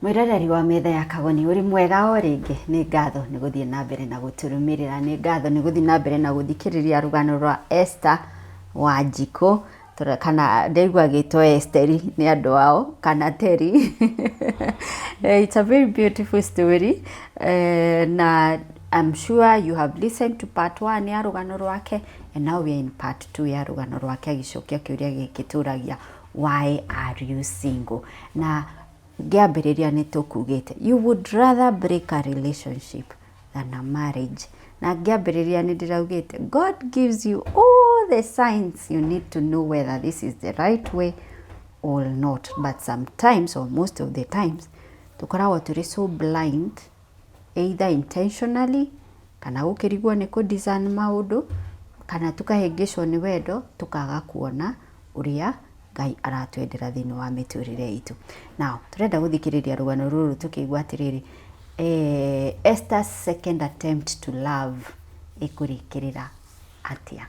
Mwĩroreri wa metha ya Kagoni, ũrĩ mwega o rĩngĩ. Nĩ ngatho nĩ gũthiĩ na mbere na gũtũrũmĩrĩra, nĩ ngatho nĩ gũthiĩ na mbere na gũthikĩrĩria rũgano rwa Esther Wanjikũ, kana ndaigua agĩtwo Esteri nĩ andũ ao, kana Terry. It's a very beautiful story, na I'm sure you have listened to part one ya rũgano rwake, and now we are in part two ya rũgano rwake agĩcokia kĩũria gĩkĩ tũragia, "Why are you single?" Na ngĩambĩrĩria nĩ tũkugĩte, you would rather break a relationship than a marriage. Na ngĩambĩrĩria nĩ ndĩraugĩte, God gives you all the signs you need to know whether this is the right way or not, but sometimes, or most of the times, tũkoragwo tũrĩ so blind, either intentionally kana gũkĩrigwo nĩ kũ discern maũndũ, kana tũkahĩngĩcwo nĩ wendo, tũkaga kuona ũrĩa Ngai aratwendera thĩinĩ wa mĩtũrĩre itũ. Now tũrenda gũthikĩrĩria rũgano rũrũ tũkĩigua atĩrĩrĩ, Esther's second attempt to love ĩkũrĩkĩrĩra atĩa?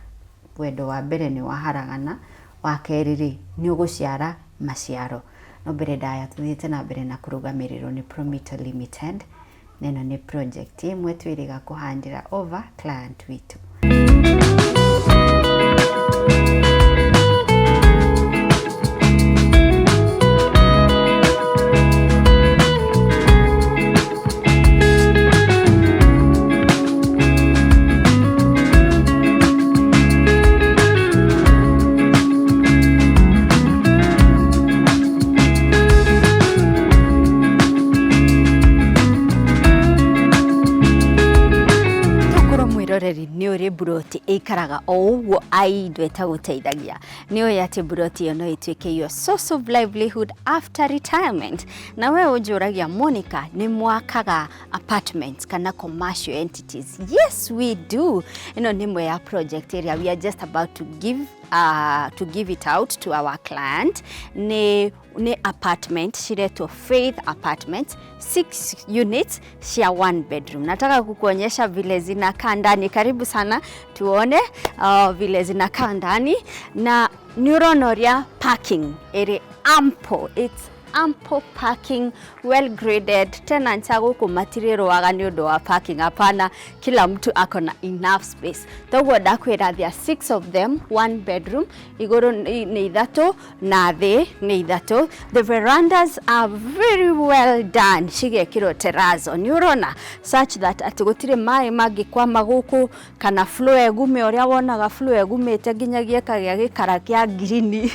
Wendo wa mbere nĩ waharagana, wa kerĩ rĩ, nĩ ũgũciara maciaro? No mbere ndaya, tũthiĩte na mbere na kũrũgamĩrĩrwo nĩ Promito Limited, na ĩno nĩ project ĩmwe twĩrĩga kũhandĩra over client witũ. Tokorwo mwĩroreri nĩ ũrĩ mburoti ĩikaraga o ũguo aindo ĩtagũteithagia, nĩ ũĩ atĩ mburoti ĩyo no ĩtuĩke your source of livelihood after retirement. Na we ũnjũragia, "Monica, nĩ mwakaga apartments kana commercial entities?" Yes, we do. Ĩno nĩ ĩmwe ya project ĩrĩa we are just about to give it out to our client. Nĩ apartment ciretwo Faith Apartments, six units cia one bedroom. Nataka kukuonyesha vile zinakaa ndani. Karibu sana tuone vile zinakaa ndani. Na nĩ ũrona ũrĩa parking ĩrĩ ample. It's ample parking, well graded. Tenants a gũkũ matirĩrũaga nĩ ũndũ wa parking, hapana, kila mtu ako na enough space. Toguo ndakwĩra, there are six of them, one bedroom. Igũrũ nĩ ithatũ na thĩ nĩ ithatũ. The verandas are very well done, cigekĩrwo terrazzo, nĩ ũrona, such that atĩ gũtirĩ maĩ mangĩkwama gũkũ kana floor ĩgume, ũrĩa wonaga floor ĩgumĩte nginyagia ĩkagĩa gĩkara kĩa ngirini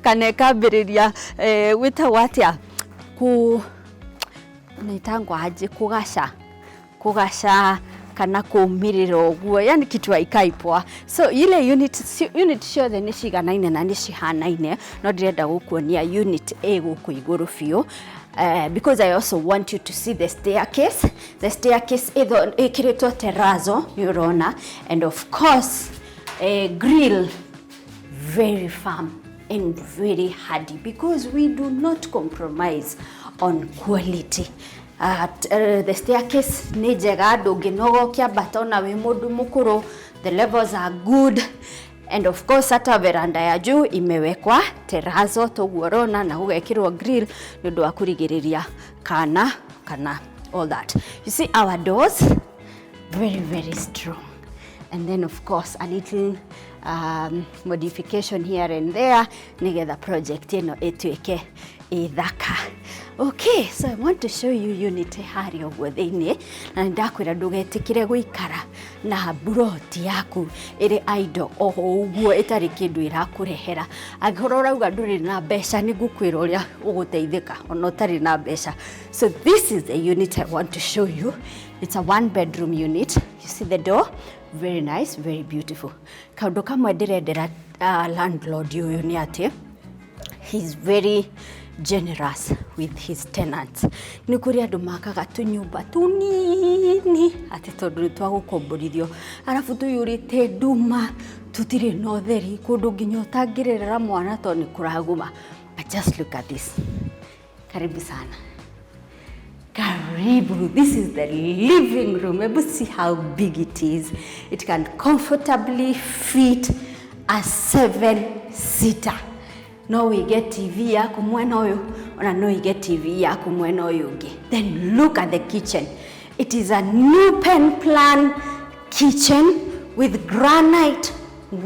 kana ĩkambĩrĩria gwĩtagwo atĩa, ku naitangwo aje, kugaca kugaca kana kũmĩrĩra ũguo, yani kitu haikai poa. So ile unit, unit ciothe nĩ ciganaine na nĩ cihanaine, no ndĩrenda gũkuonia unit A gũkũ igũrũ biũ, because I also want you to see the staircase. The staircase ĩkĩrĩtwo terrazzo, nĩ ũrona, and of course grill, very firm and very hardy, because we do not compromise on quality. The staircase nĩ njega, ndũngĩnoga ũkĩambata ona wĩ mũndũ mũkũrũ. The levels are good, and of course hata veranda ya juu imewekwa terrazzo, toguo ũrona, na gũgekĩrwo grill nĩ ũndũ wa kũrigĩrĩria kana all that. You see our doors, very very strong, and then of course a little modification here and there nigetha project ĩno ĩtuĩke ĩthaka. Okay, so I want to show you unit harĩa ũguo thĩinĩ, na nĩndakwĩra ndũgetĩkĩre gũikara na mburoti yaku ĩrĩ idle o ũguo ĩtarĩ kĩndũ ĩrakũrehera. Angĩkorwo ũrauga ndũrĩ na mbeca, nĩ ngũkwĩra ũrĩa ũgũteithĩka ona ũtarĩ na mbeca. So this is the unit I want to show you. It's a one bedroom unit. You see the door, very nice, very beautiful. Kaũndũ kamwe ndĩrendera landlord ũyũ nĩ atĩ he's very generous with his tenants. Nĩ kũrĩ andũ makaga tũnyũmba tũnini atĩ tondũ nĩ twa gũkomborithio, arabu tũiyũrĩte nduma, tũtirĩ na ũtheri, kũndũ nginya ũtangĩrerera mwana tondũ nĩ kũraguma. But just look at this. Karibu sana. Karibu. This is the living room. Able see how big it is. It can comfortably fit a seven seater. No wĩige TV yaku mwena ũyũ, Ona no ige TV yaku mwena ũyũ ũngĩ. Then look at the kitchen. It is an open plan kitchen with granite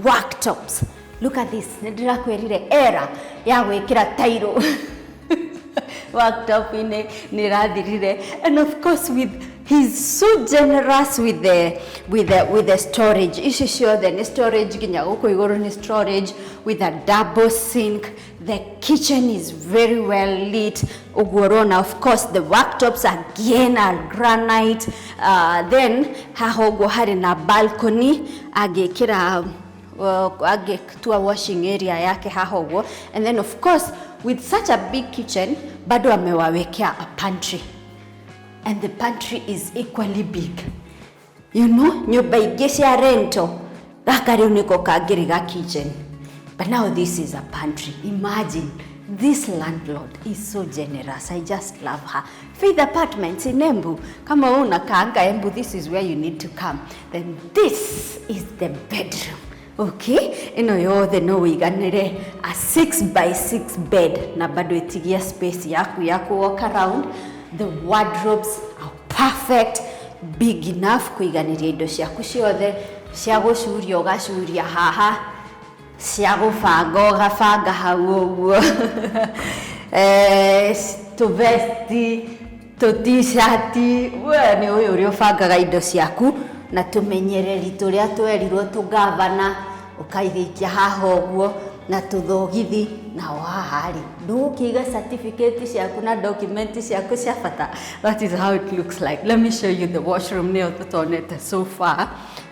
worktops. Look at this. Nĩ ndĩrakwĩrire era ya gwĩkĩra tairo worktop-inĩ nĩ ĩrathirire. And of course, with he's so generous with the storage. Ici ciothe nĩ storage, nginya gũkũ igũrũ nĩ storage with a double sink. The kitchen is very well lit ũguo ũrona. Of course, the worktops again are granite. Then haha ũguo harĩ na balcony, angĩkĩra angĩtua washing area yake haha ũguo. And then, of course, with such a big kitchen, bado amewawekea a pantry, and the pantry is equally big. Nyũmba ingĩ cia rental, gaka rĩu nĩko kangĩrĩ ga kitchen, but now this is a pantry. Imagine, this landlord is so generous. I just love her. Faith Apartments in Embu. Kama wewe unakaanga Embu, this is where you need to come. Then this is the bedroom. Okay, ĩno yothe no wĩiganĩre a 6 by 6 bed na bado ĩtigia space yaku ya ku walk around. The wardrobes are perfect, big enough kũiganĩria indo ciaku ciothe. Cia gũcuria ũgacuria haha, cia gũbanga ũgabanga hau ũguo, tũvesti, tũtishati, we nĩ ũyũ ũrĩa ũbangaga indo ciaku, na tũmenyereri tũrĩa twerirwo tũgavana ũkaigĩikia haha ũguo, na tũthogithi. Nao haha rĩ, ndũgũkĩiga certificate ciaku na document ciaku cia bata. That is how it looks like. Let me show you the washroom, nĩyo tũtonete so far,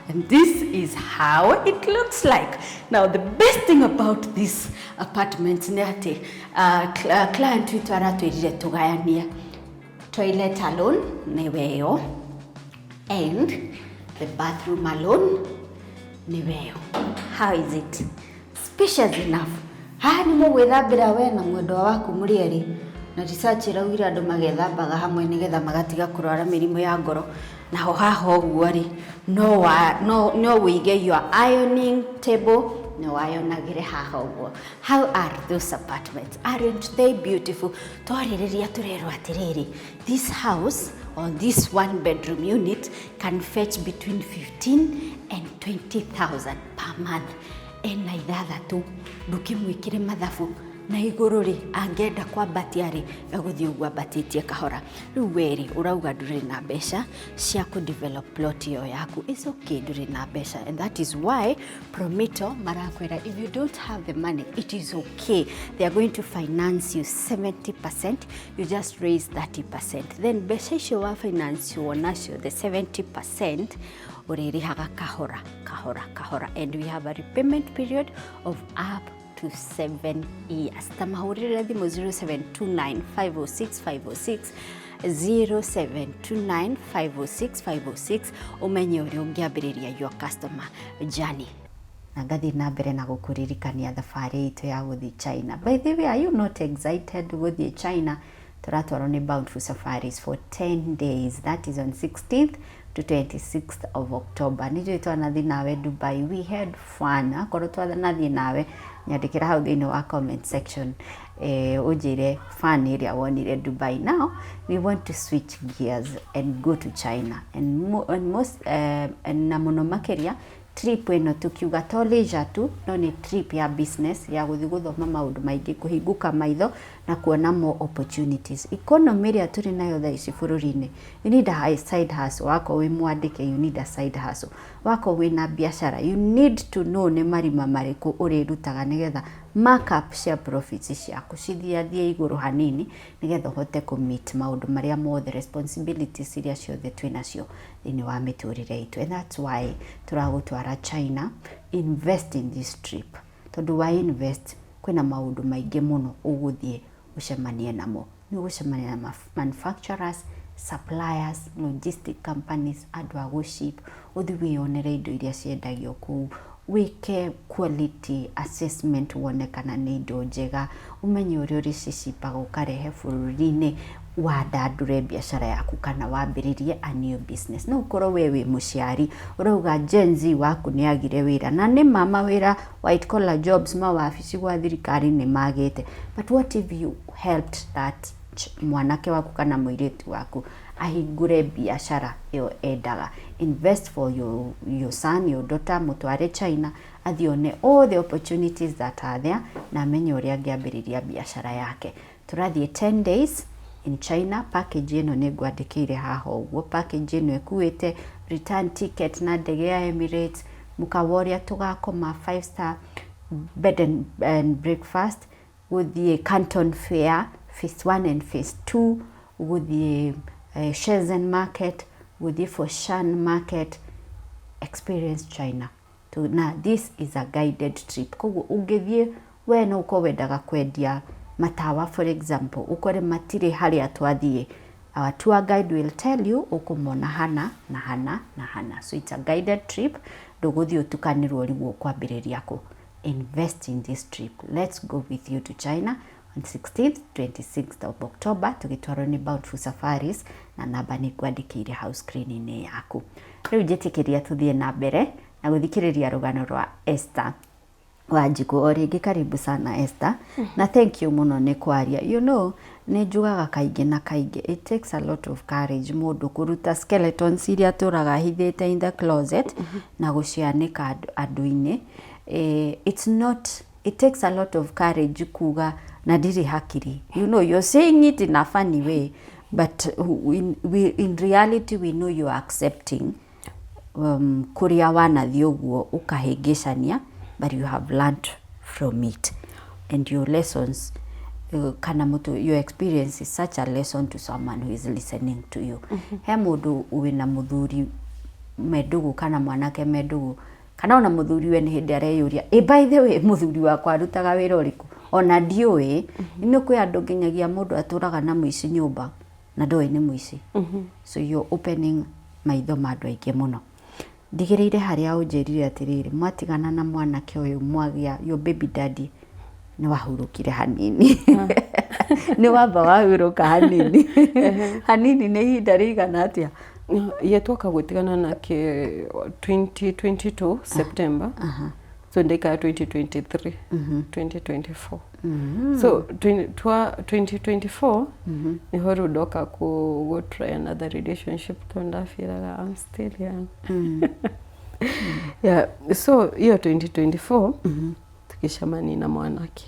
and this is how it looks like. Now, the best thing about this apartment nĩ atĩ client witũ aratwĩrire tũgayanie toilet alone, nĩwe ĩyo, and the bathroom alone, nĩwe ĩyo. How is it? Spacious enough. Haha nĩ mũgwĩthambĩra we na mwendwa waku mũrĩ erĩ, na research ĩraugire andũ magethambaga hamwe nĩgetha magatiga kũrwara mĩrimũ ya ngoro. Naho haha ũguo rĩ, no wĩige your ironing table, no wayonagĩre haha ũguo. How are those apartments? Aren't they beautiful? Twarĩrĩria tũrerwo atĩrĩrĩ, this house or this one bedroom unit can fetch between 15 and 20,000 per month. Ena ithathatũ, ndũkĩmwĩkĩre mathabu na igũrũ rĩ, angĩenda kwambatia rĩ, egũthiĩ ũguo ambatĩtie kahora. Rĩu we rĩ, ũrauga ndũrĩ na mbeca cia kũ develop plot ĩyo yaku. It's okay, ndũrĩ na mbeca, and that is why Promito marakwĩra if you don't have the money, it is okay. They are going to finance you 70%. You just raise 30%, then mbeca icio wa finance nacio, the 70%, ũrĩrĩhaga kahora kahora kahora, and we have a repayment period of up to 7 years. Ta mahũrĩre thimũ 0729 506 506, 0729 506 506, ũmenye ũrĩa ũngĩambĩrĩria your customer journey. Na ngathiĩ na mbere na gũkũririkania thabarĩ itũ ya gũthiĩ China. By the way, are you not excited gũthiĩ China? Tũratwarwo nĩ Bountiful Safaris for 10 days. That is on 16th to 26th of October. Nĩ njũĩ twanathiĩ nawe Dubai, we had fun. Akorwo twanathiĩ nawe, nyandĩkĩra hau thĩinĩ wa comment section, ũnjĩre fun ĩrĩa wonire Dubai. Now we want to switch gears and go to China and most na mũno makĩria trip ĩno tukiuga to leisure tu, no nĩ trip ya business, ya gũthiĩ gũthoma maũndũ maingĩ, kũhingũka maitho na kuona more opportunities. Economy ĩrĩa tũrĩ nayo thaa ici bũrũri-inĩ, you need a high side hustle. Wakorwo wĩ mwandĩke, you need a side hustle. Wakorwo wĩna biacara, you need to know nĩ marima marĩkũ ũrĩrutaga nĩgetha markup cia profits ciaku cithiathiĩ igũrũ hanini, nĩgetha ũhote kũ meet maũndũ marĩa mothe, responsibilities iria ciothe twĩ nacio thĩinĩ wa mĩtũrĩre itũ. And that's why tũragũtwara China. Invest in this trip, tondũ wa invest kwĩna maũndũ maingĩ mũno ũgũthiĩ ũcemanie namo. Nĩ ũgũcemania na manufacturers, suppliers, logistic companies, andũ a gũship, ũthiĩ wĩyonere indo iria ciendagio kũu, wĩke quality assessment, wone kana nĩ indo njega, ũmenye ũrĩa ũrĩcicipaga ũkarehe bũrũri-inĩ. Wandandũre biacara yaku kana wambĩrĩrie a new business. No ũkorwo we wĩ mũciari ũrauga Gen Z waku nĩ agire wĩra, na nĩ ma mawĩra white collar jobs, mawabici gwa thirikari nĩ magĩte, but what if you helped that mwanake waku kana mũirĩtu waku ahingũre biacara ĩyo endaga? Invest for your son, your daughter, mũtware China athiĩ one all the opportunities that are there na amenye ũrĩa angĩambĩrĩria biacara yake. Tũrathiĩ 10 days in China. Package ĩno nĩ ngwandĩkĩire haha ũguo. Package ĩno ĩkuĩte return ticket na ndege ya Emirates, mũkawa ũrĩa tũgakoma 5 star bed and breakfast, gũthiĩ Canton Fair phase 1 and phase 2, gũthiĩ Shenzhen market, gũthiĩ Foshan market, experience China. Na this is a guided trip, koguo ũngĩthiĩ we no ũkorwo wendaga kwendia matawa, for example, ũkore matirĩ harĩa twathiĩ, our tour guide will tell you ũkũmona hana na hana na hana. So it's a guided trip, ndũgũthiĩ ũtukanĩrwo ũrigwo ũkwambĩrĩria kũ. Invest in this trip. Let's go with you to China on 16th 26th of October, tũgĩtwarwo nĩ Bountiful Safaris, na namba nĩ ngwandĩkĩire hau screen-inĩ yaku. Rĩu njĩtĩkĩria tũthiĩ na mbere na gũthikĩrĩria rũgano rwa Esther Wanjikũ. O rĩngĩ, karibu sana, Esther, na thank you mũno nĩ kwaria. Nĩ njugaga kaingĩ na kaingĩ, it takes a lot of courage mũndũ kũruta skeletons iria atũraga ahithĩte in the closet na gũcianĩka andũ-inĩ. It's not, it takes a lot of courage kuga na ndirĩ hakiri. You're saying it in a funny way, but in reality we know you are accepting kũrĩa wanathiĩ ũguo ũkahĩngĩcania, but you have learned from it and your lessons, kana mũtu, your experience is such a lesson to someone who is listening to you. He mũndũ wĩna mũthuri me ndũgũ kana mwanake me ndũgũ kana ona mũthuri we nĩ hĩndĩ areyũria, "Ĩ, by the way, mũthuri wakwa arutaga wĩra ũrĩkũ? Ona ndiũĩ." Nĩ kwĩ andũ nginyagia mũndũ atũraga na mũici nyũmba na ndoĩ nĩ mũici. So you're opening maitho ma andũ aingĩ mũno. Ndigĩrĩire harĩa ũnjĩrire atĩrĩrĩ, mwatigana na mwanake ũyũ, mwagĩa your baby daddy, nĩ wahurũkire hanini, nĩ wamba wahurũka hanini hanini. Nĩ ihinda rĩigana atĩa? Ye twoka gũtigana nake 2022 September, so ndaikara 2023, 2024. So 2024 niho rĩu ndoka ku go try another relationship tondũ ndabiraga I'm still young. Yeah, so hiyo 2024 tukicemania na mwanake.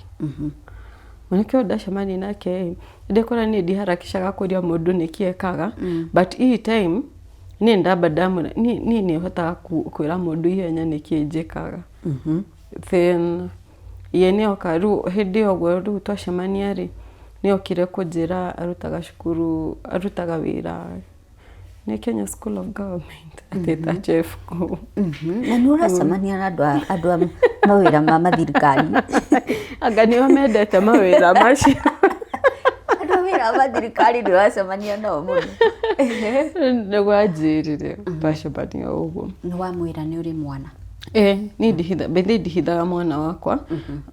Mwanake ũyũ ndacemania nake, ndĩkora niĩ ndiharakishaga kũria mũndũ nĩkĩ ekaga, but hii time niĩ ndamba ndamwĩra niĩ nĩ hotaga kwĩra mũndũ ihenya nĩkĩ njĩkaga. Then ye nĩoka rĩu hĩndĩ ĩyo ũguo rĩu twacemania rĩ, nĩokire kũnjĩra arutaga cukuru, arutaga wĩra nĩ Kenya School of Government, atĩ ta chef kũu. Na nĩ ũracemania na andũ a mawĩra ma mathirikari. Anga nĩo mendete mawĩra macio. Andũ a wĩra wa mathirikari nĩ ũracemania nao mũno. Nĩguo anjĩrire twacemania ũguo. Nĩ wamwĩra nĩ ũrĩ mwana? Eh, niĩ ndihitha, bethe ndihithaga mwana wakwa,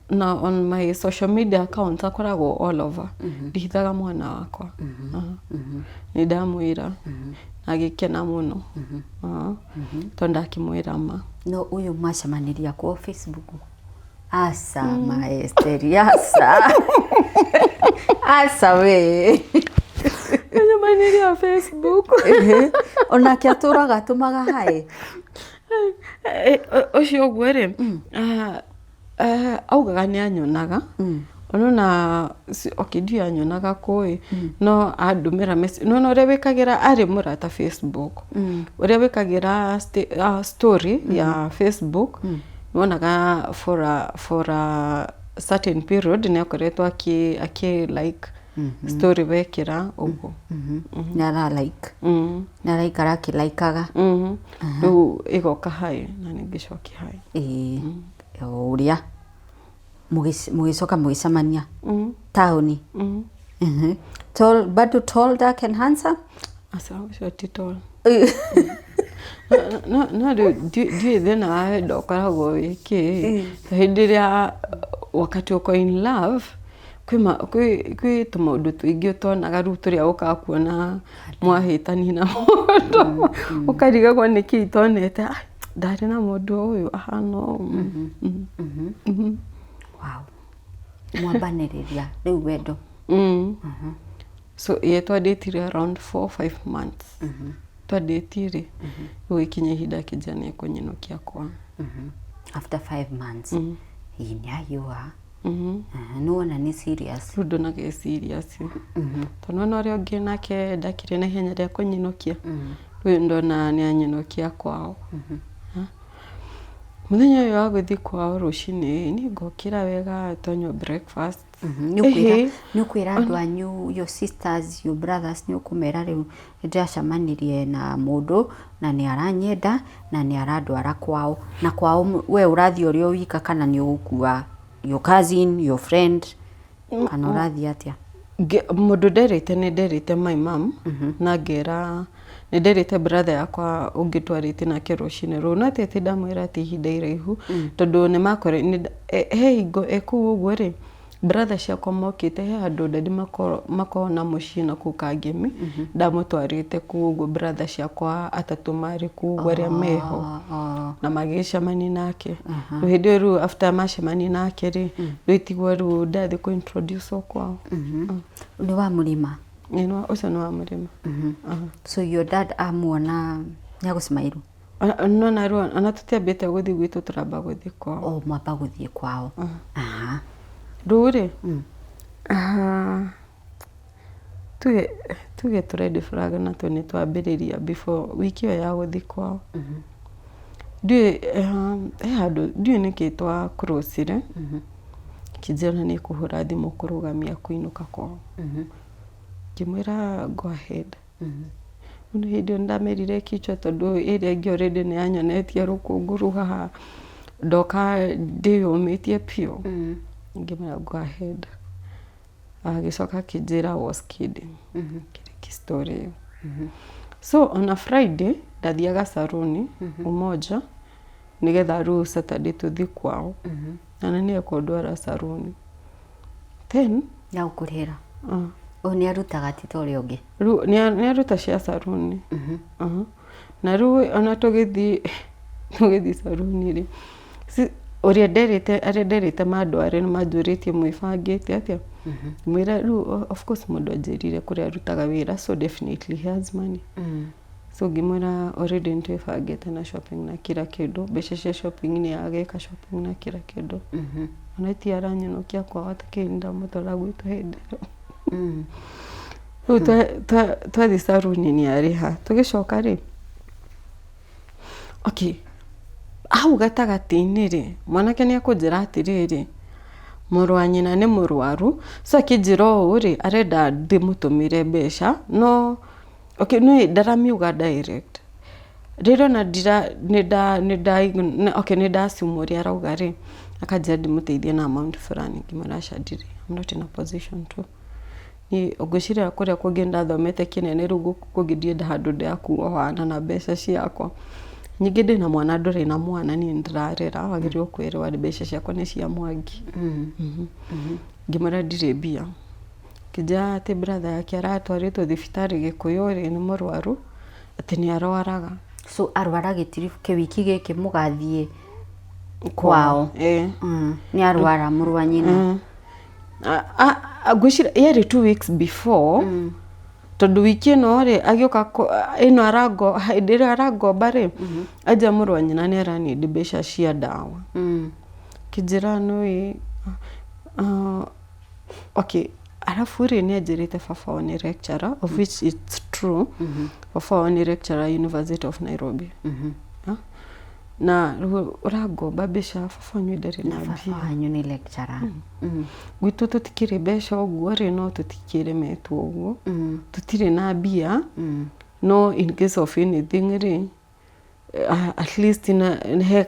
na on my social media accounts akoragwo all over. Ndihithaga mwana wakwa. Nĩ ndamwĩra na agĩkena mũno. Tondũ ndakĩmwĩra ma. No ũyũ mwacemanirie kwa Facebook? Aca, ma Esther, aca, aca we. Twacemanirie Facebook. Onake atũraga atũmaga haĩ? Eh, ũcio ũguo rĩ, augaga nĩ anyonaga onona, okay, ndiũĩ anyonaga kũĩ, no andũmĩra message nona ũrĩa wĩkagĩra arĩ mũrata Facebook, ũrĩa wĩkagĩra story ya Facebook, wonaga for a certain period nĩ akoretwo akĩ like story wekĩra ũguo. Nĩ ara like nĩ araikara akĩlaikaga. Rĩu ĩgoka haĩ na nĩ ngĩcokia haĩ. Ĩĩ, o ũrĩa mũgĩcoka mũgĩcemania taũni. Tall, bado tall, dark and handsome? Aca, ũcio ti tall. No rĩu ndiũĩ thĩna wa wendo ũkoragwo wĩ kĩ. Ta hĩndĩ ĩrĩa wakati uko in love, Kwĩ tũmaũndũ tũingĩ ũtonaga rĩu tũrĩa ũkaga kuona mwahĩtania na mũndũ, ũkarigagwo nĩkĩ itonete, "Ah, ndarĩ na mũndũ ũyũ ahana ũũ." Wow. Mwambanĩrĩria rĩu wendo. So ye twandĩtire around 4, 5 months twandĩtie rĩ, rĩu gĩkinya ihinda akĩnjĩra nĩ ekũnyinũkia kwao. After 5 months. Ĩĩ, nĩ ahiũha. Nĩ wona nĩ serious. Rĩu ndonaga ĩ serious, tondũ nĩwona ũrĩa ũngĩ nake ndakĩrĩ na ihenya rĩa kũnyinũkia, rĩu ndona nĩ anyinũkia kwao. Ha? Mũthenya ũyũ wa gũthiĩ kwao rũcinĩ, niĩ ngokĩra wega, twanyua breakfast. Nĩ ũkwĩra Ĩhĩ. Nĩ ũkwĩra andũ anyu, your sisters, your brothers, nĩ ũkũmera rĩu nĩ ndĩracemanirie na mũndũ na nĩ aranyenda na nĩ arandwara kwao, na kwao we ũrathiĩ ũrĩ o wika kana nĩ ũgũkua your cousin, your friend, kana ũrathiĩ atĩa? Mũndũ nderĩte, nĩ nderĩte my mom na ngera nĩ nderĩte brother yakwa ũngĩ twarĩte nake rũcinĩ rũu, no atĩ ndamwĩra atĩ ihinda iraihu, tondũ nĩ makore he hingo e kũu ũguo rĩ, brother ciakwa mokĩte he handũ daddy makoragwo na mũciĩ na kũu Kangemi, ndamũtwarĩte kũu ũguo, brother ciakwa atatũ marĩ kũu ũguo arĩa meho na magĩcemania nake. Rĩu hĩndĩ ĩyo rĩu after macemania nake rĩ, rĩu itigwo rĩu ndathiĩ kũ introduce kwao. Nĩ wa mũrĩma? Ĩĩ, ũcio nĩ wa mũrĩma. So your dad amuona nĩ agũcimairwo? Nona rĩu ona tũtiambĩte gũthiĩ gwitũ, tũramba gũthiĩ kwao. O mwamba gũthiĩ kwao. Aha. Rĩu rĩ, tuge tũ red flag na tũ nĩ twambĩrĩria before wiki ĩyo ya gũthiĩ kwao. Ndiũĩ he handũ, ndiũĩ nĩkĩ twa cross-ire, akĩnjĩra nĩ ekũhũra thimũ kũrũgamia kũinũka kwao. Ngĩmwĩra go ahead. Rĩu hĩndĩ ĩyo nĩndamerire kichwa, tondũ ĩrĩa ĩngĩ already nĩ yanyonetie rũkũngũ rũu haha, ndoka ndĩyũmĩtie biũ. Ngĩmwĩra go ahead. Agĩcoka akĩnjĩra was kidding. Ngĩrĩkia story ĩyo. So on a Friday ndathiaga saruni Umoja nĩgetha rĩu Saturday tũthiĩ kwao. Na nĩ ekũndwara saruni. Then Na gũkũrĩhĩra? O nĩ arutaga, ti ta ũrĩa ũngĩ? Rĩu nĩ aruta cia saruni. Na rĩu ona tũgĩthiĩ saruni rĩ, ũrĩa nderĩte, arĩa nderĩte mandware nĩ manjũrĩtie mwĩbangĩte atĩa. Ngĩmwĩra rĩu of course mũndũ anjĩrire kũrĩa arutaga wĩra, so definitely he has money. So ngĩmwĩra already nĩ twĩbangĩte na shopping na kila kĩndũ, mbeca cia shopping nĩ ageka shopping na kila kĩndũ. Ona ti aranyinũkia kwao atakĩrĩ ndamũtwara gwitũ hĩndĩ ĩyo. Rĩu twathiĩ saruni nĩ arĩha, tũgĩcoka rĩ, okay, hau gatagatĩ-inĩ rĩ, mwanake nĩ ekũnjĩra atĩrĩrĩ, mũrũ wa nyina nĩ mũrwaru, so akĩnjĩra ũũ rĩ, arenda ndĩmũtũmĩre mbeca, no okay, no ndaramiuga direct. Rĩrĩa ona ndira nĩ okay, nĩ nda assume ũrĩa arauga rĩ, akanjĩra ndĩmũteithie na amount fulani, ngĩmwĩra aca ndirĩ, I'm not in a position to. Niĩ ngwĩciria kũrĩa kũngĩ ndathomete kĩnene, rĩu gũkũ kũngĩ ndienda handũ ndĩrakuohana na mbeca ciakwa. Ningĩ ndĩna mwana, ndũrĩ na mwana niĩ nĩndĩrarera, wagĩrĩirwo kwĩrwo mbeca ciakwa nĩ cia Mwangi. Ngĩmwĩra ndirĩ mbia. Akĩnjĩra atĩ brother yake aratwarĩtwo thibitarĩ Gĩkũyũ rĩ, nĩ mũrwaru, atĩ nĩ arwaraga. So arwara gĩtiri kĩwiki gĩkĩ mũgathiĩ kwao? Ĩĩ. Nĩ arwara mũrũ wa nyina? Ngwĩciria yarĩ 2 weeks before, tondũ wiki ĩno rĩ, agĩũka ĩno arango hĩndĩ ĩrĩa arangomba rĩ, anjĩra mũrũ wa nyina nĩ aranindi mbeca cia ndawa. Akĩnjĩra nĩũĩ, okay, arabu rĩ, nĩ anjĩrĩte baba wao nĩ lecturer, of which it's true, baba wao nĩ lecturer University of Nairobi. Na rĩu ũrangomba mbeca, baba wanyu ndarĩ na baba mbia. Wanyu nĩ lecturer. Gwitũ tũtikĩrĩ mbeca ũguo rĩ, no tũtikĩremetwo ũguo, tũtirĩ na mbia, no in case of anything rĩ, at least na he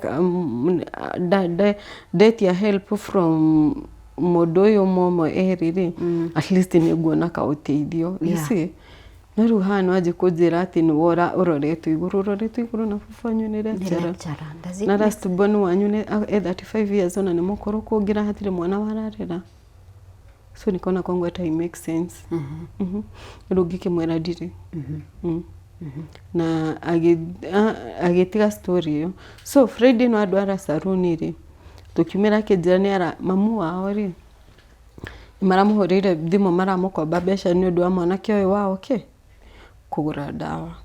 ndetia help from mũndũ ũyũ ũmwe ũmwe erĩ rĩ, at least nĩ nguona kaũteithio, you see. No rĩu haha nĩ wanjia kũnjĩra atĩ nĩwe ũroretwo igũrũ, ũroretwo igũrũ na baba wanyu nĩ Nĩ lecturer. Lecturer. Does it na make last born wanyu nĩ e 35 years, ona nĩ mũkũrũ kũngĩra, hatirĩ mwana wararera. So nikaona kwangu hata it make sense. Rĩu ngĩkĩmwĩra ndirĩ. Na agĩtiga story ĩyo. So Friday ĩno andwara saruni rĩ, tũkiumĩra akĩnjĩra nĩ ara mamu wao rĩ, maramũhũrĩire thimũ maramũkomba mbeca nĩ ũndũ wa mwanake ũyũ wao kĩ kũgũra ndawa.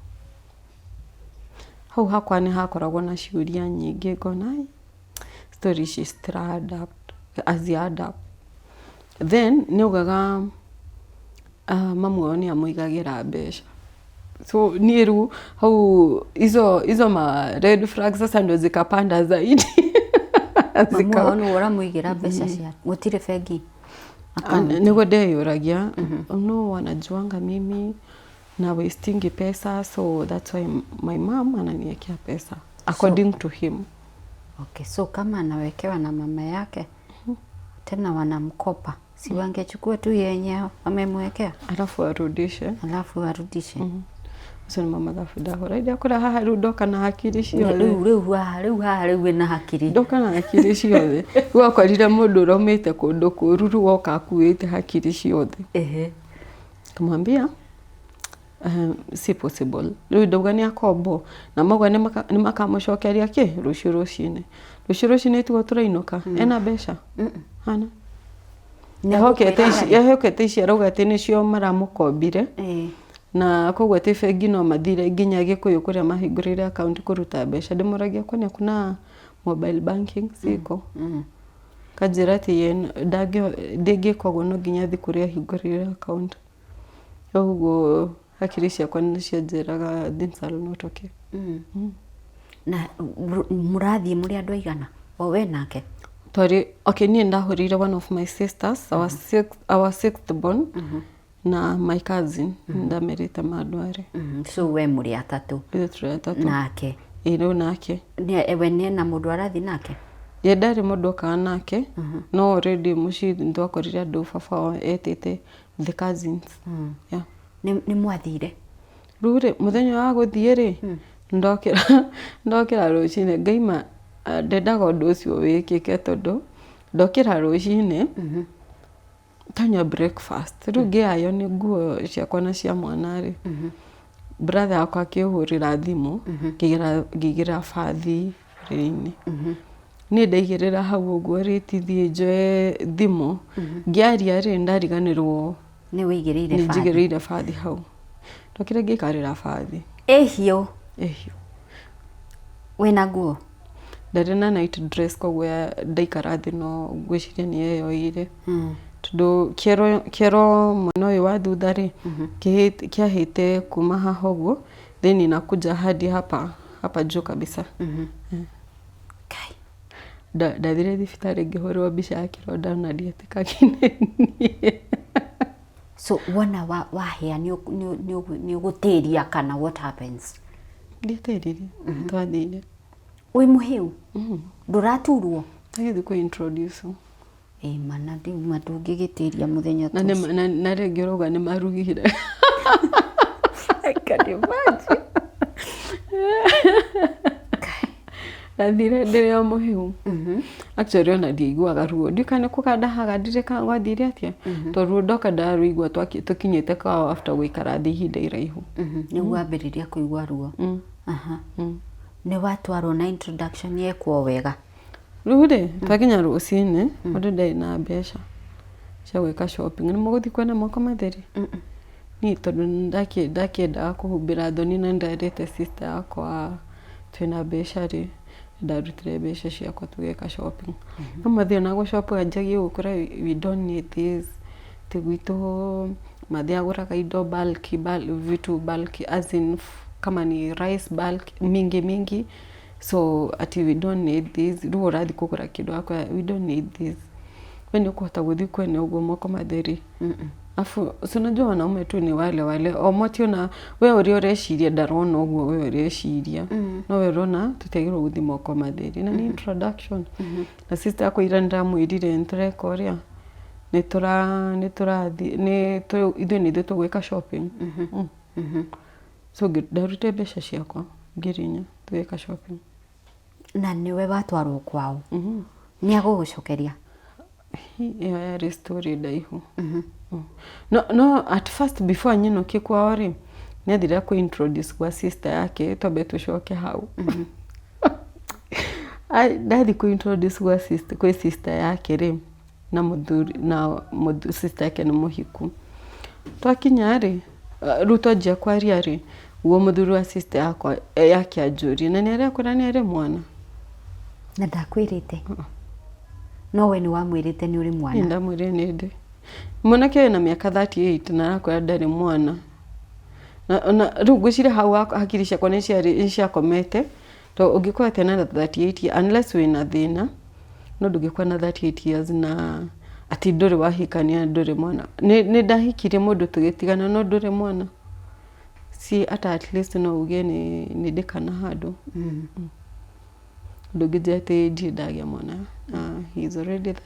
Hau hakwa nĩ hakoragwo na ciũria nyingĩ ngona ai, story ici citira add up, hazi add up. Then nĩ augaga mamu wao nĩ amũigagĩra mbeca. So niĩ rĩu hau hizo hizo ma red flags sasa ndio zikapanda zaidi. Mamu wao nĩwe ũramũigĩra mbeca cia gũtirĩ bengi account? Nĩguo ndeyũragia, no wanajuanga mimi na wastingi pesa, so that's why my mom ananiwekea pesa according to him. Okay, so kama anawekewa na mama yake tena wanamkopa, si wangechukua tu yenye wamemwekea alafu arudishe. Alafu arudishe. Ũcio nĩ mamathabu ndahũra ndakora haha rĩu ndoka na hakiri ciothe. Rĩu haha rĩu wĩna hakiri. Ndoka na hakiri ciothe. Rĩu akorire mũndũ ũraumĩte kũndũ kũru, rĩu oka akuĩte hakiri ciothe. Kamwambia si possible. Rĩu ndauga nĩ akombo na mauga nĩ makamũcokeria kĩ rũciũ rũcinĩ. Rũciũ rũcinĩ tiguo tũrainũka ena mbeca hana ehokete ici, ehokete ici arauga atĩ nĩcio maramũkombire na koguo atĩ bengi no mathire nginya Gĩkũyũ kũrĩa mahingũrĩire account kũruta mbeca. Ndĩmũragia kwani hakuna mobile banking siko? Kanjĩra atĩ ye ndĩngĩka ũguo, no nginya athiĩ kũrĩa ahingũrĩire account. Ũguo hakiri ciakwa nĩ cianjĩraga things are not okay. Na mũrathiĩ mũrĩ andũ aigana o we nake? Twarĩ, okay, niĩ ndahũrĩire one of my sisters, our sixth born, na my cousin ndamerĩte mandware. So we mũrĩ atatũ? Ithuĩ tũrĩ atatũ. Nake? Ĩ, rĩu nake. We nĩ na mũndũ arathiĩ nake? Ye ndarĩ mũndũ okaga nake, no already mũciĩ nĩtwakorire andũ, baba wao etĩte the cousins, yeah. Nĩ mwathire? Rĩu rĩ, mũthenya wa gũthiĩ rĩ, ndokĩra rũcinĩ ngaima ndendaga ũndũ ũcio wĩkĩke tondũ ndokĩra rũcinĩ tanyua breakfast, rĩu ngĩayo nĩ nguo ciakwa na cia mwana rĩ, brother yakwa akĩhũrĩra thimũ, ngĩigĩrĩra bathi ũrĩrĩ-inĩ. Niĩ ndaigĩrĩra hau ũguo rĩ, tithiĩ njoe thimũ ngĩaria rĩ, ndariganĩrwo. Nĩ wĩigĩrĩire nĩ bathi. Njigĩrĩire bathi hau, ndokire ngĩikarĩra bathi. Ĩhiũ? Ĩhiũ. Wĩna nguo? Ndarĩ na night dress, koguo ndaikara thĩ no ngwĩciria nĩ yeyoeire tondũ kĩero mwena ũyũ wa thutha rĩ, kĩahĩte kuma haha ũguo, then inakuja hadi hapa hapa juu kabisa. Kai. Ndathire thibitarĩ ngĩhũrwo mbica ya kĩronda na ndietĩkagia nĩ niĩ. So wona wahĩa nĩ ũgũtĩria kana what happens? Ndietĩririe, twathire. Wĩ mũhĩu, ndũraturwo? Agĩthiĩ kũ introduce. Ĩ mana ndiuma ndũngĩgĩtĩria mũthenya na ta ũcio. Na rĩngĩ ũrauga nĩ marugire. I can imagine. Ndathire ndĩrĩ o mũhĩu. Actually ona ndiaiguaga ruo, ndiũĩ kana nĩ kũganda hagandire kana gwathire atĩa, tondũ ruo ndoka ndarũigua tũkinyĩte kwao after gũikara thĩ ihinda iraihu. Nĩguo wambĩrĩria kũigua ruo. Aha. Nĩ watwarwo na introduction yekwo wega? Rĩu rĩ, twakinya rũcinĩ, mũndũ ndarĩ na mbeca cia gwĩka shopping, nĩ mũgũthiĩ kwena moko matheri. Niĩ tondũ ndakĩendaga kũhumbĩra thoni na nĩnderĩte sister yakwa twĩna mbeca rĩ, ndarutire mbeca ciakwa tũgĩka shopping. No mathiĩ ona gũ shop anjagia gũkora we don't need this, atĩ gwitũ mathiĩ agũraga indo bulk, vitu bulk, as in kama ni rice bulk mingi mingi, so ati we don't need this. Rĩu ũrathiĩ kũgũra kĩndũ akwĩra we don't need this, we nĩ ũkũhota gũthiĩ kwene ũguo moko matheri? Afu si unajua wanaume tu ni wale wale, o mationa we ũrĩa ũreciria, ndarona ũguo we ũreciria, no we ũrona tũtiagĩrĩirwo gũthiĩ moko matheri na nĩ introduction. Na sister yakwa ira nĩndamwĩrire nĩtũreka ũrĩa nĩ tũrathiĩ ithuĩ nĩ ithuĩ tũgwĩka shopping. So ndarutire mbeca ciakwa 4,000 tũgĩka shopping. Na nĩwe watwarwo kwao, nĩ agũgũcokeria? Ĩyo yarĩ story ndaihu. No, no at first before nyinũkie kwao rĩ, nĩ athire kũ introduce gwa sister yake, twambe tũcoke hau. Ndathi kũ introduce gwa sister, kwĩ sister yake rĩ, na mũthuri na sister yake nĩ mũhiku. Twakinya rĩ, rĩu twanjia kwaria rĩ, guo mũthuri wa sister yakwa yake anjũria, na nĩ arekwĩra nĩ arĩ mwana? Na ndakwĩrĩte? No we nĩ wamwĩrĩte nĩ ũrĩ mwana? Nĩ ndamwĩrire nĩ ndĩ. Mwanake wĩna mĩaka 38 na arakwĩra ndarĩ mwana. Na na rĩu ngwĩciria hau hakiri ciakwa nĩ ciarĩ nĩ ciakomete, tondũ ũngĩkorwo atĩa na 38 years unless wĩna thĩna, no ndũngĩkorwo na 38 years na atĩ ndũrĩ wahikania ndũrĩ mwana. Nĩ ndahikirie mũndũ tũgĩtigana no ndũrĩ mwana. Si ata at least no uge nĩ ndĩ kana handũ. Ndũngĩnjĩra atĩ ndirĩ ndagĩa mwana. He is already 30.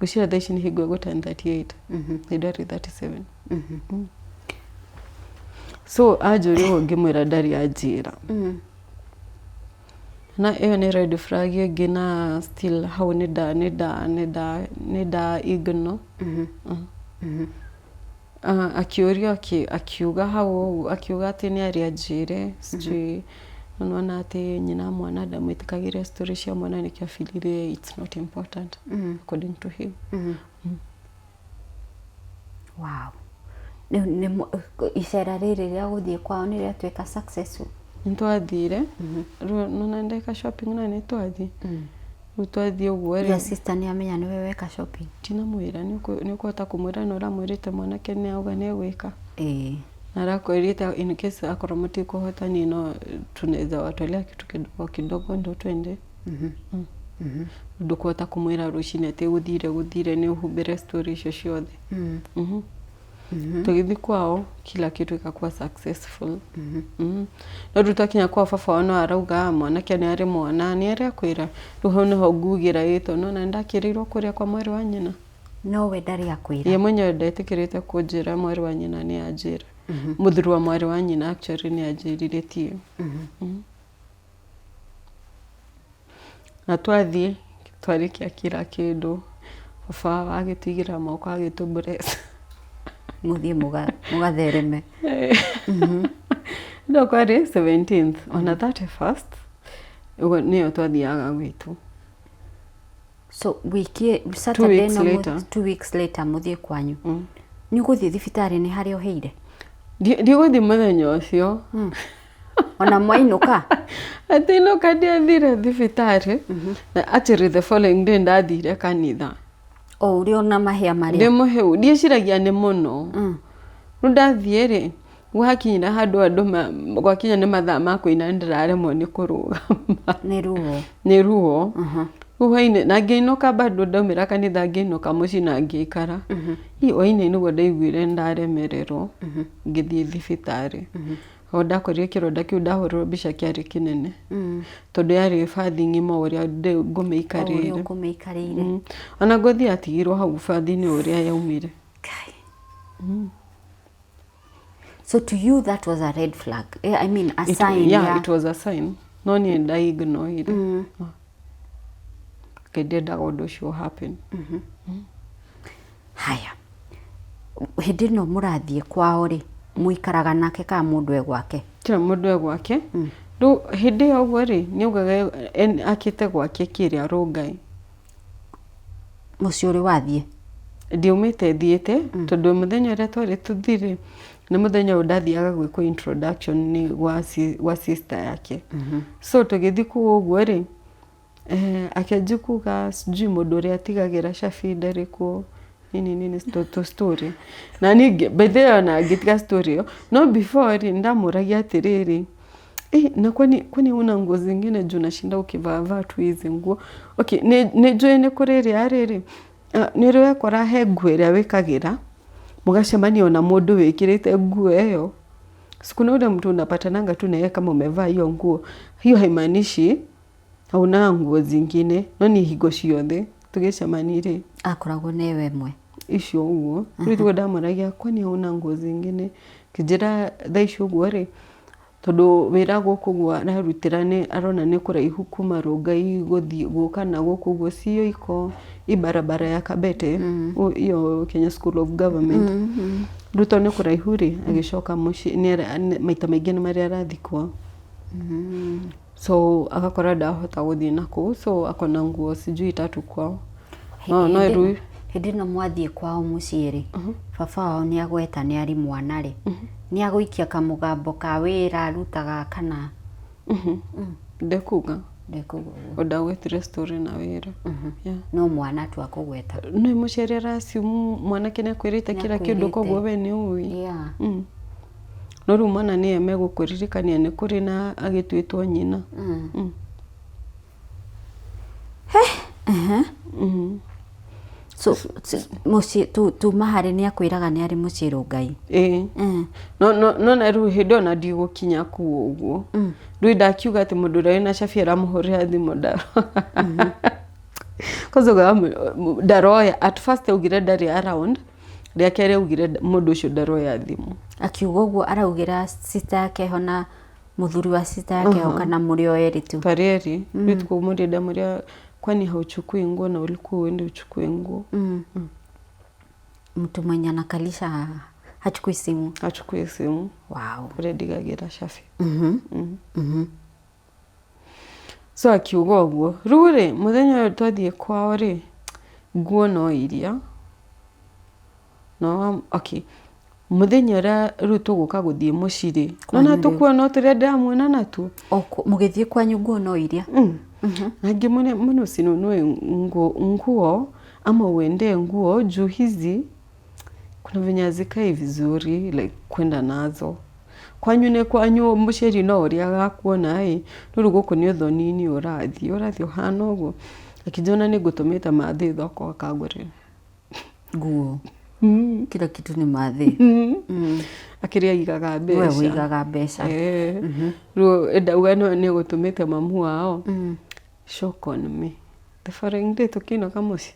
Ngwĩciria thaa ici nĩ hingo egũ turn 38. Hĩndĩ ĩyo arĩ 37. So anjũria ũguo ngĩmwĩra ndarĩ anjĩra. Na ĩyo nĩ red flag ĩngĩ na still hau nĩ nda nĩ nda nĩ nda nĩ nda ignore. Akĩũrio akiuga hau ũguo akiuga atĩ nĩ arĩ anjĩre sijui no nĩwona atĩ nyina mwana ndamwĩtĩkagĩria story cia mwana nĩkĩo a-feelire it's not important according to him. Wow. Rĩu nĩ icera rĩrĩ rĩa gũthiĩ kwao nĩ rĩatuĩka successful? Nĩ twathire rĩu nĩwona ndeka shopping na nĩ twathiĩ. Rĩu twathiĩ ũguo rĩ. Your sister nĩ amenya nĩwe weka shopping? Ndinamwĩra, nĩ ũkũhota kũmwĩra na ũramwĩrĩte mwanake nĩ auga nĩ egwĩka. Ĩĩ. Na arakwĩrĩte in case akorwo mũtikũhota niĩ no tunaweza watolea kitu kidogo kidogo ndo twende. Ndũkũhota kũmwĩra rũcinĩ atĩ gũthire gũthire nĩ ũhumbĩre story icio ciothe. Tũgĩthiĩ kwao kila kitu ikakuwa successful. No rĩu twakinya kwao baba wao no arauga mwanake nĩ arĩ mwana nĩ arekwĩra. Rĩu hau nĩho ngugĩra ĩ tondũ nĩwona nĩndakĩrĩirwo kũrĩa kwa mwarĩ wa nyina. No we ndarĩ akwĩra? Ye mwenyewe ndetĩkĩrĩte kũnjĩra mwarĩ wa nyina nĩ anjĩra. Mũthuri wa mwarĩ wa nyina actually nĩ anjĩrire tiyo. Na twathiĩ twarĩkia kila kĩndũ baba wao agĩtũigĩrĩra moko agĩtũ bless. Mũthiĩ mũgathereme. No kwarĩ 17th ona 31st ũguo nĩyo twathiaga gwitũ. So wiki Saturday weeks no later. 2 weeks later mũthiĩ kwanyu. Nĩ ũgũthiĩ thibitarĩ nĩ harĩa ũhĩire? Ndigũthiĩ mũthenya ũcio. Ona mwainũka? Atĩ inũka ndiathire thibitarĩ na actually the following day ndathire kanitha. O ũrĩa ona mahĩa marĩa? Ndĩ mũhĩu ndieciragia nĩ mũno. Rĩu ndathiĩ rĩ gwakinyire handũ andũ gwakinya nĩ mathaa ma kũina ndĩraremwo nĩ kũrũgama. Nĩ ruo. Nĩ ruo. Rĩu hwainĩ na ngĩinũka bado ndaumĩra kanitha ngĩinũka mũciĩ na ngĩikara. Hi hwainĩ nĩguo ndaiguire nĩndaremererwo ngĩthiĩ thibitarĩ. O ndakorire kĩronda kĩu ndahũrĩrwo mbica kĩarĩ kĩnene. Tondũ yarĩ bathi ng'ima ũrĩa ngũmĩikarĩire. O ũrĩa ũkũmĩikarĩire. Ona ngothi yatigirwo hau bathi-inĩ ũrĩa yaumire. Kai. So to you that was a red flag. I mean a sign. Yeah, it was a sign. No niĩ nda ignore. Ngai ndiendaga ũndũ ũcio happen. Haya. Hĩndĩ ĩno mũrathiĩ kwao rĩ, mũikaraga nake kana mũndũ e gwake? Kila mũndũ e gwake. Rĩu hĩndĩ ĩyo ũguo rĩ, nĩ augaga akĩte gwake kĩrĩa Rongai. Mũciĩ ũrĩ wathiĩ? Ndiumĩte thiĩte tondũ mũthenya ũrĩa twarĩ tũthiĩ rĩ, nĩ mũthenya ũyũ ndathiaga gwĩkwo introduction nĩ gwa sister yake. So tũgĩthiĩ kũu ũguo rĩ, akĩanjia kuga sijui mũndũ ũrĩa atigagĩra cabi ndarĩ kuo nini nini tũ story. Na niĩ by the way ona ngĩtiga story ĩyo, no before rĩ, nĩndamũragia atĩrĩrĩ, na kwani huna nguo zingine juu unashinda ukivaavaa tu hizi nguo? Okay, nĩ njũĩ nĩ kũrĩ ĩrĩa rĩrĩ, nĩ ũrĩ wekora he nguo ĩrĩa wĩkagĩra, mũgacemania na mũndũ wĩkĩrĩte nguo ĩyo. Si kuna ule mtu unapatananga tu na yeye kama umevaa hiyo nguo. Hiyo haimaanishi hauna nguo zingine, no nĩ hingo ciothe tũgĩcemania rĩ, Akoragwo na ĩyo ĩmwe. Icio ũguo. Rĩu tiguo ndamũragia, kwani hauna nguo zingine? Kĩnjĩra thaa ici ũguo rĩ, Tondũ wĩra gũkũ ũguo ararutĩra nĩ arona nĩ kũraihu kuma Rongai gũthiĩ gũka na gũkũ ũguo sio iko i barabara ya Kabete iyo Kenya School of Government. Rĩu tondũ nĩ kũraihu rĩ, agĩcoka mũciĩ maita maingĩ nĩ marĩa arathiĩ kwao. So agakora ndahota gũthiĩ na kũu, so akona nguo sijui tatu kwao. No no rĩu Hĩndĩ ĩno mwathiĩ kwao mũciĩ rĩ, baba wao nĩ agweta nĩ arĩ mwana rĩ, nĩ agũikia kamũgambo ka wĩra arutaga kana Ndekuga. Ndekuga ũguo? Ndagwetire story na wĩra. Yeah. No mwana tu akũgweta. Nĩ mũciari araciumu mwanake nĩ akwĩrĩte kila kĩndũ, koguo we nĩ ũĩ. No rĩu mwana nĩye megũkũririkania nĩ kũrĩ na agĩtuĩtwo nyina. So mũciĩ tuma harĩ nĩ akwĩraga nĩ arĩ mũciĩ Rongai? Ĩĩ. No no no na rĩu hĩndĩ ĩyo na ndigũkinya kũu ũguo. Rĩu ndakiuga atĩ mũndũ ũrĩa wĩna cabi aramũhũrĩra thimũ ndaro. Kwanza ugaga ndaroya, at first augire ndarĩ around, rĩa kerĩ augire mũndũ ũcio ndaroya thimũ. Akiuga ũguo araugĩra sister yake ho na mũthuri wa sister yake ho, kana mũrĩ o erĩ tu? Twarĩ erĩ. Rĩu tukũmũria, ndamũria, "Kwani hauchukui nguo na ulikuwa uende uchukue nguo?" Mtu mwenye anakalisha hachukui simu. Hachukui simu. Wow. Ũrĩa ndigagĩra cabi. So akiuga ũguo. Rĩu rĩ, mũthenya ũyũ twathiĩ kwao rĩ, nguo no iria no okay, mũthenya ũrĩa rĩu tũgũka gũthiĩ mũciĩ rĩ, nona tũkuo no tũrĩa ndĩramuona natuo. O mũgĩthiĩ kwanyu nguo no iria? Na ngĩmwĩra, "Mbona usinunue nguo ama uendee nguo, juu hizi kuna venye hazikai vizuri, like kwenda nazo kwanyu nĩ kwanyu, mũciari no ũrĩa agakuona ĩ, no rĩu gũkũ nĩ ũthoni-inĩ ũrathiĩ ũhana ũguo." Akĩnjĩra nĩ ngũtũmĩte mathĩ thoko akangũrĩre nguo. Kila kitu ni mathĩ. Akĩrĩa aigaga We mbeca. Ũigaga mbeca. Rĩu ndauga nĩ gũtũmĩte mamu wao. Shock on me, the following day tũkĩinũka mũciĩ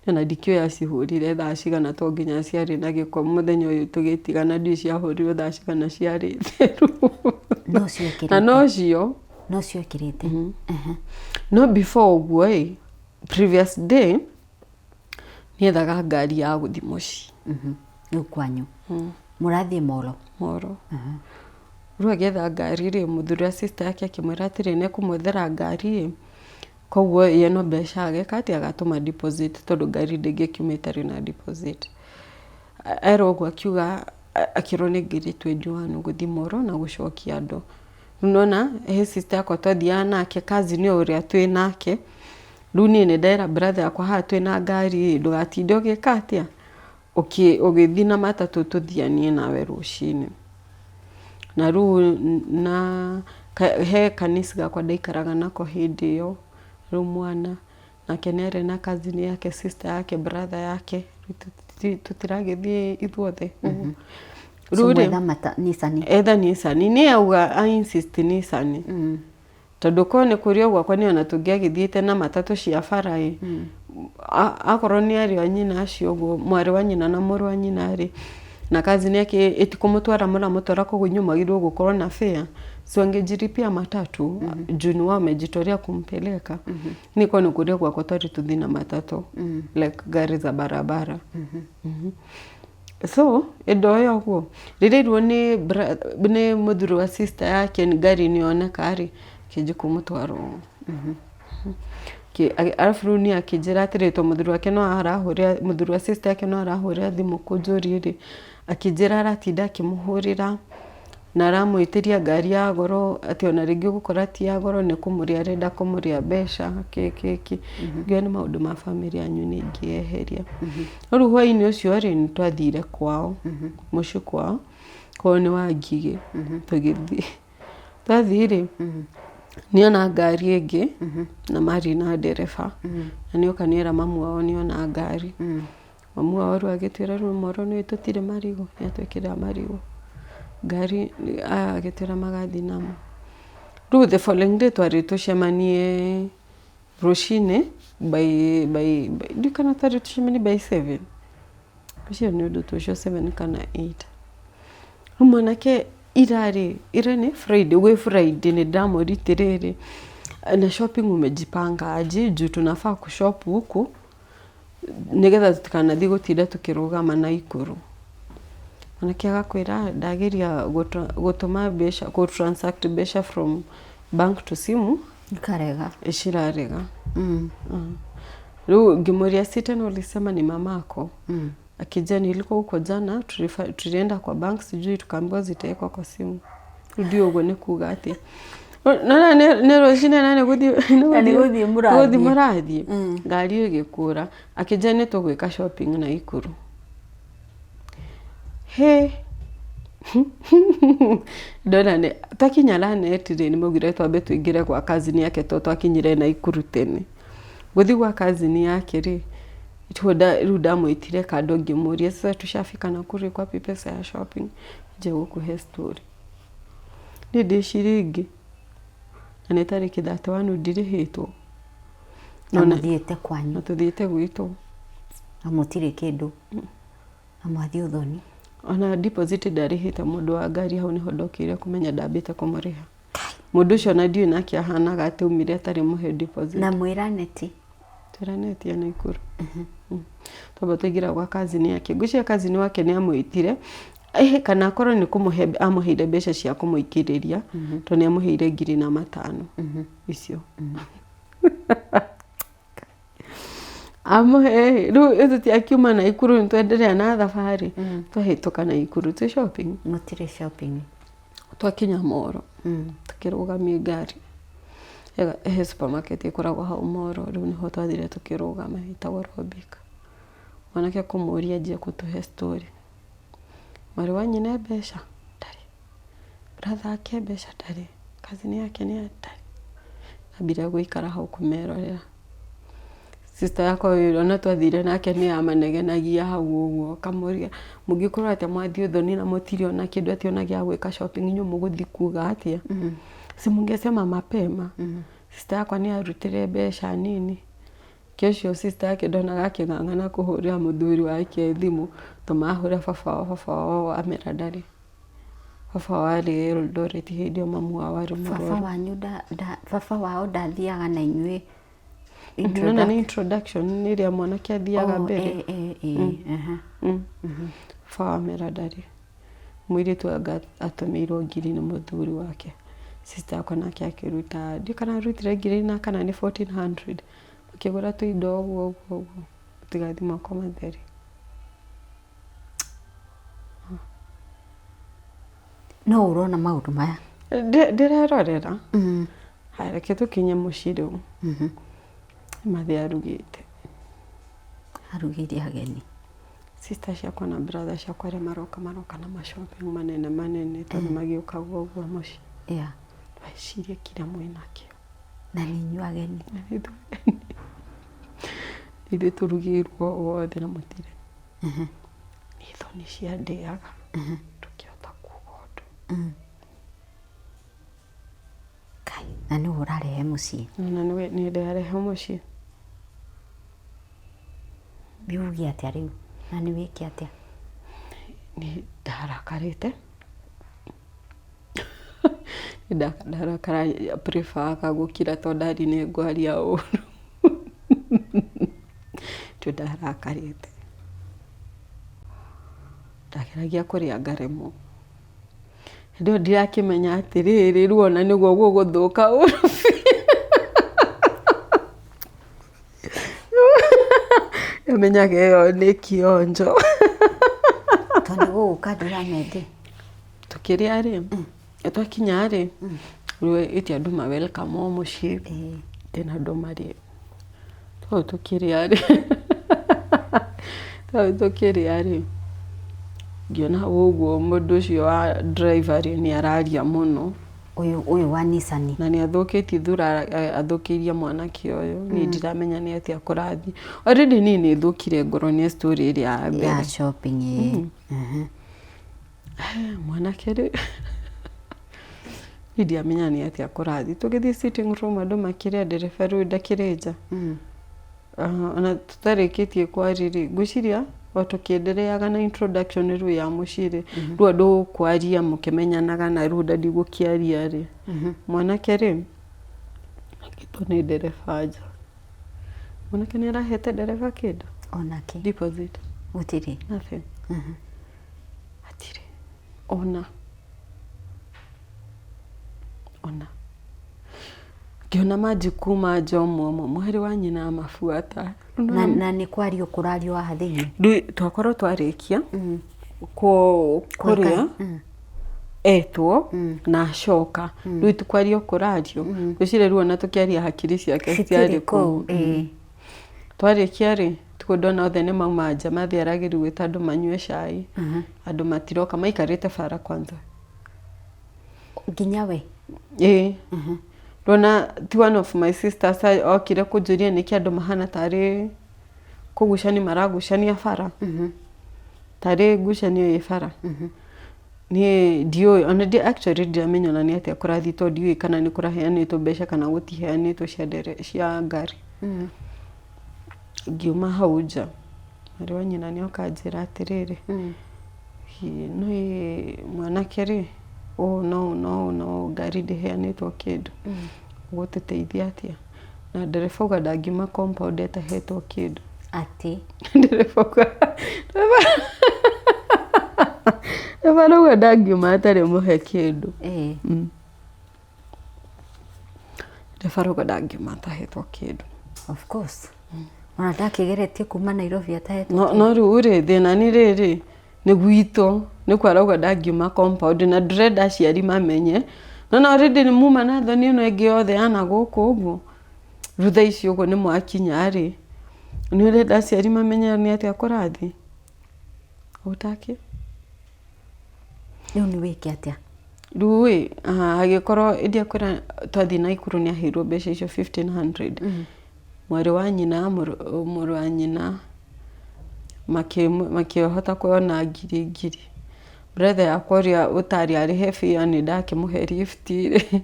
ona ndikĩũĩ acihũrire thaa cigana, to nginya ciarĩ na gĩko. Mũthenya ũyũ tũgĩtigana ndiũĩ ciahũrirwo thaa cigana, ciarĩ theru. No ciĩkĩrĩte. Na nocio. No ciĩkĩrĩte. No before ũguo ĩ, previous day niethaga ngari ya gũthiĩ mũciĩ. Rĩu kwanyu mũrathiĩ moro? Moro. Rĩu agĩetha ngari rĩ, mũthuri wa sister yake akĩmwĩra atĩrĩ nĩ ekũmwethera ngari ĩ, koguo ye no mbeca ageka atĩ agatũma deposit, tondũ ngari ndĩngĩkiuma ĩtarĩ na deposit. Erwo ũguo akiuga, akĩrwo nĩ 21,000 gũthiĩ moro na gũcokia andũ. Rĩu nĩwona he sister yakwa twathiaga nake, cousin o ũrĩa twĩ nake. Rĩu niĩ nĩ ndera brother yakwa, haha twĩna ngari ĩ, ndũgatinde ũgĩka atĩa, ũgĩthiĩ na matatũ, tũthianie nawe rũcinĩ. Na rĩu na he kanisi gakwa ndaikaraga nako hĩndĩ ĩyo, rĩu mwana nake nĩ arĩ na cousin yake, sister yake, brother yake, tũtiragĩthiĩ ithuothe ũguo. Rĩu rĩ Nissan. Etha Nissan, nĩ auga a insist Nissan, tondũ korwo nĩ kũrĩ o gwakwa nĩ ona tũngĩagĩthiĩte na matatũ cia bara ĩ. Akorwo nĩ arĩ a nyina acio ũguo, mwarĩ wa nyina na mũrũ wa nyina rĩ, na cousin yake ĩtikũmũtwara mũramũtwara, koguo inyuĩ mwagĩrĩirwo gũkorwo na fare, so angejilipia matatu juu ni wao wamejitolea kumpeleka. Ni korwo nĩ kũrĩ gwakwa twarĩ tũthiĩ na matatũ, like gari za barabara. So ĩndoya ũguo rĩrĩa irwo nĩ mũthuri wa sister yake ngari nĩ yoneka rĩ, kĩnji kũmũtwara ũũ. Arabu rĩu niĩ akĩnjĩra atĩrĩ, to mũthuri wake no arahũrĩra, mũthuri wa sister yake no arahũrĩra thimũ kũnjũria rĩ, akĩnjĩra aratinda akĩmũhũrĩra na aramwĩtĩria ngari ya goro, atĩ ona rĩngĩ ũgũkora ti ya goro, nĩ kũmũrĩa arenda kũmũrĩa mbeca, kĩ kĩ kĩ. Ngiuga nĩ maũndũ ma bamĩrĩ yanyu, nĩ ingĩeheria. No rĩu hwainĩ ũcio rĩ, nĩ twathire kwao mũciĩ, kwao kwao nĩ Wangigĩ. Tũgĩthiĩ, twathiĩ rĩ, nĩona ngari ĩngĩ na marĩ na ndereba, na nĩoka nĩera mamu wao nĩona ngari. Mamu wao rĩu agĩtwĩra, "Rĩu moro nĩ tũtirĩ marigũ." Nĩatwĩkĩrĩra marigũ ngari, agĩtwĩra magathiĩ namo. Rĩu the following day twarĩ tũcemanie rũcinĩ by ndiũĩ kana twarĩ tũcemanie by 7, ũcio nĩ ũndũ ta ũcio, 7 kana 8. Rĩu mwanake Ira rĩ, ira nĩ Friday, gwĩ Friday nĩ ndamwĩrire atĩrĩrĩ, na shopping umejipanga aje juu tunafaa kushop huku nĩgetha tũtikanathiĩ gũtinda tũkĩrũgama Naikuru. Mwanake agakwĩra ndageria gũtũma mbeca, gũ transact mbeca from bank to simu Ikarega. cirarega. Rĩu ngĩmũria si tena ulisema ni mamako? Akija nilikuwa huko jana tulienda kwa bank sijui tukaambiwa zitawekwa kwa simu. Rĩu ndiũĩ ũguo nĩ kuga atĩa. Nona nĩ rũcinĩ na nĩ gũthiĩ Na nĩ gũthiĩ mũrathiĩ. Gũthiĩ mũrathiĩ. Ngari ĩgĩkũra. Akĩnjĩra nĩ tũgwĩka shopping Naikuru. Hĩ! Ndona nĩ twakinya Lanet rĩ, nĩ maugire twambe tũingĩre gwa cousin yake tondũ twakinyire Naikuru tene. Gũthiĩ gwa cousin yake rĩ, rĩu ndamwĩtire kando ngĩmũria sasa tushafika Nakuru iko wapi pesa ya shopping? Anjia gũkũhe story. Niĩ ndĩ ciringi na nĩ tarĩki 31 ndirĩhĩtwo. Na mũthiĩte kwanyu. Na tũthiĩte gwitũ. Na mũtirĩ kĩndũ. Na mwathiĩ ũthoni. Ona deposit ndarĩhĩte mũndũ wa ngari hau nĩho ndokĩire kũmenya ndambĩte kũmũrĩha. Mũndũ ũcio ona ndiũĩ nake ahanaga atĩ aumire atarĩ mũhe deposit. Na mwĩraneti? Twĩranĩtie Naikuru. Twamba twaingĩra gwa cousin yake. Ngwĩciria cousin wake nĩ amwĩtire kana akorwo nĩ kũmũhe amũheire mbeca cia kũmũikĩrĩria tondũ nĩ amũheire ngiri na matano icio. Amũhe rĩu tũtiakiuma Naikuru nĩ twenderea na thabarĩ twahĩtũka Naikuru twĩ shopping. Mũtirĩ shopping. Twakinya Moro tũkĩrũgamia ngari he supermarket ĩkoragwo hau Moro rĩu nĩho twathire tũkĩrũgama ĩtagwo Robic. Mwanake kũmũria anjie gũtũhe story. Mwarĩ wa nyina e mbeca? Ndarĩ. Brother ake e mbeca? Ndarĩ. Cousin yake nĩ ndarĩ. Ambire gũikara hau kũmerorera. Sister yakwa ũyũ ona twathire nake nĩ amanegenagia hau ũguo akamũria mũngĩkorwo atĩa mwathiĩ ũthoni na mũtirĩ ona kĩndũ atĩ ona gĩa gwĩka shopping inyuĩ mũgũthiĩ kuga atĩa? Si mũngesema mapema. Sister yakwa nĩ arutire mbeca nini. Ke ũcio sister yake ndonaga akĩng'ang'ana kũhũrĩra mũthuri wake thimũ tondũ marahũrĩra baba wao, baba wao amera ndarĩ. Baba wao arĩ Eldoret hĩndĩ ĩyo mamu wao arĩ Baba mũrwaru. wanyu baba wao ndathiaga na inyuĩ Nona nĩ introduction nĩ ĩrĩa mwanake athiaga Oh, mbere. eh, eh, eh, aha. Baba wao amera ndarĩ. Mũirĩtu anga atũmĩirwo ngiri nĩ mũthuri wake. Sister yakwa nake akĩruta ndiũĩ kana arutire ngiri na kana nĩ 1400 makĩgũra tũindo ũguo ũguo ũguo mũtigathiĩ moko matheri. No ũrona maũndũ maya. Ndĩrerorera. Haya reke tũkinye mũciĩ rĩu. Mathe arugĩte. Arugĩire ageni. Sister ciakwa na brother ciakwa arĩa maroka maroka na ma shopping manene manene tondũ magĩũkaga ũguo mũciĩ. Yeah. Ndwecirie kĩrĩa mwĩnakĩo. Na nĩ inyuĩ ageni. Na nĩ ithuĩ ageni. Ithuĩ tũrugĩirwo othe na mũtirĩ. Nĩ thoni ciandĩaga. Ndũngĩhota kuga ũndũ. Kai, na nĩwe ũrarehe mũciĩ. Na nĩwe niĩ ndĩrarehe mũciĩ. Nĩ uge atĩa rĩu? Na nĩ wĩke atĩa? Nĩ ndarakarĩte. Ndarakara prefer gũkira tondũ ndari nĩ ngwaria ũru. Tondũ ndarakarĩte. Ndageragia kũrĩa ngaremwo. Hĩndĩ ĩyo ndirakĩmenya atĩrĩrĩ, rĩu ona nĩguo gũgũthũka ũru biũ. Ndiamenyaga ĩyo nĩ kĩonjo. Tondũ nĩ gũgũka ndũramende. Tũkĩrĩa rĩ, twakinya rĩ, rĩu ĩti andũ ma welcome o mũciĩ, tena andũ marĩe. Twahau tũkĩrĩa rĩ, twahau tũkĩrĩa rĩ, ngĩona hau ũguo mũndũ ũcio wa driver rĩ, nĩ araria mũno. Ũyũ wa Nissan. Na nĩ athũkĩtie thura athũkĩirie mwanake ũyũ, niĩ ndiramenya nĩ atĩa kũrathiĩ. Already niĩ nĩ thũkire ngoro nĩ story ĩrĩa ya mbere. Ya shopping ĩĩ. Mwanake rĩ, niĩ ndiamenya nĩ atĩa kũrathiĩ. Tũgĩthiĩ sitting room andũ makĩrĩa ndereba rĩu ndakĩrĩ nja. Ona tũtarĩkĩtie kwaria rĩ, ngwĩciria O tũkĩendereaga na introduction rĩu ya mũciĩ rĩ, rĩu andũ kwaria mũkĩmenyanaga na rĩu ndadi gũkĩaria rĩ, mwanake rĩ, akĩtwo nĩ ndereba nja. Mwanake nĩ arahete ndereba kĩndũ? Onake. Deposit. Gũtirĩ. Nothing. Hatirĩ. Ona. Ona. Ngĩona manji kuma nja ũmwe ũmwe, mwarĩ wa nyina amabuata. Na nĩ kwario kũrario haha thĩinĩ. Rĩu twakorwo twarĩkia kũrĩa etwo na acoka rĩu ti kwario kũrario ngwĩciria rĩu ona tũkĩaria hakiri ciake citiarĩ kũu. Twarĩkia rĩ tukũ ndona othe nĩ mauma nja mathiĩ aragĩru gwĩta andũ manyue cai, andũ matiroka maikarĩte bara kwanza. Nginya we? Ĩĩ. Ndona ti one of my sisters okire kũnjũria nĩkĩ andũ mahana tarĩ kũgucania maragucania bara, tarĩ ngucanio ĩ bara. Niĩ ndiũĩ ona actually ndiramenya ona nĩ atĩa kũrathiĩ tondũ ndiũĩ kana nĩ kũraheanĩtwo mbeca kana gũtiheanĩtwo cia ndere cia ngari. Ngiuma hau nja, mwarĩ wa nyina nĩ oka anjĩra atĩrĩrĩ, nĩ mwanake rĩ, ũũ na ũũ na ũũ na ũũ ngari ndĩheanĩtwo kĩndũ, ũgũtũteithia atĩa? Na ndereba auga ndangiuma compound ĩtahetwo kĩndũ. Atĩ? Ndereba auga ndereba arauga ndangiuma atarĩ mũhe kĩndũ. Ndereba arauga ndangiuma atahetwo kĩndũ. Of course. Ona ndakĩgeretie kuma Nairobi atahetwo kĩndũ. No rĩu rĩ, thĩna nĩ rĩrĩ, nĩ gwitũ nĩkuo arauga ndangiuma compound na ndĩrenda aciari mamenye. Nĩwona already nĩ muma na thoni ĩno ĩngĩ yothe ya na gũkũ ũguo, rĩu thaa ici ũguo nĩ mwakinya rĩ, nĩ ũrenda aciari mamenye nĩ atĩa kũrathiĩ? Ũtakĩ? Rĩu nĩ wĩke atĩa? Rĩu ĩ, hagĩkorwo ndiakwĩra twathiĩ Naikuru nĩ aheirwo mbeca icio 1500. Mwarĩ wa nyina, mũrũ wa nyina makĩhota kuona ngiri ngiri. Brother yakwa ũrĩa ũtarĩ arĩhe fare nĩ ndakĩmũhe lift rĩ,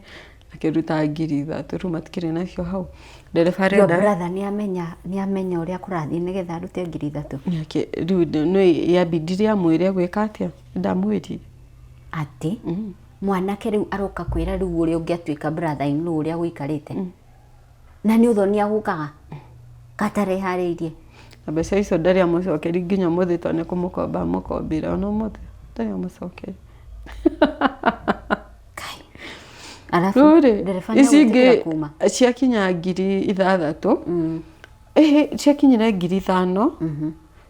akĩruta 3000 rĩu matikĩrĩ nacio hau. Ndereba Your arenda brother nĩ amenya nĩ amenya ũrĩa kũrathiĩ nĩgetha arute 3000? Rĩu nĩ yambindire amwĩre gwĩka atĩa, ndamwĩrire. Atĩ mwanake rĩu aroka kwĩra rĩu ũrĩa ũngĩatuĩka brother in law ũrĩa gũikarĩte na nĩ ũthoni agũkaga gatareharĩirie. Na mbeca icio ndarĩ amũcokeri nginya ũmũthĩ tondũ nĩ kũmũkomba amũkombire ona ũmũthĩ ndarĩ amũcokeri. Kai. Arabu Rĩu rĩ, ndereba nĩ ici agwĩtĩkĩra ingĩ kuma? ciakinya 6000, ĩhĩ ciakinyire 5000,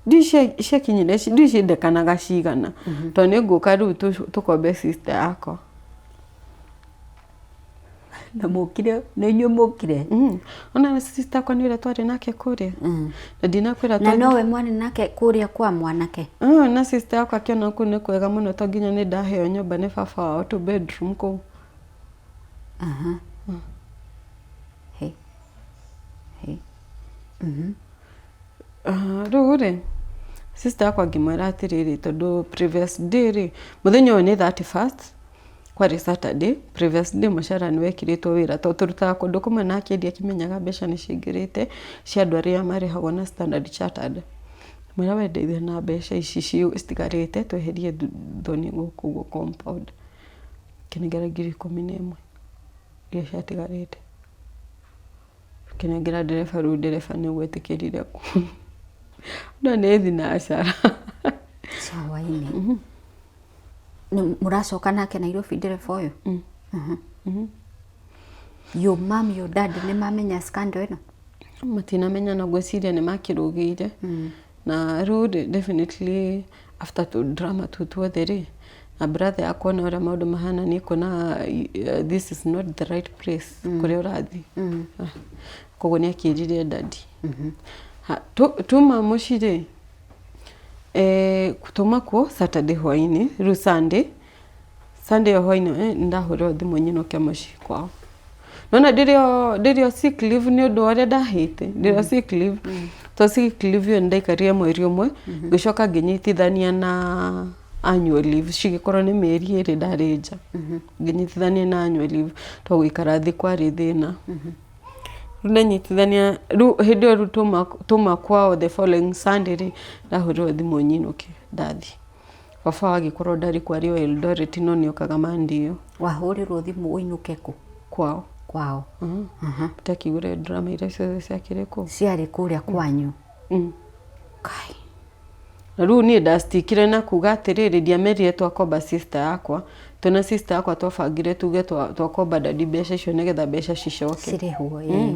ndiũĩ ciakinyire ndiũĩ ciendekanaga cigana tondũ nĩ ngũka rĩu tũkombe sister yakwa. Na mũkire nĩ inyuĩ mũkire? Ona sister yakwa nĩ ũrĩa twarĩ nake kũrĩa na ndinakwĩra Na nowe mwarĩ nake kũrĩa kwa mwanake? Na sister yakwa akĩona kũu nĩ kwega mũno to nginya nĩ ndaheo nyũmba nĩ baba wao two bedroom kũu. He. He. Rĩu rĩ, sister yakwa ngĩmwĩra atĩrĩrĩ tondũ previous day rĩ, mũthenya ũyũ nĩ 31st, kwarĩ Saturday, previous day mũcara nĩ wekĩrĩtwo wĩra tondũ tũrutaga kũndũ kũmwe na akĩendia akĩmenyaga mbeca nĩ cingĩrĩte cia andũ arĩa marĩhagwo na Standard Chartered. Ngĩmwĩra we ndeithia na mbeca ici citigarĩte tweherie thoni gũkũ ũguo compound. Akĩnengera 11,000 iria ciatigarĩte. Akĩnengera ndereba rĩu ndereba nĩ gwetĩkĩrire no nĩ thinacara. Cia hwainĩ. Nĩ mũracoka nake Nairobi ndereba ũyũ? Your mom, your dad nĩ mamenya scandal ĩno? Matinamenya na ngwĩciria nĩ makĩrũgĩire na rĩu rĩ definitely after tũ drama tũu tuothe rĩ, na brother yakwa ona ũrĩa maũndũ mahana nĩ ekuona this is not the right place kũrĩa ũrathiĩ. Koguo nĩ akĩrire daddy. Tuma mũciĩ rĩ, tuma kuo Saturday hwainĩ, rĩu Sunday, Sunday ĩyo hwainĩ nĩ ndahũrĩrwo thimũ nyinũke mũciĩ kwao. Nĩwona ndĩrĩ o sick leave nĩ ũndũ wa ũrĩa ndahĩte, ndĩrĩ o sick leave, to sick leave ĩyo nĩ ndaikarire mweri ũmwe, ngĩcoka ngĩnyitithania na annual leave cigĩkorwo nĩ mĩeri 2 ndarĩ nja, ngĩnyitithania na annual leave tondũ gũikara thĩ kwarĩ thĩna. Rĩu ndanyitithania rĩu hĩndĩ ĩyo rĩu tuma kwao the following Sunday rĩ, ndahũrĩrwo thimũ nyinũke ndathiĩ. Baba wao agĩkorwo ndarĩ kuo arĩ o Eldoret no nĩ okaga Monday ĩyo. Wahũrĩrwo thimũ ũinũke kũ? Kwao. Kwao. Ndakĩigua drama iria ciothe ciakĩrĩ kũu. Ciarĩ kũrĩa kwanyu. Kai. Na rĩu niĩ ndastikire na kuga atĩrĩrĩ, ndiamerire twakomba sister yakwa, twĩna sister yakwa twabangire tuge twakomba daddy mbeca icio nĩgetha mbeca cicoke. Cirĩhwo ĩĩ.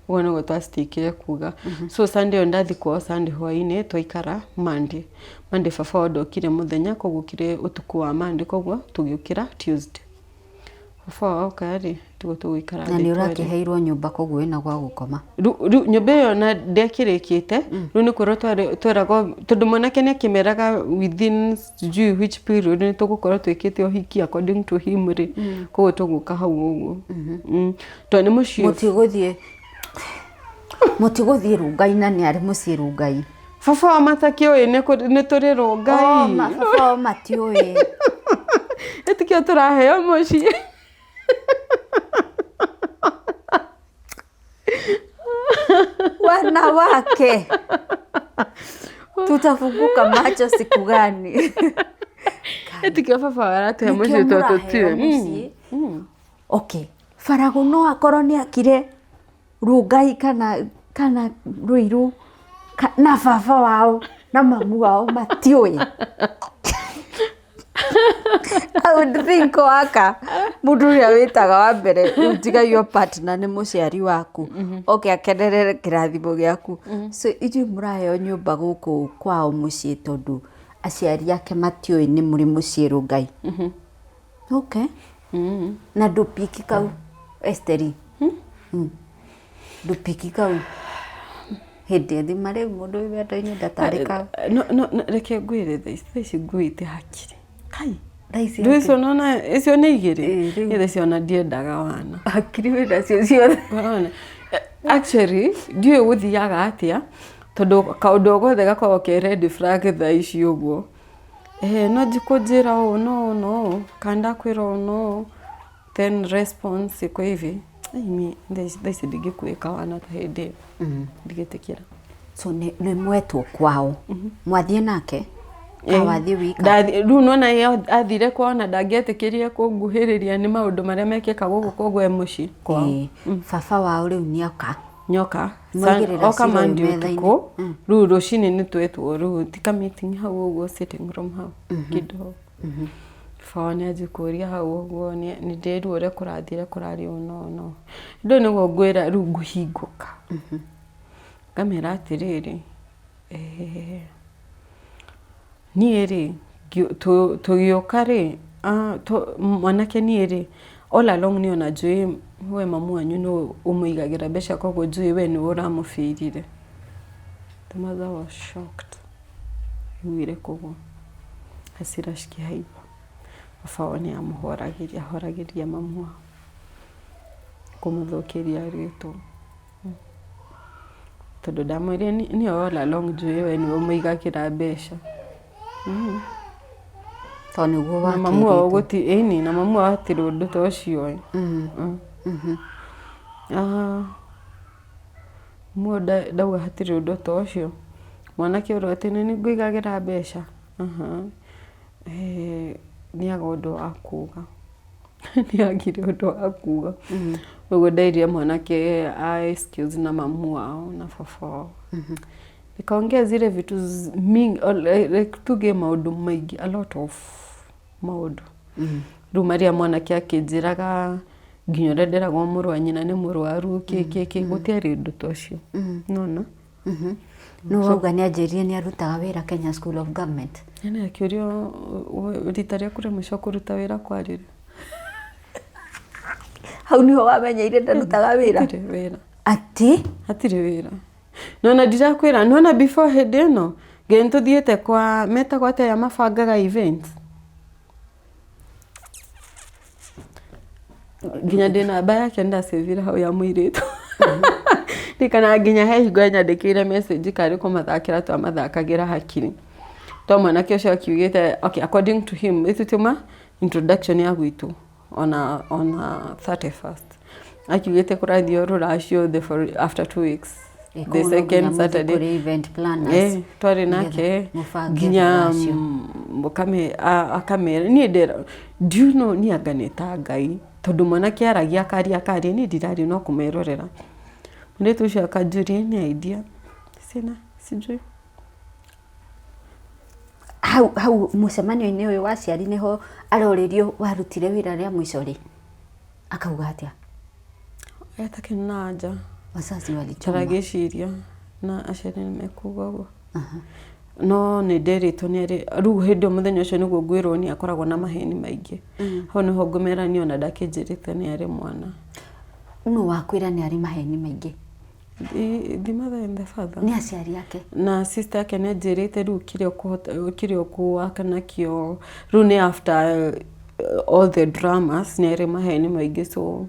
Ũguo nĩguo twastikire kuga. So Sunday ĩyo ndathiĩ kwao Sunday hwainĩ twaikara Monday. Monday baba wao ndokire mũthenya koguo okire ũtukũ wa Monday koguo tũgĩũkĩra Tuesday. Baba wao oka rĩ, tiguo tũgũikara Na thĩ nĩ twarie. ũrakĩheirwo nyũmba koguo wĩna gwa gũkoma. Rĩu nyũmba ĩyo ona ndĩakĩrĩkĩte, rĩu nĩ kwĩrwo tweragwo tondũ mwanake nĩ akĩmeraga within sijui which period nĩ tũgũkorwo twĩkĩte ũhiki according to him rĩ, koguo tũgũka hau ũguo. Tondũ nĩ mũciĩ Mũtigũthiĩ mũtigũthiĩ Rungai na nĩ arĩ mũciĩ Rungai. Baba wa matakĩũĩ nĩ tũrĩ Rungai. Oh, baba wao matiũĩ. Ĩtikĩo tũraheo mũciĩ. Wanawake tutafunguka macho siku gani? Ĩtikĩo baba wao aratũhe Nĩkĩo mũciĩ tondũ mũraheo tũtirĩ. mũciĩ. Okay, Faragũ no akorwo nĩ akire Rungai kana Ruiru na baba wao na mamu wao matiũĩ. I would think waka mũndũ ũrĩa wĩtaga wa mbere rĩu tiga your partner nĩ mũciari waku oke akenerere kĩrathimo gĩaku. So ithuĩ mũraheo nyũmba gũkũ kwao mũciĩ tondũ aciari ake matiũĩ nĩ mũrĩ mũciĩ Rungai. Okay. Na ndũpiki kau Esteri. Ndũpiki kau hĩndĩ ĩthima rĩu mũndũ wĩ wendo-inĩ ndatarĩkaga. No, no, no, reke ngwĩre thaa ici thaa ici nguĩte hakiri. Kai. Thaa ici Rĩu icio nona icio nĩ igĩrĩ. Ĩĩ, rĩu. Niĩ thaa ici ona ndiendaga wana. Hakiri wĩ nacio ciothe. Ũrona? Actually, ndiũĩ gũthiaga atĩa tondũ kaũndũ o gothe gakoragwo ke red flag thaa ici ũguo. No kũnjĩra ũũ no ũũ no ũũ kana ndakwĩra ũũ no ũũ then response iko hivi. Ai, thaa ici ndingĩkuĩka wana ta hĩndĩ ĩyo. Ndingĩtĩkĩra. So nĩ mwetwo kwao. Mwathiĩ nake? Kana wathiĩ wika? Rĩu nĩwona ye athire kwao na ndangĩetĩkĩrire kũnguhĩrĩria nĩ maũndũ marĩa mekĩkaga gũkũ koguo e mũciĩ kwao. Ĩĩ. Baba wao rĩu nĩoka. Nyoka. Mwaigĩrĩra Oka cira ũyũ Monday metha-inĩ. ũtukũ rĩu rũcinĩ nĩ twetwo rĩu ti ka meeting hau ũguo sitting room hau kidogo. Baba wao nĩ anjia kũria hau ũguo nĩ ndĩrwo ũrĩa kũrathire kũrarĩ ũũ na ũũ na ũũ. Hĩndĩ ĩyo nĩguo ngwĩra rĩu ngũhingũka. Ngamera atĩrĩrĩ, niĩ rĩ tũgĩũka rĩ, mwanake niĩ rĩ all along niĩ ona njũĩ we mamu wanyu nĩwe ũmũigagĩra mbeca koguo njũĩ we nĩwe ũramũbĩrire. The mother was shocked. Aiguire kũgwa hasira cikĩhaimba. Baba wao nĩ amũhoragĩria ahoragĩria mamu wao kũmũthũkĩria rĩtwa. Tondũ ndamwĩrire niĩ all along njũĩ we nĩwe ũmũigagĩra mbeca. Tondũ nĩguo Na mamu wao wakĩrĩtwo. gũtirĩ ĩni na mamu wao hatirĩ ũndũ ta ũcio oĩ. Mamu wao ndauga hatirĩ ũndũ ta ũcio. Mwanake ũrĩa atĩ nĩ ngũigagĩra mbeca, nĩaga ũndũ wa kuga. Nĩagire ũndũ wa kuga. Ũguo nderire mwanake a excuse na mamu wao na baba wao. Nikaongea zile vitu mingi like tuge maũndũ maingĩ a lot of maũndũ. Rĩu marĩa mwanake akĩnjĩraga nginya ũrĩa nderagwo mũrũ wa nyina nĩ mũrwaru kĩ kĩ kĩ gũtiarĩ ũndũ ta ũcio. Nĩwona? Nũ wauga nĩ anjĩrire nĩ arutaga wĩra Kenya School of Government. Nĩ akĩũrio rita rĩaku rĩa mũico kũruta wĩra kwarĩ rĩ? Hau niho wamenyeire ndarutaga wĩra? Hatirĩ wĩra. Atĩ? Hatirĩ wĩra. Nĩwona ndirakwĩra, nĩwona before hĩndĩ ĩno, nginya nĩtũthiĩte kwa, metagwo atĩa aya mabangaga events? Nginya ndĩ namba yake nĩndacĩvire hau ya mũirĩtu. Ndirikanaga nginya he hingo anyandĩkĩire message karĩ kũmathakĩra twamathakagĩra hakiri. To mwanake ũcio akiugĩte, okay according to him, ithuĩ tuma introduction ya gwitũ ona 31st. Akiugĩte kũrathiĩ rũracio the for after 2 weeks, Eh, the koguo no nginya second mũthiĩ Saturday. kũrĩ event planners. Eh, twarĩ Nĩgetha nake mũbange nginya rũracio. Akamera niĩ ndera, do you know, niĩ anga nĩ ta Ngai, tondũ mwanake aragia akaria akaria, niĩ ndiraria no kũmerorera. Mũirĩtu ũcio akanjũria nĩ idea sina, sijui. Hau hau mũcemanio-inĩ ũyũ wa aciari nĩho arorĩrio warutire wĩra rĩa mũico rĩ, akauga atĩa? Etakena na anja. Wazazi walichoma. Taragĩciria na aciari nĩ mekuga ũguo, no nĩ nderĩtwo nĩ arĩ rĩu hĩndĩ ĩyo mũthenya ũcio nĩguo ngwĩrwo nĩ akoragwo na maheni maingĩ. Hau nĩho ngũmera niĩ ona ndakĩnjĩrĩte nĩ arĩ mwana. Nũ wakwĩra nĩ arĩ maheni maingĩ? The mother and the father. Nĩ aciari ake. Na sister yake nĩ anjĩrĩte rĩu kĩrĩa ũkũhota, kĩrĩa ũkũwaka nakĩo rĩu nĩ after all the dramas nĩ arĩ maheni maingĩ, so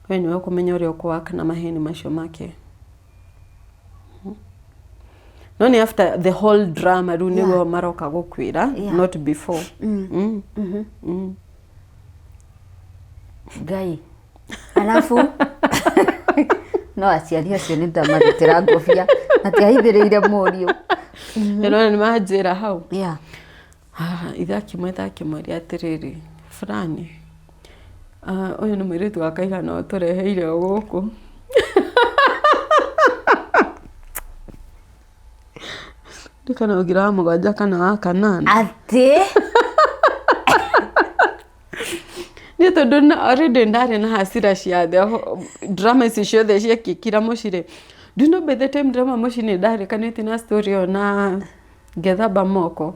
we nĩwe ũkũmenya ũrĩa ũkũwaka na maheni macio make, no nĩ after the whole drama rĩu nĩguo maroka gũkwĩra, not before. Ngai, alafu no aciari acio nĩ ndamarutĩra ngũbia matiahithĩrĩire mũriũ. Nĩrona nĩ manjĩra hau. Ah, ithe akĩmwĩta akĩmwĩra atĩrĩrĩ, fulani, ah, ũyũ nĩ mũirĩtu wa kaigana ũtũreheire o gũkũ. Ndikana ũgira wa mũgwanja kana wa kanana. Atĩ? Niĩ tondũ already ndarĩ na hasira cia the drama ici ciothe ciekĩkira mũciĩ rĩ. Do you know, by the time ndĩrauma mũciĩ nĩ ndarĩkanĩtie na story ĩyo na ngethamba moko.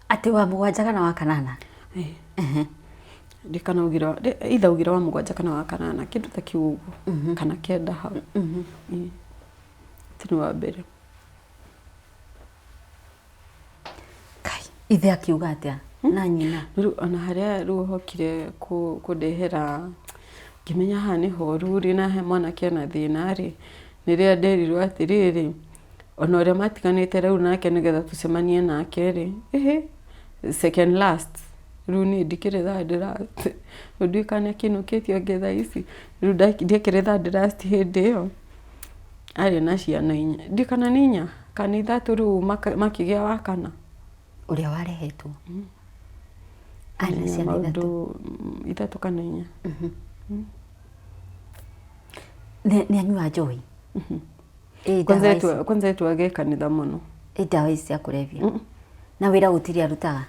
Atĩ wa mũgwanja kana wa kanana? Ndikana ugire either ugire wa mũgwanja kana wa kanana, kĩndũ ta kĩu ũguo, kana kenda hau. Ti nĩ wa mbere. Kai, ithe akiuga atĩa na nyina? Rĩu ona harĩa rĩu hokire kũndehera ngĩmenya haha nĩ horu rĩ, na he mwanake ena thĩna rĩ, nĩrĩa nderirwo atĩrĩrĩ, ona ũrĩa matiganĩte rĩu nake nĩgetha tũcemanie nake rĩ, ĩhĩ, second last. Rĩu niĩ ndikĩrĩ third last, rĩu ndiũĩ kana nĩakĩinũkĩtio angĩ thaa ici. Rĩu ndiekĩrĩ third last hĩndĩ ĩyo arĩ na ciana inya, ndiũĩ kana nĩ inya kana nĩ ithatũ, rĩu makĩgĩa wa kana. Ũrĩa warehetwo arĩ na ciana ithatũ? Maũndũ ithatũ kana inya. Nĩ anyua njohi? Ĩ Kwanza ndawa ici? Kwanza etuage kanitha mũno. Ĩ ndawa ici cia kũrebia? Na wĩra gũtirĩ arutaga?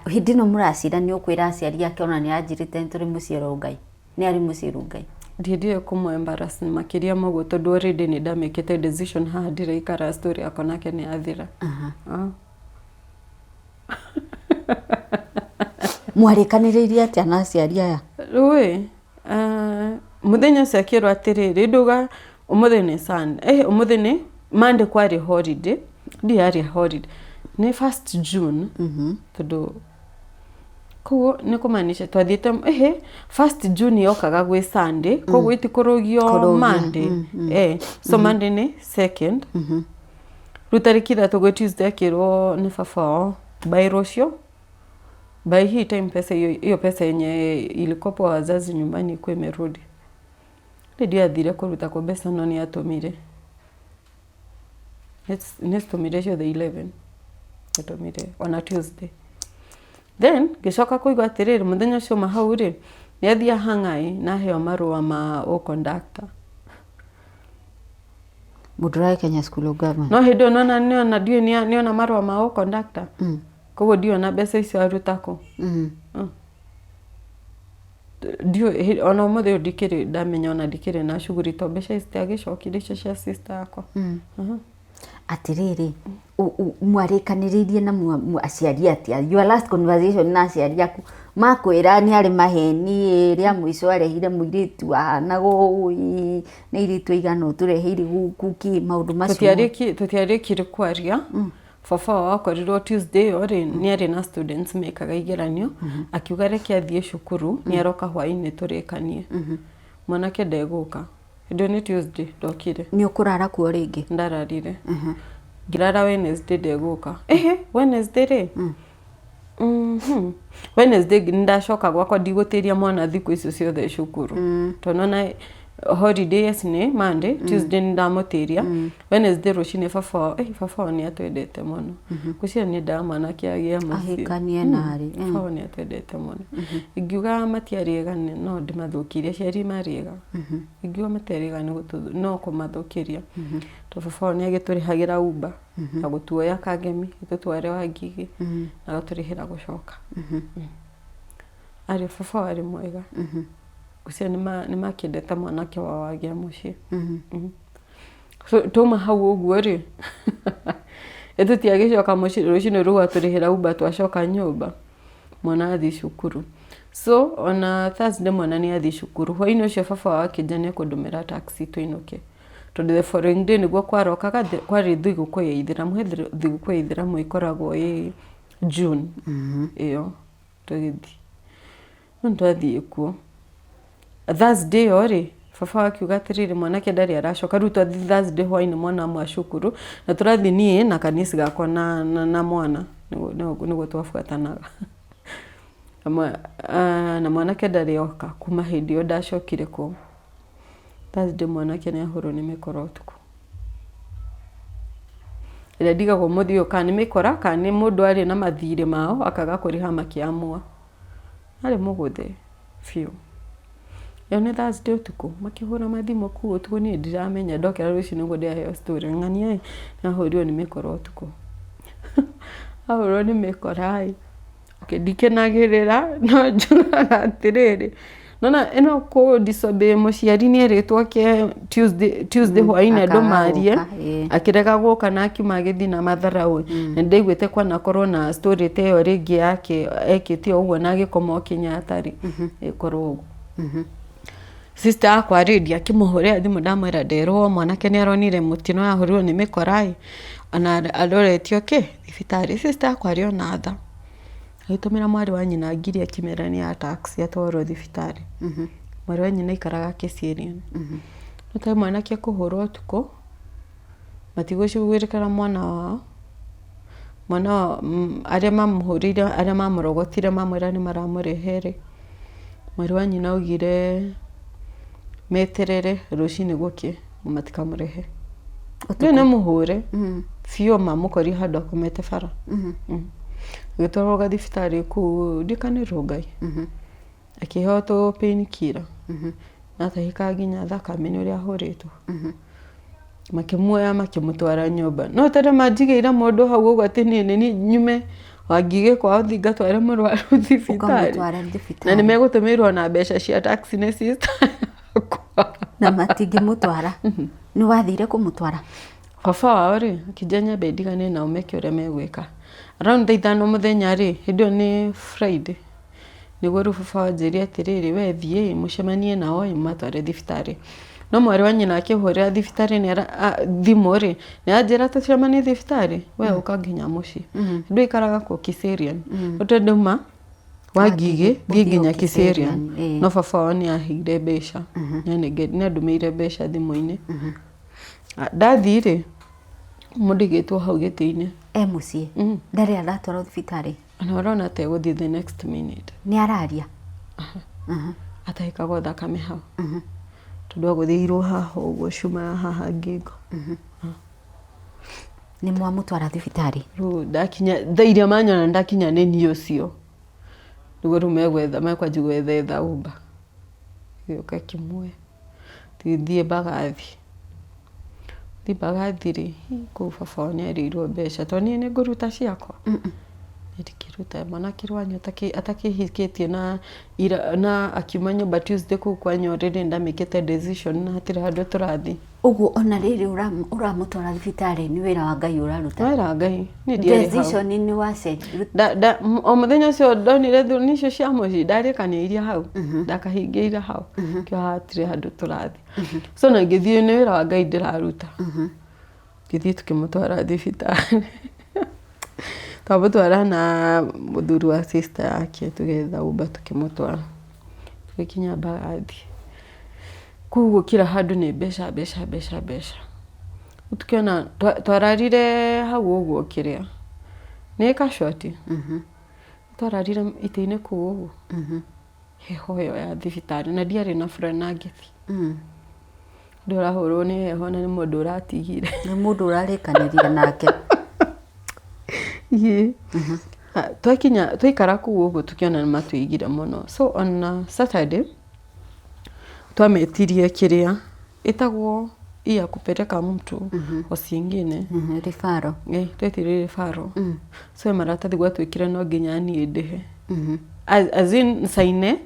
Hĩndĩ ĩno mũracira nĩ ũkwĩra aciari ake ona nĩ anjĩrĩte nĩ tũrĩ mũciĩ Rongai, nĩ arĩ mũciĩ Rongai? Ndiendire kũmũ embarrass makĩria ma ũguo, tondũ already nĩ ndamĩkĩte decision haha ndiraikara, story yakwa nake nĩ yathira. Ah. Mwarĩkanĩrĩirie atĩa na aciari aya? Rĩu ĩ, mũthenya ũcio akĩrwo atĩrĩrĩ, ndauga ũmũthĩ nĩ Sunday, ũmũthĩ nĩ Monday, kwarĩ holiday, ndiũĩ yarĩ holiday, nĩ 1st June, tondũ koguo nĩ kũmaanisha twathiĩte, ĩhĩ, 1st June yokaga gwĩ Sunday, koguo itikũrũgio. Kũrũgia. Monday, so Monday nĩ second, rĩu tarĩki 3 gwĩ Tuesday akĩrwo nĩ baba wao by rũciũ, by hii time pesa hiyo hiyo pesa yenye ilikopwa wazazi nyumbani ikuwa imerudi. Rĩu athire kũruta kũ mbeca, no nĩ atũmire, nĩ citũmire ciothe 11, atũmire ona Tuesday. Then ngĩcoka kũigua atĩrĩrĩ, mũthenya ũcio ma hau rĩ, nĩ athiĩ Hangai na aheo marũa ma ũ conductor. Mũndũ ũrarĩ Kenya School of Government. No hĩndĩ ĩyo nona nĩona ndiũĩ nĩona marũa ma ũ conductor, koguo ndiona mbeca icio aruta kũ. Ndiũĩ ona ũmũthĩ ũyũ ndikĩrĩ ndamenya, ona ndikĩrĩ na shughuli to mbeca ici citiagĩcokire icio cia sister yakwa. Atĩrĩrĩ, mwarĩkanĩrĩirie na aciari atĩa? Your last conversation na aciari aku makwĩra nĩ arĩ maheni, ĩ rĩa mũico arehire mũirĩtu wahanaga ũũ, ĩ nĩ airĩtu aigana ũtũreheire gũkũ, kĩ maũndũ macio? Tũtiarĩkire kwaria. Baba wao akorirwo Tuesday ĩyo rĩ, nĩ arĩ na students mekaga igeranio, akiuga reke athiĩ cukuru, nĩ aroka hwaĩ-inĩ tũrĩkanie. Mwanake ndegũka. Hĩndĩ ĩyo nĩ Tuesday ndokire. Nĩ ũkũrara kuo rĩngĩ? Ndararire, ngĩrara. Wednesday ndegũka. Ĩhĩ, Wednesday rĩ, Wednesday nĩ ndacoka gwakwa, ndigũtĩria mwana thikũ icio ciothe cukuru, tondũ nona holiday, yes, nĩ Monday, Tuesday nĩ ndamũtĩria. Wednesday rũcinĩ baba wao, baba wao nĩ atwendete mũno. Ngwĩciria nĩ endaga mwanake agĩe mũciĩ. Ahikanie narĩ. Baba wao nĩ atwendete mũno. Ingiuga matiarĩ ega no ndĩmathũkĩrie. Aciari marĩ ega. Ingiuga matiarĩ ega nĩ no kũmathũkĩria, tondũ baba wao nĩ agĩtũrĩhagĩra Uber na gũtuoya Kangemi tũtware Wangigĩ na agatũrĩhĩra gũcoka. Arĩ baba wao arĩ mwega. Ngwĩciria nĩ makĩendete mwanake wao agĩe mũciĩ. So twauma hau ũguo rĩ, tũtiagĩcoka mũciĩ rũcinĩ rũu atũrĩhĩra Uber, twacoka nyũmba mwana athiĩ cukuru. So ona Thursday mwana nĩ athiĩ cukuru. Hwainĩ ũcio baba wao akĩnjĩra nĩ ekũndũmĩra taxi tũinũke, tondũ the following day nĩguo kwarokaga kwarĩ thigũkũ ya ithĩramu. He thigũkũ ya ithĩramu ĩkoragwo ĩ June ĩyo tũgĩthiĩ. No nĩtwathiĩ kuo Thursday ĩyo rĩ, baba akiuga atĩrĩrĩ, mwanake ndarĩ aracoka. Rĩu twathiĩ Thursday hwainĩ mwana amwe cukuru na tũrathiĩ niĩ na kanisi gakwa na mwana nĩguo twabuatanaga na mwanake ndarĩ oka kuma hĩndĩ ĩyo ndacokire kũu. Thursday mwanake nĩ ahũrwo nĩ mĩkora ũtukũ, ĩrĩa ndigagwo mũthĩ ũyũ kana nĩ mĩkora kana nĩ mũndũ arĩ na mathirĩ mao akaga kũrĩha makĩamua. Arĩ mũgũthe biũ. Ĩyo nĩ Thursday ũtukũ makĩhũra mathimũ kũu ũtukũ, niĩ ndiramenya. Ndokĩra rũcinĩ nĩguo ndĩraheo story ng'ania ĩ nĩ ahũrirwo nĩ mĩkora ũtukũ. Ahũrwo nĩ mĩkora ĩ, okay, ndikenagĩrĩra no njugaga atĩrĩrĩ, nona ĩno kũ disobey mũciari nĩ erĩtwo oke Tuesday hwainĩ andũ Akaga marie, gũka, ĩĩ. Akĩrega gũka na akiuma agĩthiĩ na matharaũ. Na nĩndaiguĩte kwanakorwo na story ta ĩyo rĩngĩ yake ekĩte o ũguo na agĩkoma o Kenyatta rĩ, ĩkorwo ũguo. Sister yakwa rĩngĩ akĩmũhũrĩra thimũ, ndamwĩra nderwo mwanake nĩ aronire mũtino, ahũrirwo nĩ mĩkora ĩ, ona aroretio kĩ thibitarĩ. Sister yakwa arĩ ona tha, agĩtũmĩra mwarĩ wa nyina ngiri akĩmera nĩ ya taxi atwarwo thibitarĩ. Mwarĩ wa nyina aikaraga Kĩserian. No ta mwanake kũhũrwo ũtukũ matigũcugurĩkĩra mwana wao. Mwana wao arĩa mamũhũrĩire, arĩa mamũrogotire mamwĩra nĩ maramũrehe rĩ, mwarĩ wa nyina augire meterere rũcinĩ gũkĩe matikamũrehe. Rĩu nĩ mũhũre biũ mamũkorire handũ akomete bara. Agĩtwarwo gathibitarĩ kũu ndiũĩ Rongai, akĩheo tũ pain killer na atahĩkaga nginya thakame nĩ ũrĩa ahũrĩtwo. Makĩmuoya makĩmũtwara nyũmba. No tondũ manjigĩire mũndũ hau ũguo atĩ niĩ nĩ niĩ nyume Wangigĩ kwao thiĩ ngatware mũrwaru thibitarĩ. Ũkamũtwara Na nĩ thibitarĩ. Megũtũmĩrwo na mbeca cia taxi nĩ sister yakwa. Na matingĩmũtwara. Nĩ wathire kũmũtwara? Baba wao rĩ, akĩnjĩra nyambe ndigane nao meke ũrĩa megwĩka. Around thaa 5 mũthenya rĩ, hĩndĩ ĩyo nĩ Friday, nĩguo rĩu baba wanjĩrire atĩrĩrĩ, we thiĩ mũcemanie nao ĩ mũmatware thibitarĩ. No mwarĩ wa nyina akĩhũrĩra thibitarĩ thimũ rĩ, nĩ anjĩra tũcemanie thibitarĩ, we ũka nginya mũciĩ. Ndũ aikaraga kũ Kiserian. Tondũ ndauma Wangigĩ thiĩ nginya Kiserian. No baba wao nĩ aheire mbeca, nĩ andũmĩire mbeca thimũ-inĩ. Ndathiĩ rĩ, mũndũ aigĩtwo hau gĩtĩ-inĩ. E mũciĩ? Ndarĩ aratwarwo thibitarĩ? Ona ũrona ta egũthiĩ the next minute. Nĩ araria? Atahĩkagwo thakame hau. Tondũ agũthĩirwo haha ũguo cuma ya haha ngingo. Nĩ mwamũtwara thibitarĩ? Rĩu ndakinya thaa iria manyona ndakinya nĩ niĩ ũcio. Nĩguo rĩu megwetha mekwanjia gwethetha Uber. Ĩgĩũka ĩkĩmuoya. Tũgĩthiĩ Mbagathi. Thiĩ Mbagathi rĩ, kũu baba wao nĩ arĩirwo mbeca tondũ niĩ nĩ ngũruta ciakwa. Niĩ ndingĩruta mwanake wanyu atakĩhikĩtie na ira na akiuma nyũmba Tuesday kũu kwanyu already nĩndamĩkĩte decision na hatirĩ handũ tũrathiĩ. Ũguo ona rĩrĩ ũramũtwara thibitarĩ nĩ wĩra wa Ngai ũraruta? Wĩra wa Ngai, niĩ ndiarĩ hau. Decision nĩ wacenjia. O mũthenya ũcio ndonire thuni icio cia mũciĩ ndarĩkanĩirie hau, ndakahingĩire hau, kĩo hatirĩ handũ tũrathiĩ. So na ngĩthiĩ nĩ wĩra wa Ngai ndĩraruta. Ngĩthiĩ tũkĩmũtwara thibitarĩ. Twamũtwara na mũthuri wa sister yake tũgĩetha Uber tũkĩmũtwara. Tũgĩkinya Mbagathi. Kũu gũkira handũ nĩ mbeca mbeca mbeca mbeca. Rĩu tũkĩona twararire hau ũguo kĩrĩa nĩ casualty. Twararire itĩ-inĩ kũu ũguo heho ĩyo ya thibitarĩ na ndiarĩ na furanangĩti. Ndũrahũrwo nĩ heho na nĩ mũndũ ũratigire. Nĩ mũndũ ũrarĩkanĩria nake. Ĩĩ. Twakinya twaikara kũu ũguo tũkĩona nĩ matũigire mũno. So on a Saturday twametirie kĩrĩa ĩtagwo hii ya kupeleka mtu hosi ingine. Referral. Ĩĩ twetirie referral. So he maratathi gwatuĩkire no nginya niĩ ndĩhe. As in caine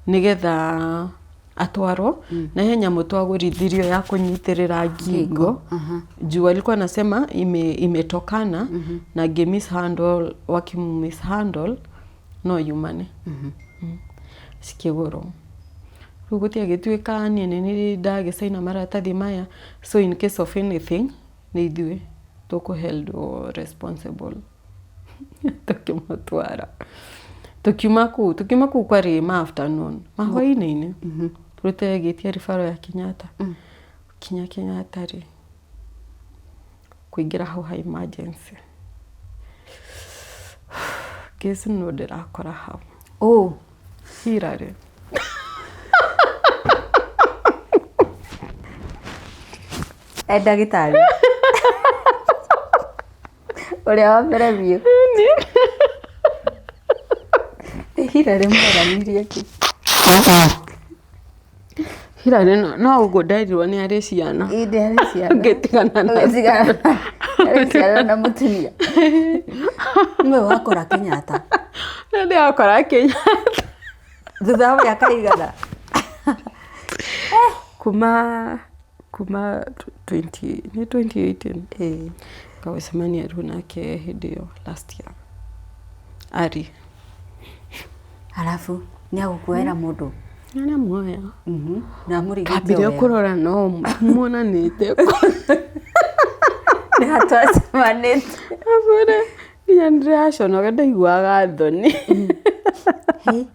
nĩgetha atwarwo na he nyamũ twagũrithirio ya kũnyitĩrĩra ngingo juu alikuwa anasema imetokana na ange mishandle wakimishandle no yumane. Cikĩgũrwo rĩu gũtiagĩtuĩka niĩ nĩ niĩ ndagĩcaina maratathi maya, so in case of anything nĩ ithuĩ tũkũ held responsible. Tũkĩmũtwara tũkiuma kũu kwarĩ ma afternoon, mahwainĩ-inĩ rĩu gĩtia referral ya Kenyatta. Kinya Kenyatta rĩ, kũingĩra hau ha emergency guess nũ ndĩrakora hau? Ũ? Hillary. E ndagĩtarĩ ũrĩa wa mbere biũ nĩ Hillary mwaranirie kĩ? Hillary no ũguo nderirwo nĩ arĩ ciana. Ĩ nĩ arĩ ciana. Ngĩtigana na Ũgĩtigana arĩ ciana na mũtumia nĩwe wakora Kenyatta. Nĩ ndĩrakora Kenyatta. Thutha wa mĩaka igana? Kuma 20 nĩ 2018. Ĩĩ. Ngagũcemania rĩu nake hĩndĩ ĩyo last year ari. Arabu nĩ agũkuoera mũndũ? Nĩ amuoya. Na amũrigite Kambire wega. Kũrora no muonanĩte. Nĩ hatwacemanĩtie. Abure nginya nĩndĩraconoka ndaiguaga thoni. Hĩ, hĩ,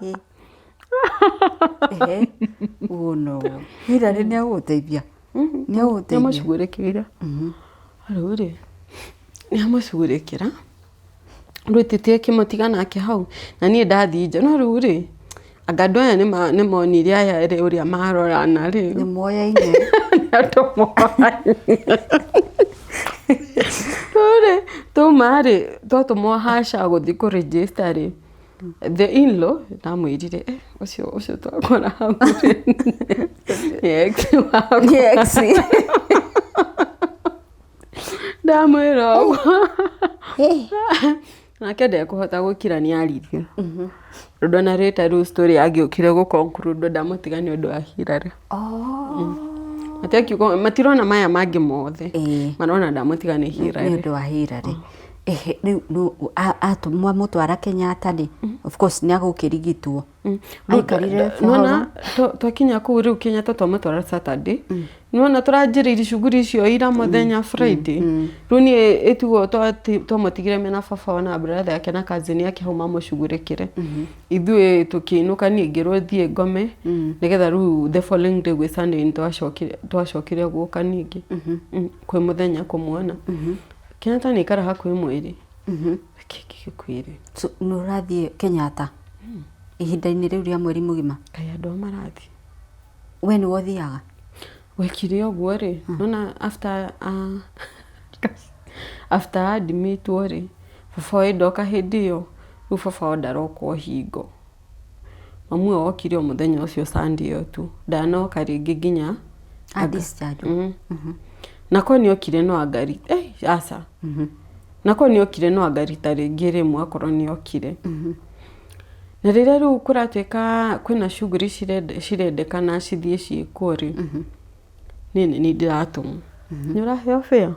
hĩ. Ehe, ũũ no Hillary nĩ agũgũteithia, nĩ agũgũteithia. Nĩamũcugurĩkĩire rĩu rĩ, nĩamũcugurĩkĩra rĩu tũtiakĩmũtiga nake hau na niĩ ndathiĩ nja no rĩu rĩ, anga andũ aya nĩmonire aya erĩ ũrĩa marorana rĩ. Nĩ moyaine. Nĩ andũ moyaine. Rĩu rĩ, twauma rĩ, twatũmwo haca gũthiĩ kũ register rĩ, the in-law ndamwĩrire, "Eh, ũcio twakora hau rĩ nĩ ex wakwa." Nĩ ex. Ndamwĩra ũguo nake ndekũhota gũkira nĩ aririe tondũ ona rĩta rĩu story angĩũkire gũ conclude ndamũtiga nĩ ũndũ wa Hillary. Matiakiuga matirona maya mangĩ mothe. Marona ndamũtiga nĩ Nĩ Hillary. Ũndũ wa Hillary. Ehe, rĩu mwamũtwara Kenyatta rĩ, of course nĩ agũkĩrigitwo. Aikarire for how Nona long? twakinya kũu rĩu Kenyatta twamũtwara Saturday, nona tũranjĩrĩirie shughuli icio ira mũthenya Friday. Rĩu niĩ ĩtuo twamũtigire mena baba na brother yake na cousin yake hau mamũcugurĩkĩre, ithuĩ tũkĩinũka. Niĩ ngĩrwo thiĩ ngome nĩgetha rĩu the following day gwĩ Sunday nĩ twacokire gũka ningĩ kwĩ mũthenya kũmuona Kenyatta. Nĩ ikara hakuhĩ mweri. Reke ngĩgĩkwĩre. So, nĩ ũrathiĩ Kenyatta ihinda-inĩ rĩu rĩa mweri mũgima? Kaĩ andũ a marathiĩ. We nĩwe ũthiaga? Wekire ũguo rĩ, nona after admitwo rĩ, baba wao ndoka hĩndĩ ĩyo. Rĩu baba wao ndaroka o hingo, mamu ũyũ okire o mũthenya ũcio Sunday ĩyo tu, ndanoka rĩngĩ nginya A discharge. Nako nĩ okire no angari aca nako nĩ okire no anga rita rĩngĩ rĩmwe akorwo nĩ okire. Na rĩrĩa rĩu kũratuĩka kwĩna shughuli cirendekana cithiĩ ciĩkwo rĩ, niĩ nĩ niĩ ndĩratũmwo. Nĩ ũraheo fare?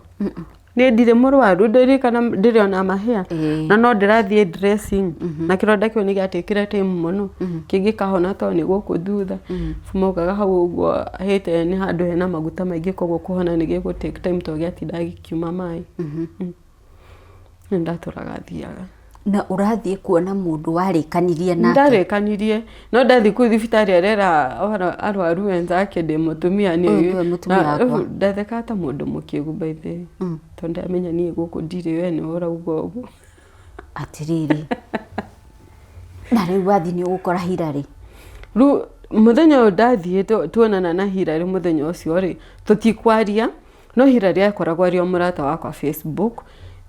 Niĩ ndirĩ mũrwaru, ndirikana ndĩrĩ ona mahĩa. Na no ndĩrathiĩ dressing na kĩronda kĩu nĩ gĩatekire time mũno kĩngĩkahona tondũ nĩ gũkũ thutha maugaga hau ũguo hĩte nĩ handũ hena maguta maingĩ, koguo kũhona nĩ gĩgũ take time tondũ gĩatinda gĩkiuma maĩ. Nĩ ndatũraga thiaga. Na ũrathiĩ kuona mũndũ warĩkanirie nake? Ndarĩkanirie, no ndathiĩ kũu thibitarĩ arera arwaru wenzake ndĩ mũtumia. Ũyũ nĩwe mũtumia wakwa. Ndathekaga ta mũndũ mũkĩgu by the way, tondũ ndamenya niĩ gũkũ ndirĩ, we nĩwe ũrauga ũguo. Atĩrĩrĩ, na rĩu wathiĩ nĩ ũgũkora Hillary? Rĩu mũthenya ũyũ ndathiĩ tuonana na Hillary mũthenya ũcio rĩ, tũtikwaria, no Hillary akoragwo arĩ o mũrata wakwa Facebook.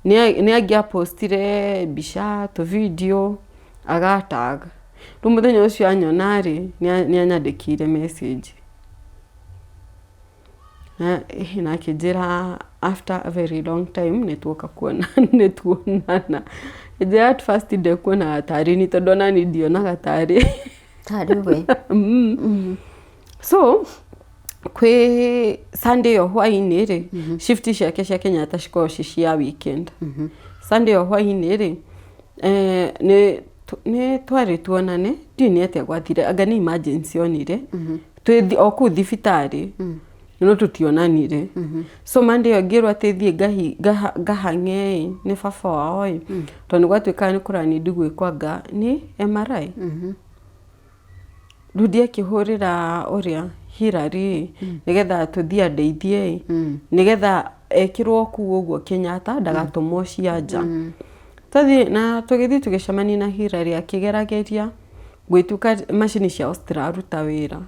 Nĩ angĩapostire mbica, tũ video, aga tag. Rĩu mũthenya ũcio anyona rĩ, nĩ anyandĩkĩire message. Na akĩnjĩra after a very long time nĩ tuoka kuona nĩ tuonana. Ngĩnjĩra at first ndekuonaga tarĩ niĩ tondũ ona niĩ ndionaga tarĩ. Tarĩ we. So kwĩ Sunday ĩyo hwainĩ rĩ, shift ciake cia Kenyatta cikoragwo ci cia weekend. Sunday ĩyo hwainĩ rĩ, nĩ twarĩ tuonane, ndiũĩ nĩ atĩa gwathire, anga nĩ emergency onire, twĩ o kũu thibitarĩ, no tũtionanire. So Monday ĩyo ngĩrwo atĩ thiĩ ngahang'e ĩ, nĩ baba wao ĩ, tondũ nĩ gwatuĩkaga nĩ kũra need gwĩkwo anga nĩ MRI. Rĩu ndiakĩhũrĩra ũrĩa Hillary ĩ, nĩgetha tũthiĩ andeithie ĩ, nĩgetha ekĩrwo kũu ũguo Kenyatta ndagatũmwo cia nja. Twathiĩ na tũgĩthiĩ tũgĩcemania na Hillary akĩgerageria gwĩtuka macini ciao citiraruta wĩra.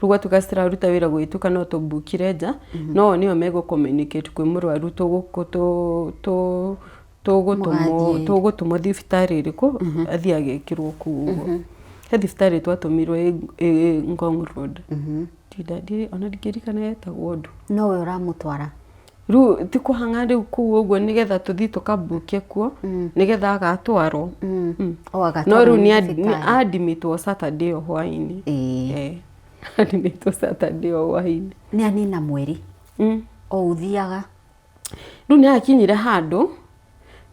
Rĩu gwatuĩka citiraruta wĩra gũgĩtuĩka no tũmbukire nja, no o nĩo megũ communicate kwĩ mũrwaru tũgũtũmwo tũgũtũmwo thibitarĩ ĩrĩkũ athiĩ agekĩrwo kũu ũguo. He thibitarĩ twatũmirwo ĩ Ngong Road. Ona ndingĩririkana yetagwo ũndũ. Nowe ũramũtwara? Rĩu ti kũhang'a rĩu kũu ũguo nĩgetha tũthiĩ tũkambuke kuo nĩgetha agatwarwo. No rĩu nĩ admitwo Saturday ĩyo hwainĩ. Admitwo Saturday ĩyo hwainĩ. Nĩ anina mweri o ũthiaga? Rĩu nĩ akinyire handũ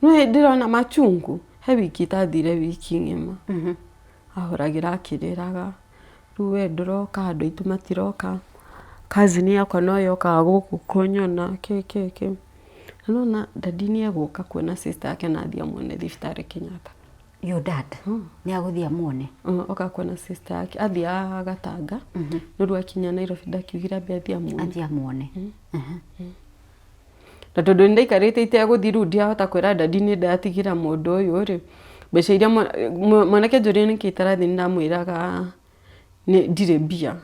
nĩ ndĩrona machungu he wiki itathire wiki ng'ima. Ahũragĩra akĩrĩraga, rĩu we ndũroka, andũ aitũ matiroka, cousin yakwa no yokaga gũkũ kũnyona kĩ kĩ kĩ. Na nĩwona daddy nĩ egũka kuona sister yake na athiĩ amuone thibitarĩ Kenyatta. Your dad nĩ agũthiĩ amuone? Oka kuona sister yake, athiaga Gatanga, no rĩu akinya Nairobi ndakiugire ambe athiĩ amuone. Athiĩ amuone. Na tondũ nĩ ndaikarĩte itegũthiĩ rĩu ndiahota kwĩra daddy nĩ ndatigĩra mũndũ ũyũ rĩ, mbeca iria mwanake anjũria nĩkĩ itarathiĩ nĩ ndamwĩraga ndirĩ mbia,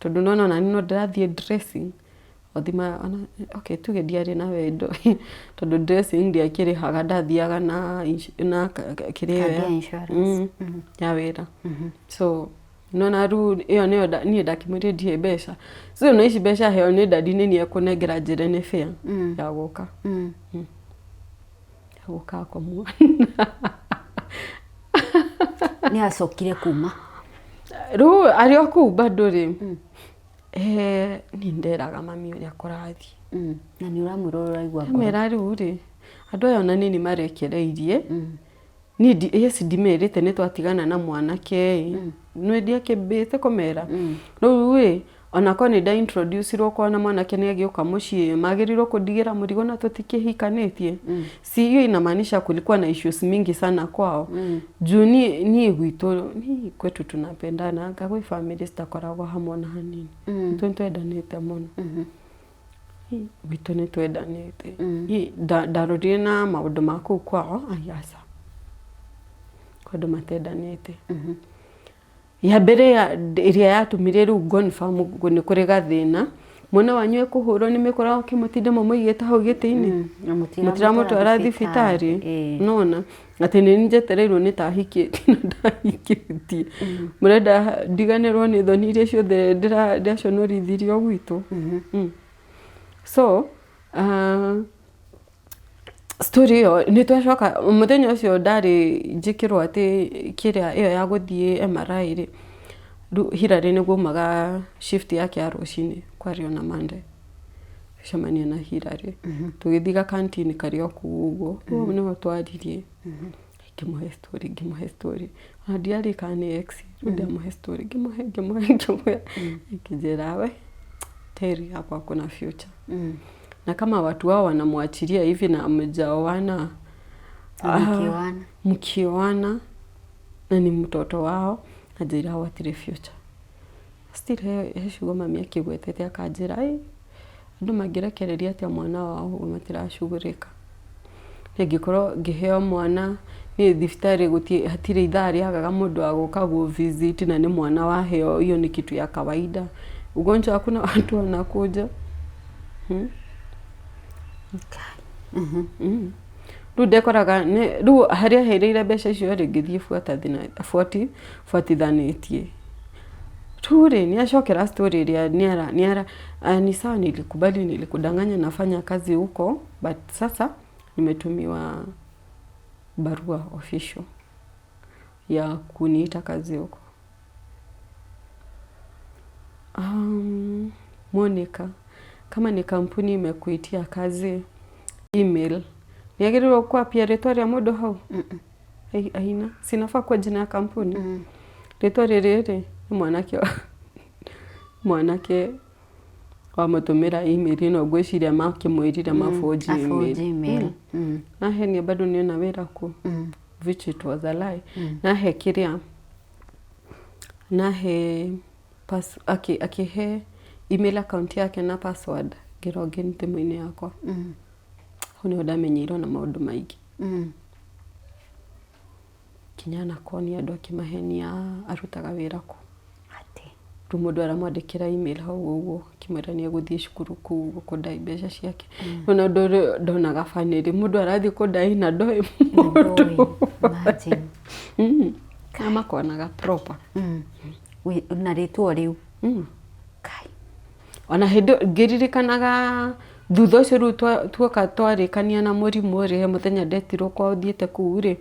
tondũ nĩwona ona niĩ no ndĩrathiĩ dressing, okay tuge ndiarĩ na wendo tondũ dressing ndiakĩrĩhaga ndathiaga na kĩrĩa Kandi ya insurance. Ya wĩra. So nĩwona rĩu ĩyo nĩyo niĩ ndakĩmwĩrire ndirĩ mbeca. So na ici mbeca heo nĩ daddy nĩ niĩ ekũnengera anjĩre nĩ fare ya gũka. Ya gũka kũmuona. Nĩ acokire kuma? Rĩu arĩ o kũu bado rĩ, niĩ nderaga mami ũrĩa kũrathiĩ. Na nĩ ũramwĩra ũrĩa ũraigua ngoro? Ndamwĩra rĩu rĩ, andũ aya ona niĩ nĩ marekereirie, niĩ yes ndimerĩte nĩ twatigana na mwanake ĩ, nĩ ndiakĩambĩte kũmera. Rĩu ĩ, onakorwo nĩ nda introduce irwo kwao na mwanake nĩ agĩũka mũciĩ, magĩrĩirwo kũndigĩra mũrigo na tũtikĩhikanĩtie. Si hiyo inamaanisha kulikuwa na issues mingi sana kwao. Juu niĩ gwitũ, niĩ kwetu tunapendana, anga gwĩ family citakoragwo hamwe ona hanini. Gwitũ nĩ twendanĩte mũno. Gwitũ nĩ twendanĩte. Ndarorire na maũndũ ma kũu kwao, ai aca. Kwĩ andũ matendanĩte. Ya mbere ĩrĩa yatũmire rĩu confirm nĩ kũrĩ gathĩna, mwana wanyu ekũhũrwo nĩ mĩkora ũkĩmũtinda mũmũigĩte hau gĩtĩ-inĩ, mũtiramũtwara thibitarĩ, nĩwona? Atĩ nĩ niĩ njetereirwo nĩ ta hikĩtie na ndahikĩtie. Mũrenda ndiganĩrwo nĩ thoni iria ciothe ndaconorithirio gwitũ? So story ĩyo nĩ twacoka mũthenya ũcio ndarĩ njĩkĩrwo atĩ kĩrĩa ĩyo ya gũthiĩ MRI rĩ, rĩu Hillary nĩguo aumaga shift yake ya rũcinĩ kwarĩ ona Monday. Tũgĩcemania na Hillary tũgĩthiĩ ga canteen karĩ o kũu ũguo, hau nĩho twaririe. Ngĩmũhe story ngĩmũhe story, ona ndiarĩ kana nĩ ex, rĩu ndamũhe story ngĩmũhe ngĩmũhe ngĩmũhe, akĩnjĩra we Terry hapo hakuna future. Na kama watu wao wanamwachilia hivi na hamjaoana, Mkioana. Mkioana na ni mtoto wao, anjĩra hau hatirĩ future. Still he ciugo mami akĩgwetete akanjĩra ĩ andũ mangĩrekereria atĩa mwana wao ũguo matiracugurĩka. Ngĩkorwo ngĩheo mwana niĩ thibitarĩ gũtirĩ hatirĩ ithaa rĩagaga mũndũ wa gũka gũ visit na nĩ mwana waheo hiyo ni kitu ya kawaida. Ugonjwa hakuna watu wanakuja. Rĩu ndekoraga rĩu harĩa hereire mbeca icio rĩ, ngĩthiĩ buatithanĩtie. Rĩu rĩ, nĩ acokera story ĩrĩa nĩ ara ni sawa nilikubali nilikudanganya nafanya kazi huko but sasa nimetumiwa barua official ya kuniita kazi huko. Monica, kama ni kampuni imekuitia kazi email, nĩagĩrĩirwo kwapia rĩtwa rĩa mũndũ hau? Aina, sinafaa kuwa jina ya kampuni. Rĩtwa rĩrĩ rĩ, nĩ mwanake mwanake wamũtũmĩra email ĩno ngwĩciria makĩmwĩrire maboji Aforge email. Nahenia bado nĩona wĩra kũ which it was a lie. Nahe kĩrĩa nahe akĩhe email account yake na password ngĩ login thimũ-inĩ yakwa. Hau nĩho ndamenyeirwo na maũndũ maingĩ. Nginya anakonia andũ akĩmahenia arutaga wĩra kũ. Atĩ. Rĩu mũndũ aramwandĩkĩra email hau ũguo akĩmwĩra nĩ egũthiĩ cukuru kũu ũguo kũndai mbeca ciake. Rĩu na ũndũ ũrĩa ndonaga funny rĩ, mũndũ arathiĩ kũndai na ndoĩ mũndũ. Imagine. Na makonaga proper. Na rĩtwa rĩu. Kai. Ona hĩndĩ ngĩririkanaga thutha ũcio rĩu tuoka twarĩkania na mũrimũ rĩ, he mũthenya ndetirwo kwao thiĩte kũu rĩ,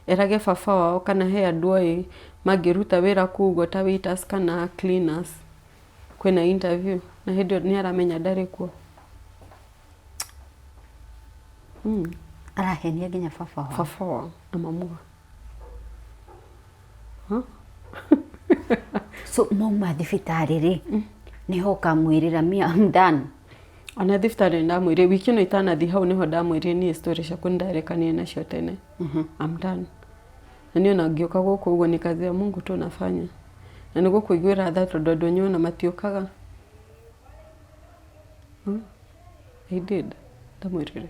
erage baba wao kana he andũ oĩ mangĩruta wĩra kũu ũguo ta waiters kana cleaners kwĩna interview na hĩndĩ ĩyo nĩ aramenya ndarĩ kuo. Arahenia nginya baba wao. Baba wao na mamu wao. So mauma thibitarĩ rĩ, nĩho ũkamwĩrĩra me I'm done. Ona thibitarĩ nĩndamwĩrire wiki ĩno itanathiĩ hau nĩho ndamwĩrire niĩ story ciaku nĩndarekanire nacio tene. I'm done. Na niĩ ona ngĩũka gũkũ ũguo ni kazi ya Mungu tu nafanya. Na nĩ gũkũiguĩra tha tondũ andũ anyu ona matiũkaga. I did. Ndamwĩrire.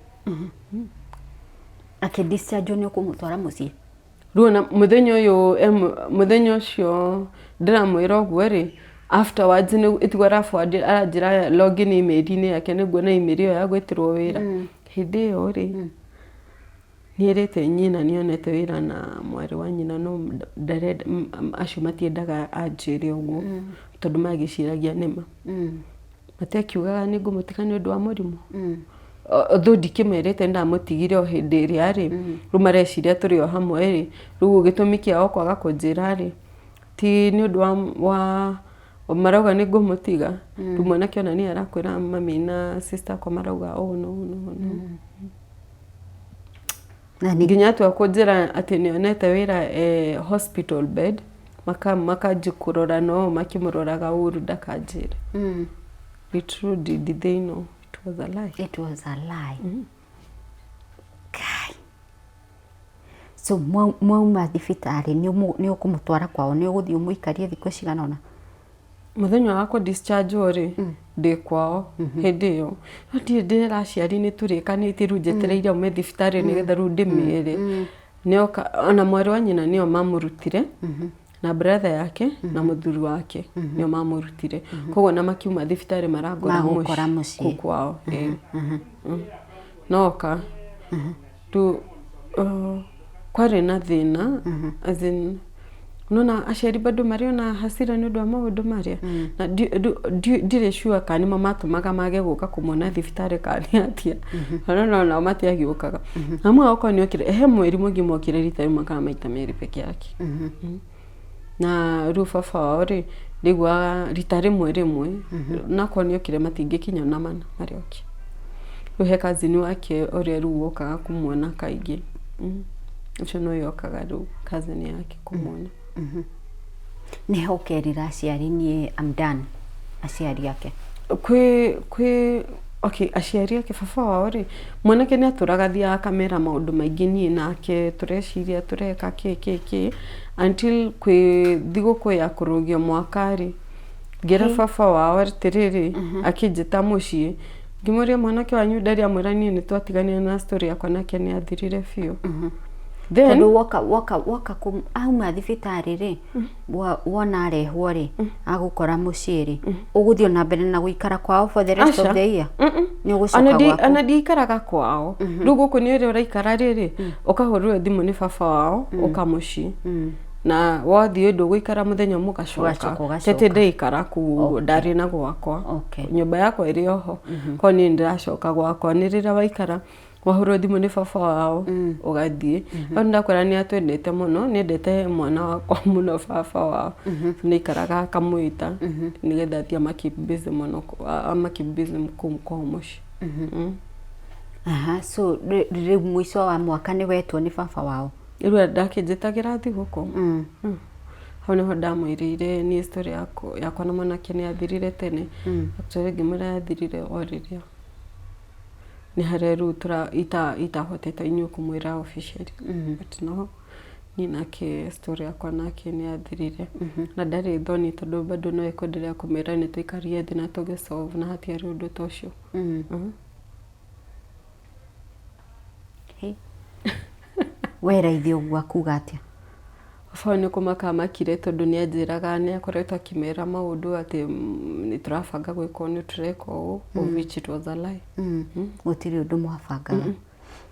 Akĩ discharge nĩ ũkũmũtwara mũciĩ? Rĩu ona mũthenya ũyũ mũthenya ũcio ndĩramwĩra ũguo rĩ, afterwards nĩ ĩtigwo araforward aranjĩra login email-inĩ yake nĩguo na email ĩyo ya gwĩtĩrwo wĩra. Hĩndĩ ĩyo rĩ, nĩerĩte nyina nĩonete wĩra na mwarĩ wa nyina no ndarenda acio matiendaga anjĩre ũguo tondũ magĩciragia nĩma. Matekiugaga nĩ ngũmũtiga nĩ ũndũ wa mũrimũ. Although ndikĩmerĩte ndamũtigire o hĩndĩ ĩrĩa rĩ, rĩu mareciria tũrĩ o hamwe rĩ, rĩu gĩtũmi kĩao kwaga kũnjĩra rĩ, ti nĩ ũndũ wa marauga nĩ ngũmũtiga. Rĩu mwanake ona niĩ arakwĩra mami na sister akwa marauga ũũ na ũũ na ũũ na ũũ. Na nĩ Nginya atua kũnjĩra atĩ nĩonete wĩra hospital bed, makanji kũrora no makĩmũroraga ũru ndakanjĩre. Little did they know it was a lie. It was a lie. Kai. So mwauma thibitarĩ nĩ ũkũmũtwara kwao nĩ ũgũthiĩ ũmũikarie thikũ cigana ũna? Mũthenya wa kũ discharge rĩ, ndĩ kwao hĩndĩ ĩyo. No ndirĩ ndĩrera aciari nĩ tũrĩkanĩtie rĩu njetereire aume thibitarĩ nĩgetha rĩu ndĩmere. Nĩoka ona mwarĩ wa nyina nĩo mamũrutire na brother yake na mũthuri wake nĩo mamũrutire. Koguo na makiuma thibitarĩ marangora Magũkora mũciĩ. kũu kwao. Noka rĩu kwarĩ na thĩna as in nona aciari bado marĩ ona hasira nĩ ũndũ wa maũndũ marĩa na ndirĩ sure kana nĩmo matũmaga mage gũka kũmona thibitarĩ kana nĩ atĩa ona no nao matiagĩũkaga na mwe okorwo nĩ okire he mweri mũgima okire rita rĩmwe kana maita merĩ peke yake. Na rĩu baba wao rĩ ndaiguaga rita rĩmwe rĩmwe nakorwo nĩ okire matingĩkinya ona mana marĩa okire. Rĩu he cousin wake ũrĩa rĩu wokaga kũmuona kaingĩ. Ũcio nĩwe okaga rĩu cousin yake kũmuona. Nĩho ũkerĩra aciari niĩ I'm done aciari ake. Kwĩ okay aciari ake baba wao rĩ, mwanake nĩ atũraga athiaga akamera maũndũ maingĩ niĩ nake tũreciria tũreka kĩ kĩ kĩ until kwĩ thigũkũ ya kũrũgio mwaka rĩ, ngĩra baba wao atĩrĩrĩ, akĩnjĩta mũciĩ Ngĩmũria mwanake wanyu ndarĩ amwĩra niĩ nĩ twatiganire na story yakwa nake nĩ athirire biũ. Then Tondũ woka auma thibitarĩ rĩ, wona arehwo rĩ, agũkora mũciĩ rĩ, ũgũthiĩ na mbere na gũikara kwao for the rest of Aca. the year? Nĩ ũgũcoka Ona gwaku? Ona ndiikaraga kwao. Rĩu gũkũ nĩ ũrĩa ũraikara rĩrĩ, ũkahũrĩrwo thimũ nĩ baba wao ũka mũciĩ, na wathiĩ ndũgũikara mũthenya ũmwe, Ũgacoka, ũgacoka. ũgacoka. Tete ndĩikara kũu ũguo, ndarĩ na gwakwa. Nyũmba yakwa ĩrĩ oho, ko niĩ ndĩracoka gwakwa nĩ rĩrĩa waikara wahũrwo thimũ nĩ baba wao ũgathiĩ. No nĩndakwĩra nĩ atwendete mũno, nĩ endete mwana wakwa mũno baba wao. Nĩ aikaraga akamwĩta nĩgetha athiĩ ama keep busy mũno, ama keep busy kũu kwao mũciĩ. Aha, so rĩu mũico wa mwaka nĩ wetwo nĩ baba wao? Rĩu ndakĩnjĩtagĩra thigũkũ. Hau nĩho ndamwĩrĩire niĩ story yakwa na mwanake nĩ yathirire tene. Actually ngĩmwĩra yathirire o rĩrĩa nĩ harĩa rĩu itahotete inyuĩ kũmwĩra officially. But no niĩ nake story yakwa nake nĩ yathirire. Na ndarĩ thoni tondũ bado no ekwenderea kũmĩra nĩ twaikarire thĩ na tũgĩ solve na hatiarĩ ũndũ ta ũcio. Hey. Wera ithe ũguo akuga atĩa? Baba nĩ kũmaka amakire tondũ nĩ anjĩraga nĩ akoretwo akĩmera maũndũ atĩ nĩ tũrabanga gwĩka ũũ, nĩ tũreka ũũ, of which it was a lie. Gũtirĩ ũndũ mwabangaga.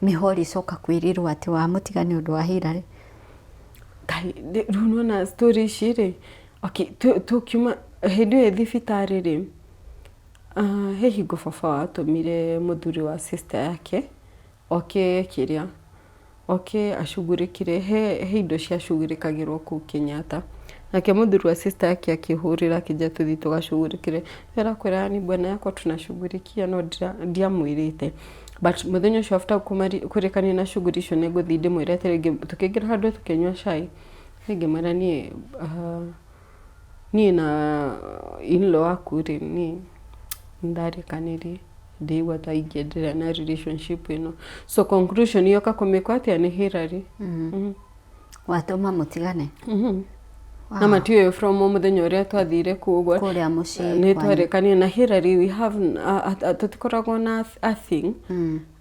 Nĩho ũrĩcoka kwĩrĩrwo atĩ wamũtiga nĩ ũndũ wa Hillary? Ngai, rĩu nĩwona story ici rĩ, okay, tũkiuma hĩndĩ ĩyo ĩ thibitarĩ rĩ, he hingo baba watũmire mũthuri wa sister yake oke kĩrĩa, oke acugurĩkĩre, he indo ciacugurĩkagĩrwo kũu Kenyatta. Nake mũthuri wa sister yake akĩhũrĩra akĩnjĩra tũthiĩ tũgacugurĩkĩre. Arakwĩra ni bwana yako tunashughulikia no ndiamwĩrĩte. But mũthenya ũcio after kũrĩkania na shughuli icio nĩ ngũthiĩ ndĩmwĩre atĩrĩ, tũkĩingĩra handũ tũkĩnyua cai, ngĩmwĩra niĩ niĩ na in-law waku rĩ, niĩ nĩndarĩkanirie ndĩigua ta ingĩendelea na relationship ĩno. So conclusion yoka kũmĩkwo atĩa nĩ Hillary. Watũma mũtigane? Na matiũĩ from mũthenya ũrĩa twathire kũu ũguo. Kũrĩa mũciĩ nĩ kwanyu. Twarĩkania na Hillary, we have tũtikoragwo na a thing,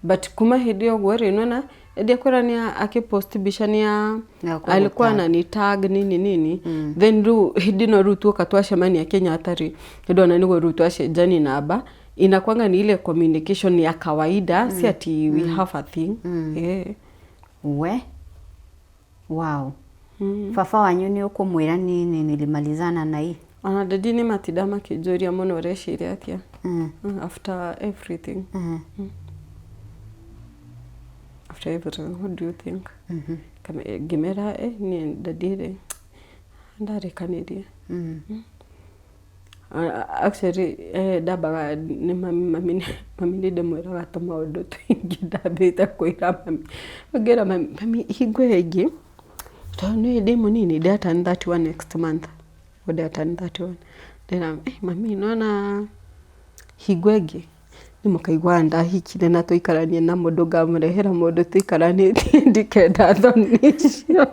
but kuma hĩndĩ ĩyo ũguo rĩ, nĩwona ndiakwĩra nĩ akĩpost mbica nĩ Na alikuwa kũgũtag. Anani tag nini nini, then rĩu hĩndĩ ĩno rĩu tuoka twacemania Kenyatta rĩ, ndona nĩguo rĩu twacenjani namba, inakwanga ni ile communication ya kawaida, si ati we have a thing. Eh. We wow. Baba wanyu nĩ ũkũmwĩra nini nilimalizana na hii? Ona daddy nĩ matinda makĩnjũria mũno ũreciria atĩa. After everything. After everything, what do you think? Ngĩmera niĩ daddy rĩ, ndarĩkanirie. Actually ndambaga nĩ mami, mami nĩ ndĩmwĩraga tũmaũndũ tũingĩ ndambĩte kwĩra mami. Ngera mami, mami hingo ĩyo ĩngĩ tondũ nĩ ndĩ mũnini, ndĩra turn 31 next month. Ndĩra turn 31. Ndĩra mami, nĩwona hingo ĩngĩ nĩ mũkaigua ndahikire na tũikaranie na mũndũ, ngamũrehera mũndũ tũikaranĩtie, ndikenda thoni icio.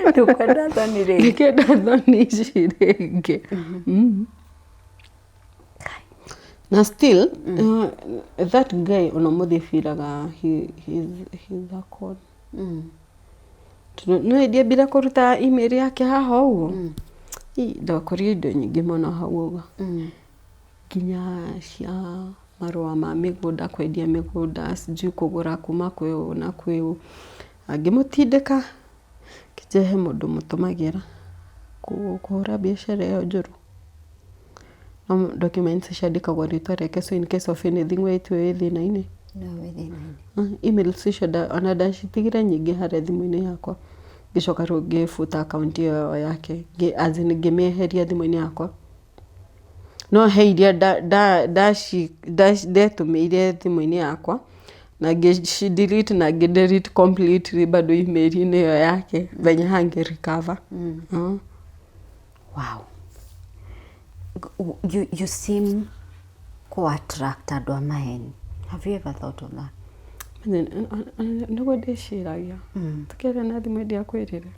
Ndũkwenda thoni rĩngĩ. Ndikenda thoni ici rĩngĩ. Na still that guy ona ũmũthĩ biraga he's a con. Tondũ nĩ ndiambire kũruta email yake haha ũguo, ndakorire indo nyingĩ mũno hau ũguo, nginya cia marũa ma mĩgũnda, kwendia mĩgũnda, sijui kũgũra kuma kwĩ ũũ na kwĩ ũũ. Ngĩmũtindĩka ngĩnjĩra he mũndũ mũtũmagĩra kũhũra biacara ĩyo njũru. No documents ciandĩkagwo rĩtwa rĩake, so in case of anything we tiwe wĩ thĩna-inĩ. No wĩ thĩna-inĩ. Emails icio ona ndacitigire nyingĩ harĩa thimũ-inĩ yakwa, ngĩcoka rĩu ngĩbuta account ĩyo yake, as in ngĩmĩeheria thimũ-inĩ yakwa. No he iria ndetũmĩire thimũ-inĩ yakwa na ngĩci delete na ngĩ delete completely bado email-inĩ ĩyo yake venye hange recover. Wow. You seem kũ attract andũ a maheni. Have you ever thought of that? Nĩguo ndĩciragia. Tũkĩaria na thimũ ndiakwĩrire.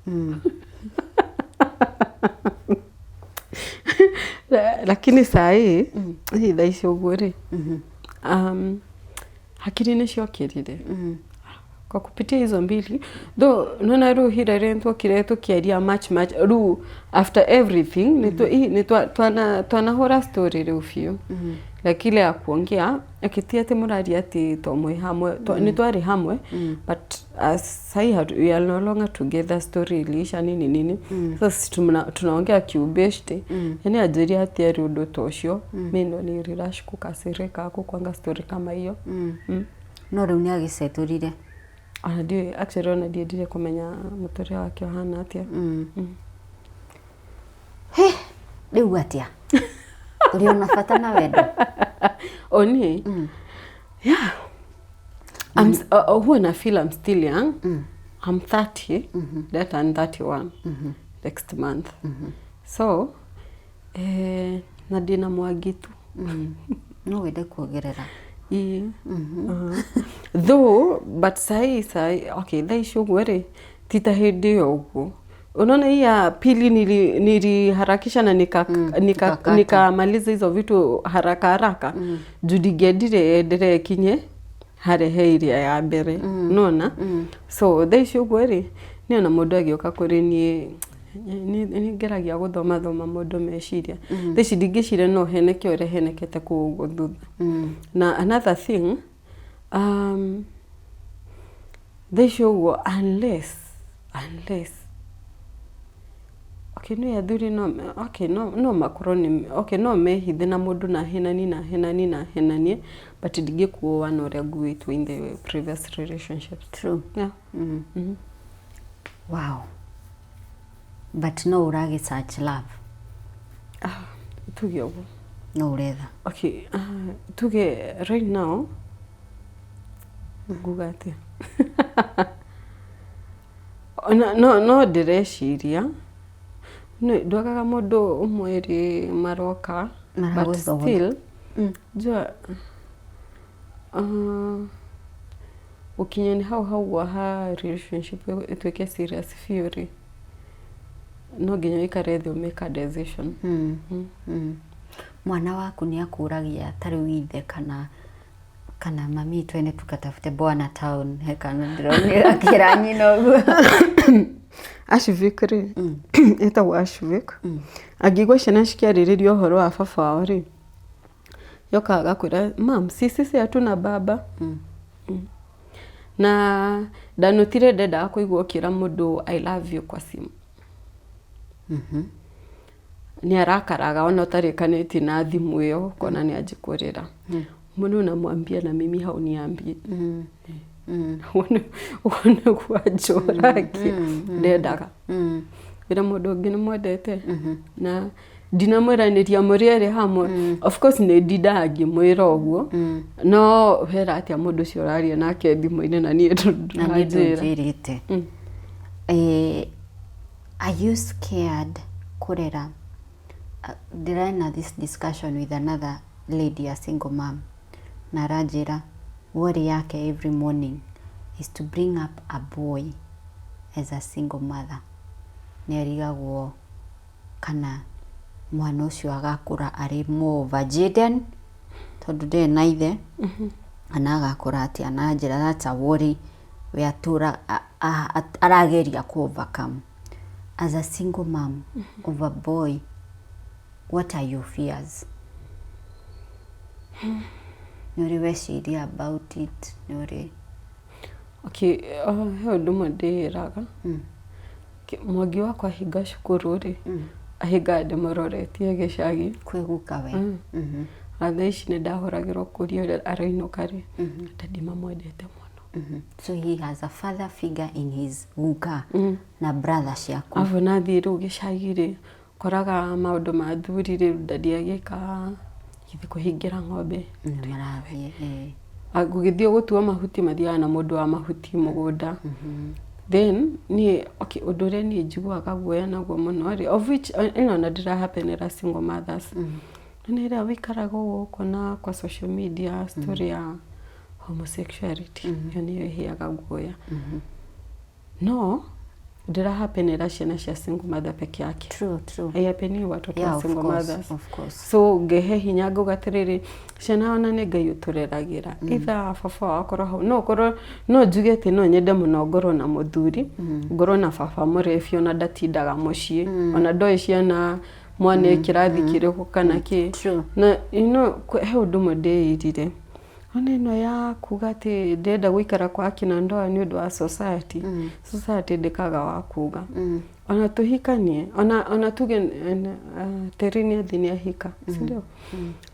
Lakini saa hii, thaa ici ũguo rĩ, Hakiri nĩ ciokĩrire kwa kupitia hizo mbili, though nona rĩu Hillary nĩtwokire tũkĩaria much much rĩu after everything nĩ twanahũra story rĩu biũ, like ile ya kuongea akĩtia atĩ mũraria atĩ to mwĩ hamwe, nĩ twarĩ hamwe, but as sahi we are no longer together, story iliisha nini nini. Sasa sisi tunaongea kiubeshte, yani anjĩria hatiarĩ ũndũ ta ũcio, mi ndo nilirush kukasirika kukwanga story kama hiyo. No rĩu nĩ agĩcetũrire. Ona ndiũĩ actually, ona ndiendire kũmenya mũtũrĩre wake ũhana atĩa. He, rĩu atĩa ũrĩ ona bata na wendo? O niĩ, yeah, huwa na feel I'm still young. I'm 30, that I'm 31 next month, so na ndĩna mwangi tu. No wende kuongerera? Ĩĩ. Though but sahi sahi, okay, thaa ici ũguo rĩ, ti ta hĩndĩ ĩyo ũguo. Unaona hii ya pili niliharakisha na Ukakata. Nikamaliza hizo vitu haraka haraka juu ndingĩendire enderee kinye harehe iria ya mbere, nona. So thaa ici ũguo rĩ, niĩ ona mũndũ agĩũka kũrĩ niĩ nĩ ngeragia gũthoma thoma mũndũ meciria. Thaa ici ndingĩciria no heneke ũrĩa henekete kũu ũguo thutha. Na another thing, thaa ici ũguo unless okay, nĩ athuri no okay, no makorwo nĩ okay, no mehithe na mũndũ na henanie na henanie na henanie, but ndingĩkuoa na ũrĩa nguĩtwo in the previous relationships. True. Yeah. Wow, but no ũragĩ search love? Ah, tuge ũguo. No ũretha? Okay, tuge right now nguga atĩa, no ndĩreciria ndwagaga mũndũ ũmwe rĩ maroka, but Maragũthogotha. still jua gũkinya nĩ hau hau ha relationship ĩtuĩke serious biũ rĩ, no nginya ũikare thĩ ũmake a decision. Mwana waku nĩ akũragia ta rĩu ithe kana mami, twende tukatafute bwana town? He kana ndĩronire akĩra nyina ũguo. Ashvik rĩ, ĩtagwo Ashvik, angĩigua ciana cikĩarĩrĩria ũhoro wa baba wao rĩ, yokaga agakwĩra, "Mam, si sisi hatuna baba?" Na ndanotire ndendaga kũigua ũkĩra mũndũ "I love you" kwa simu. Nĩ arakaraga ona ũtarĩkanĩtie na thimũ ĩyo, ũkona nĩ anji kũrĩra mũno, unamwambia na mimi hauniambii. Ũguo nĩguo anjũragia. Ndendaga wĩra mũndũ ũngĩ nĩ mwendete na ndinamwĩranĩria mũrĩ erĩ hamwe. Of course nĩ ndindaga ngĩmwĩra ũguo, no wera atĩa mũndũ ũcio ũraria nake thimũ-inĩ na niĩ Na niĩ ndũranjĩra. Ndũnjĩrĩte. Are you scared kũrera? Ndĩrarĩ this discussion with another lady, a single mom, na aranjĩra worry yake every morning is to bring up a boy as a single mother. Nĩ arigagwo kana mwana ũcio agakũra arĩ more of a Jaden tondũ ndarĩ na ithe, kana agakũra atĩa. Na njĩra that's a worry we atũra arageria ku overcome. As a single mom of a boy, what are your fears? Nĩ ũrĩ weciria about it? Nĩ ũrĩ? Okay, he ũndũ ũmwe ndĩĩraga. Mwangi wakwa ahinga cukuru rĩ, ahingaga ndĩmũroretie gĩcagi. Kwĩ guka we? Na thaa ici nĩ ndahũragĩrwo kũria ũrĩa arainũka rĩ, daddy mamwendete mũno. So he has a father figure in his guka na brother ciaku. Arabu nathiĩ rĩu gĩcagi rĩ, koraga maũndũ ma athuri rĩu, daddy agĩka gĩthiĩ kũhingĩra ng'ombe. Nĩ marathiĩ. Gũgĩthiĩ gũtua mahuti, mathiaga na mũndũ wa mahuti mũgũnda. Then niĩ, okay, ũndũ ũrĩa niĩ njiguaga guoya naguo mũno rĩ, of which ĩno na ndĩrahapenera single mothers, nĩ rĩrĩa wĩikaraga ũguo ũkona kwa social media story ya homosexuality, ĩyo nĩyo ĩheaga guoya. No Ndĩrahapenera ciana cia single mother peke yake. True, true. Haihapeni watoto wa Of single course, mothers. of course. So ngehe hinya ngauga atĩrĩrĩ, ciana ona nĩ Ngai ũtũreragĩra. Either baba wao akorwo hau, no ũkorwo no njuge atĩ no nyende mũno ngorwo na mũthuri, ngorwo na baba mũrebi ona ndatindaga mũciĩ, ona ndoĩ ciana mwana e kĩrathi kĩrĩkũ kana kĩ. True. Na you know, he ũndũ ũmwe ndĩirire, ona ĩno ya kuga atĩ ndĩrenda gũikara kwa akina ndoa nĩ ũndũ wa society, society ndĩkaga wa kuga. Ona tũhikanie, ona tuge Terry nĩ athiĩ nĩ ahika, si ndio?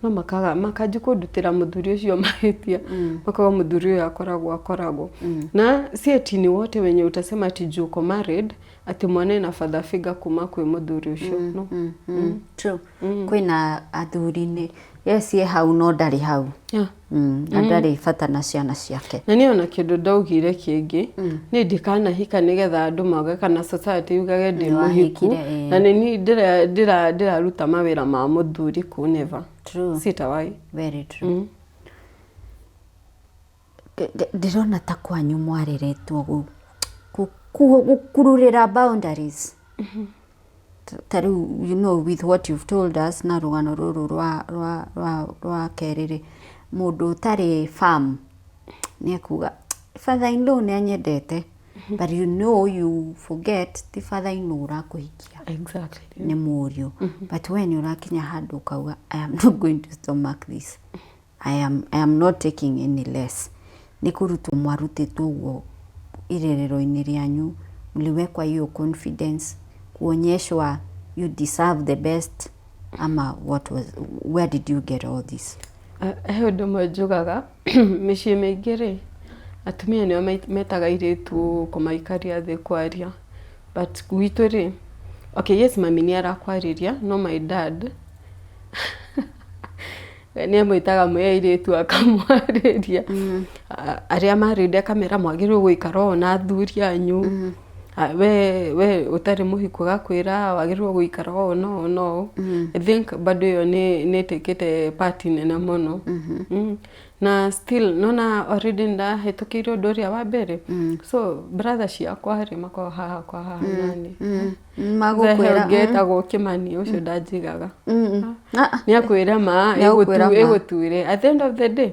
No makaga makanji kũndutĩra mũthuri ũcio mahĩtia, makauga mũthuri ũyũ akoragwo. Na si ati ni wote wenye utasema ati juu uko married atĩ mwana ena father figure kuma kwĩ mũthuri ũcio, no. True. Kwĩna athuri nĩ yes, ye hau no ndarĩ hau. Na ndarĩ bata na ciana ciake. Na niĩ ona kĩndũ ndaugire kĩngĩ, niĩ ndikanahika nĩgetha andũ mauge kana society yugage ndĩ Nĩ mũhiku, wahikire, ĩĩ. na nĩ niĩ ndĩraruta mawĩra ma mũthuri kũu, never. Sitawahi. Very true. Ndĩrona ta kwanyu mwareretwo gũkururĩra boundaries. Ta rĩu, you know, with what you've told us na rũgano rũrũ rwa kerĩ rĩ, mũndũ ũtarĩ firm nĩ ekuga father in law nĩ anyendete, but you know, you forget ti father in law ũrakũhikia. Nĩ mũriũ. But we nĩ ũrakinya handũ ũkauga, "I am not going to stomach this. I am not taking any less." Nĩ kũrutwo mwarutĩtwo ũguo irerero-inĩ rĩanyu? Mliwekwa hiyo confidence, kuonyeshwa you deserve the best, ama what was, where did you get all this? He ũndũ ũmwe njugaga, mĩciĩ mĩingĩ rĩ, atumia nĩo metaga airĩtu kũmaikaria thĩ kwaria, but gwitũ rĩ, okay, yes, mami nĩ arakwarĩria, no my dad nĩ amwĩtaga mwĩ airĩtu akamwarĩria. Arĩa marĩnde akamera mwagĩrĩirwo gũikara ũũ na athuri anyu. We ũtarĩ mũhiku agakwĩra wagĩrĩirwo gũikara ũũ na ũũ na ũũ. I think bado ĩyo nĩ ĩtĩkĩte part nene mũno. Na still nona already ndahĩtũkĩire ũndũ ũrĩa wa mbere, so brother ciakwa rĩ, makoragwo haha kwa haha nani. Magũkwĩra Ũngĩ etagwo Kĩmani, ũcio ndanjigaga. Nĩ akwĩra ma. Nĩ agũkwĩra ma. Ĩgũtuire at the end of the day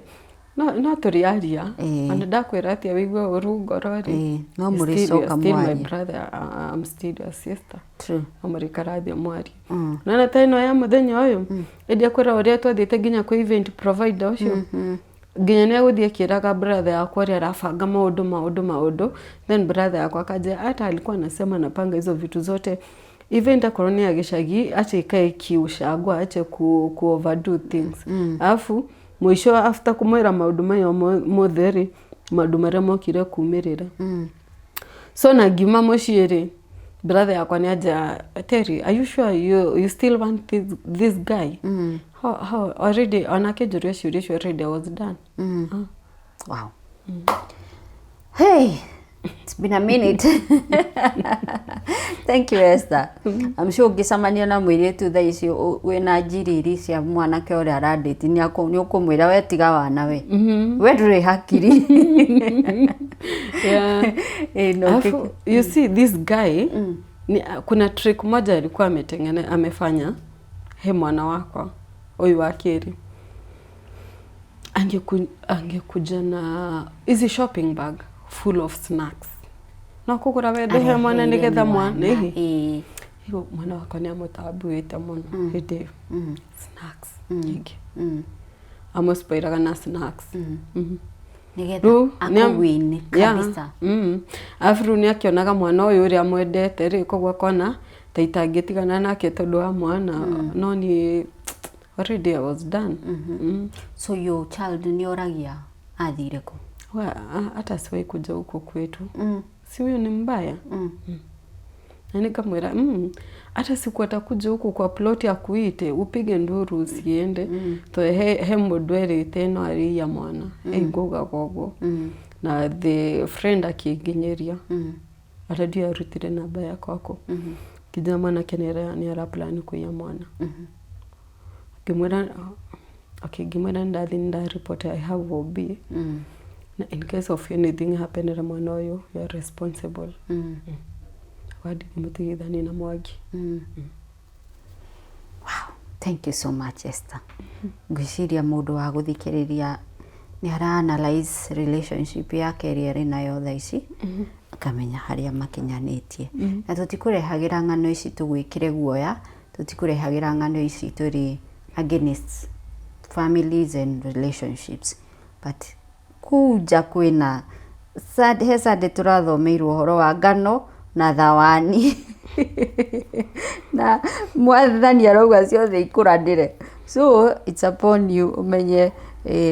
no tũrĩ aria. Ona ndakwĩra atĩa wĩigue ũru ngoro rĩ, No mũrĩcoka still my mwarie. brother, I'm still your sister. True. No mũrĩkarathia mwarie. Nona ta ĩno ya mũthenya ũyũ ĩndĩ akwĩra ũrĩa twathiĩte nginya kwĩ event provider ũcio, nginya nĩ agũthiĩ akĩraga brother yakwa ũrĩa arabanga maũndũ maũndũ maũndũ, then brother yakwa akanjĩra hata alikuwa anasema anapanga hizo vitu zote, event akorwo nĩ ya gĩcagi, ache ikae kiushago, ache ku overdo things. Alafu mũico after kũmwĩra maũndũ mayo mothe rĩ, maũndũ marĩa mokire kumĩrĩra, so na ngiuma mũciĩ rĩ, brother yakwa nĩ anja, "Terry, are you sure you still want this guy?" How already onake njũria ciũria icio, already I was done. Wow. Hey, it's been a minute. Thank you, Esther. I'm sure ũngĩcemania na mũirĩtu thaa ici wĩna njiriri cia mwanake ũrĩa arandĩti, nĩ ũkũmwĩra we tiga wana, we ndũrĩ hakiri. Ĩ, no. Alafu, you see this guy, kuna trick moja alikuwa amefanya he mwana wakwa huyu wa kerĩ. Angekuja na hizi shopping bag full of snacks no kũgũra wende he mwana nĩgetha mwana ĩhĩ. Hiyo mwana wakwa nĩ amũtambuĩte mũno hĩndĩ ĩyo, snacks nyingĩ, amũspoilaga na snacks. Nĩgetha Rĩu, akũwini kabisa. Arabu rĩu nĩ akĩonaga mwana ũyũ ũrĩa amwendete rĩ, koguo akona ta itangĩtigana nake tondũ wa mwana, no niĩ already I was done. So your child nĩ oragia athire kũ? Hata siwahi kuja huko kwetu. Si huyu ni mbaya? Na nikamwĩra, hata siku atakuja huku kwa plot akuite upige nduru usiende." To he mũndũ erĩte no arĩia mwana ĩngũgaga ũguo, na the friend akĩnginyĩria. Hata ndio arutire namba yakwa kũ kijana mwanake nĩ ara plan kũiya mwana. Ngĩmwĩra okay, ngĩmwĩra ndathiĩ ndaripoti, I have OB, na in case of anything happen na mwana ũyũ, you are responsible. Ngiuga ndingĩmũtigithania na Mwangi. Wow, thank you so much, Esther. Ngwĩciria mũndũ wa gũthikĩrĩria nĩ ara analyze relationship yake ĩrĩa arĩ nayo thaa ici, akamenya harĩa makinyanĩtie. Na tũtikũrehagĩra ng'ano ici tũgwĩkĩre guoya, tũtikũrehagĩra ng'ano ici tũrĩ against families and relationships, but kũu nja kwĩna he Sunday tũrathomeirwo ũhoro wa ngano na thawani, na Mwathani arauga ciothe ikũranĩre. So it's upon you ũmenye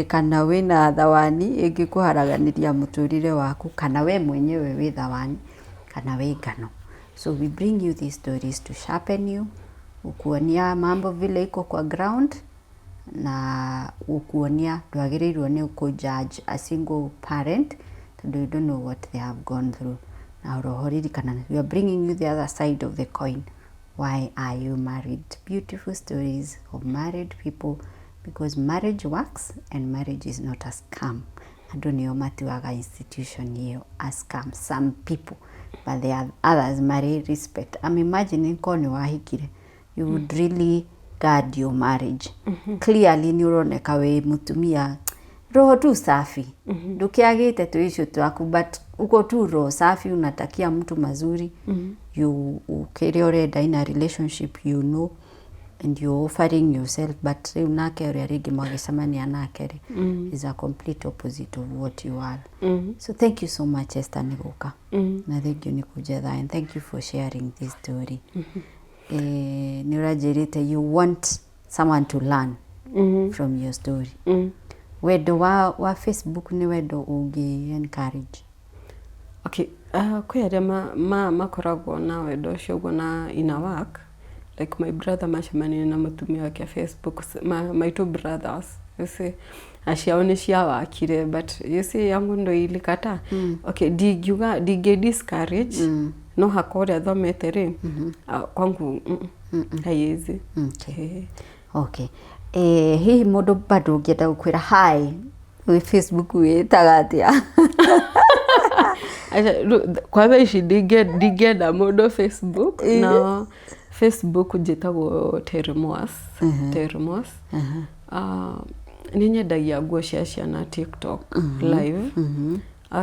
kana wĩna thawani ĩngĩkũharaganĩria mũtũrĩre waku, kana we mwenyewe wĩ thawani kana wĩ ngano. So we bring you these stories to sharpen you, gũkuonia mambo vile iko kwa ground, na gũkuonia ndwagĩrĩirwo nĩ kũ judge a single parent, tondũ you don't know what they have gone through. Na oroho ririkana, we are bringing you the other side of the coin. Why are you married? Beautiful stories of married people, because marriage works and marriage is not a scam. Andũ nĩo matuaga institution ĩyo a scam, some people, but there are others marĩ respect. I'm imagining korwo nĩ wahikire, you would really guard your marriage. Clearly nĩ ũroneka wĩ mũtumia roho tu safi, ndũkĩagĩte tũ issue twaku, but uko tu roho safi, unatakia mtu mazuri, you kĩrĩa ũrenda in a relationship, you know, and you're offering yourself. But rĩu nake ũrĩa rĩngĩ mwagĩcemania nake rĩ is a complete opposite of what you are. So thank you so much, Esther, nĩ gũka, na thank you nĩ kũnjetha, and thank you for sharing this story. Nĩ ũranjĩrĩte you want someone to learn from your story. Wendo wa Facebook nĩ wendo ũngĩ encourage? Okay, kwĩ arĩa makoragwo na wendo ũcio ũguo na ina work, like my brother macemanirie na mũtumia wake Facebook, my two brothers, you see, na ciao nĩ ciawakire, but you see, yangu ndo ilikataa. Okay, ndingiuga ndingĩ discourage, no hakwa ũrĩa thomete rĩ, kwangu haiwezi. Okay. Okay. Hihi mũndũ bado ũngĩenda gũkwĩra hi wĩ Facebook, wĩtaga atĩa? Aca, rĩu, kwa thaa ici ndingĩenda mũndũ Facebook. Na Facebook njĩtagwo Terry Moas, Terry Moas. Nĩ nyendagia nguo cia ciana TikTok live.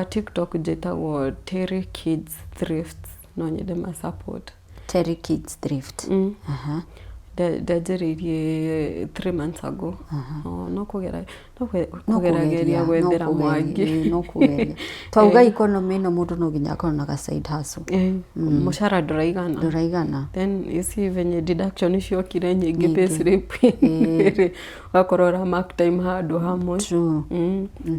TikTok njĩtagwo Terry Kids Thrifts, no nyende ma support. Terry Kids Thrift. Ndanjĩrĩirie 3 months ago. Oh, no kũgera no kũgerageria gwethera Mwangi. No kũgeria. Twauga economy ĩno, mũndũ no nginya akorwo na ga side hustle. Mũcara ndũraigana. Ndũraigana. Then you see venye deduction ciokire nyingĩ. Nyingĩ. Payslip rĩ, ũgakorwo ũra mark time handũ hamwe. True.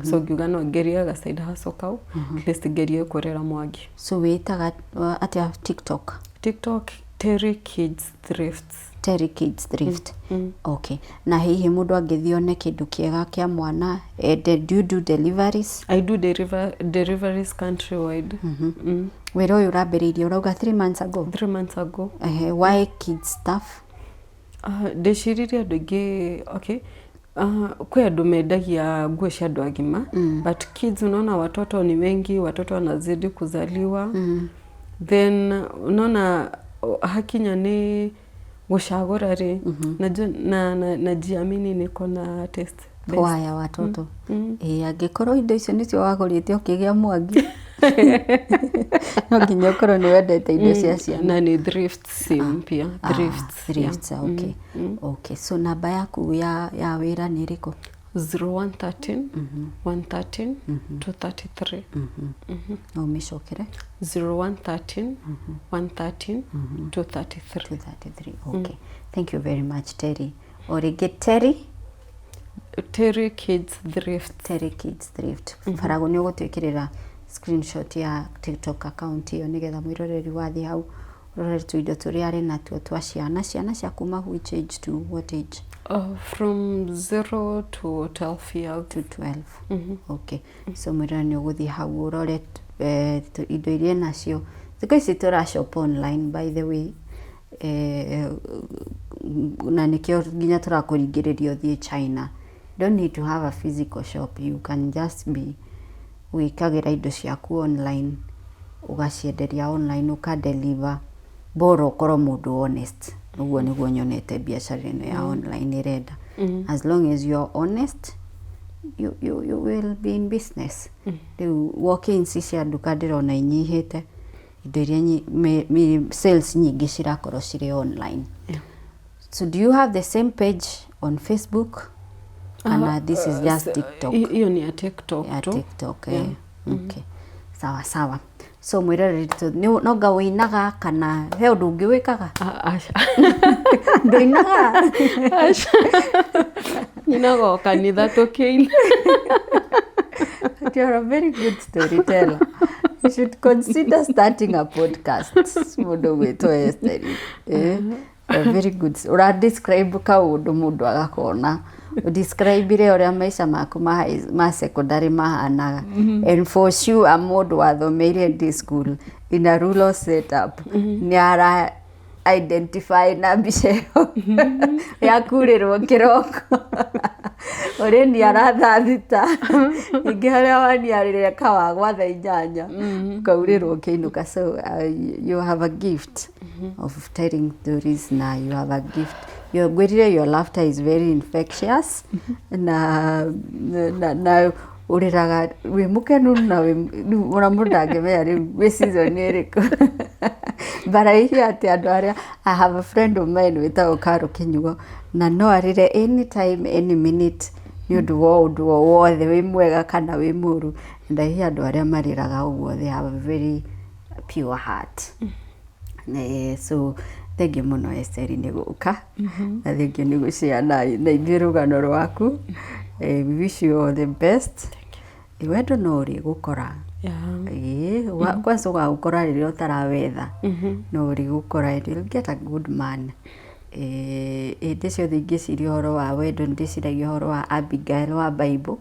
So ngiuga no ngerie ga side hustle kau, at least ngerie kũrera Mwangi. So wĩtaga atĩa TikTok? TikTok, Terry Kids Thrifts. Terry Kids Thrift. Okay. Na hihi mũndũ angĩthiĩ one kĩndũ kĩega kĩa mwana ende, do you do deliveries? I do deliveries countrywide. Wĩra ũyũ ũrambĩrĩirie ũrauga 3 months ago? 3 months ago. Ehe, why kids stuff? Ndĩciririe andũ aingĩ, okay, kwĩ andũ mendagia nguo cia andũ agima, but kids, unaona watoto ni wengi, watoto wanazidi kuzaliwa. Then unaona hakinya nĩ gũcagũra rĩ, najua na najiamini niko na taste best. Waya watoto. Ĩĩ, angĩkorwo indo icio nĩcio wagũrĩte ũkĩgĩa Mwangi, no nginya ũkorwo nĩ wendete indo cia ciana. Na ni thrift sim pia, thrifts, yeah. Thrifts, okay. Okay, so namba yaku ya wĩra nĩ ĩrĩkũ? 0113 113 233. No ũmĩcokere. 0113 113 233. 233, okay. Thank you very much, Terry. O rĩngĩ, Terry Terry Kids Thrift. Terry Kids Thrift. Barago nĩ ũgũtwĩkĩrĩra screenshot ya TikTok account ĩyo, nĩgetha mwĩroreri wathiĩ hau ũrore tũindo tũrĩa arĩ natuo twa ciana, ciana cia kuma which age to what age? From 0 to 12 years. To 12, okay. So mwĩrore nĩ ũgũthiĩ hau ũrore indo iria nacio. Thikũ ici tũra shop online, by the way, na nĩkĩo nginya tũrakũringĩrĩria ũthiĩ China. You don't need to have a physical shop, you can just be wĩkagĩra indo ciaku online. Ũgacienderia online, ũka deliver, bora ũkorwo mũndũ honest. Ũguo nĩguo nyonete biacara ĩno ya online ĩrenda. As long as you are honest, you will be in business. Rĩu walk-ins cia nduka ndĩrona inyihĩte, indo iria sales nyingĩ cirakorwo cirĩ online. So do you have the same page on Facebook kana this is just TikTok? Hiyo ni ya TikTok Ya tu. TikTok, eh. Okay, sawa sawa. So mwĩroreri, nonga wĩinaga kana he ũndũ ũngĩ wĩkaga? Ah, aca. Ndũinaga? Aca. Nyinaga o kanitha tũkĩina. But you're a very good storyteller. You should consider starting a podcast. Mũndũ ũgwĩtwo Esther. Eh? A very good. Ũra describe kaũndũ mũndũ agakona. Describe ũrĩa maica maku ma secondary mahanaga. And for sure mũndũ wathomeire day school in a rural setup nĩ ara identify na mbica ĩyo ya kurĩrwo kĩroko, ũrĩ niara 6:30, ningĩ harĩa waniarĩrĩra kawa gwa 8:30 ũkaurĩrwo ũkĩinũka. So you have a gift of telling stories na you have a gift. Ngwĩrire your laughter is very infectious na ũrĩraga wĩ mũkenu na wĩ rĩu ona mũndũ ndangĩmenya rĩu wĩ season ĩrĩkũ. But I hear atĩ andũ arĩa, I have a friend of mine wĩtagwo Karo Kĩnyugo, na no arĩre anytime, any minute, nĩ ũndũ wa ũndũ o wothe, wĩ mwega kana wĩ mũru. And I hear andũ arĩa marĩraga ũguo, they have a very pure heart. So thengiũ mũno, Esther, nĩ gũka na thengiũ nĩ gũshare na ithuĩ rũgano rwaku. We wish you all the best. Wendo no ũrĩ gũkora. Ĩĩ, kwanza ũgagũkora rĩrĩa ũtarawetha, no ũrĩ gũkora and you'll get a good man. Hĩndĩ ciothe ingĩciria ũhoro wa wendo, nĩ ndĩciragia ũhoro wa Abigail wa Bible,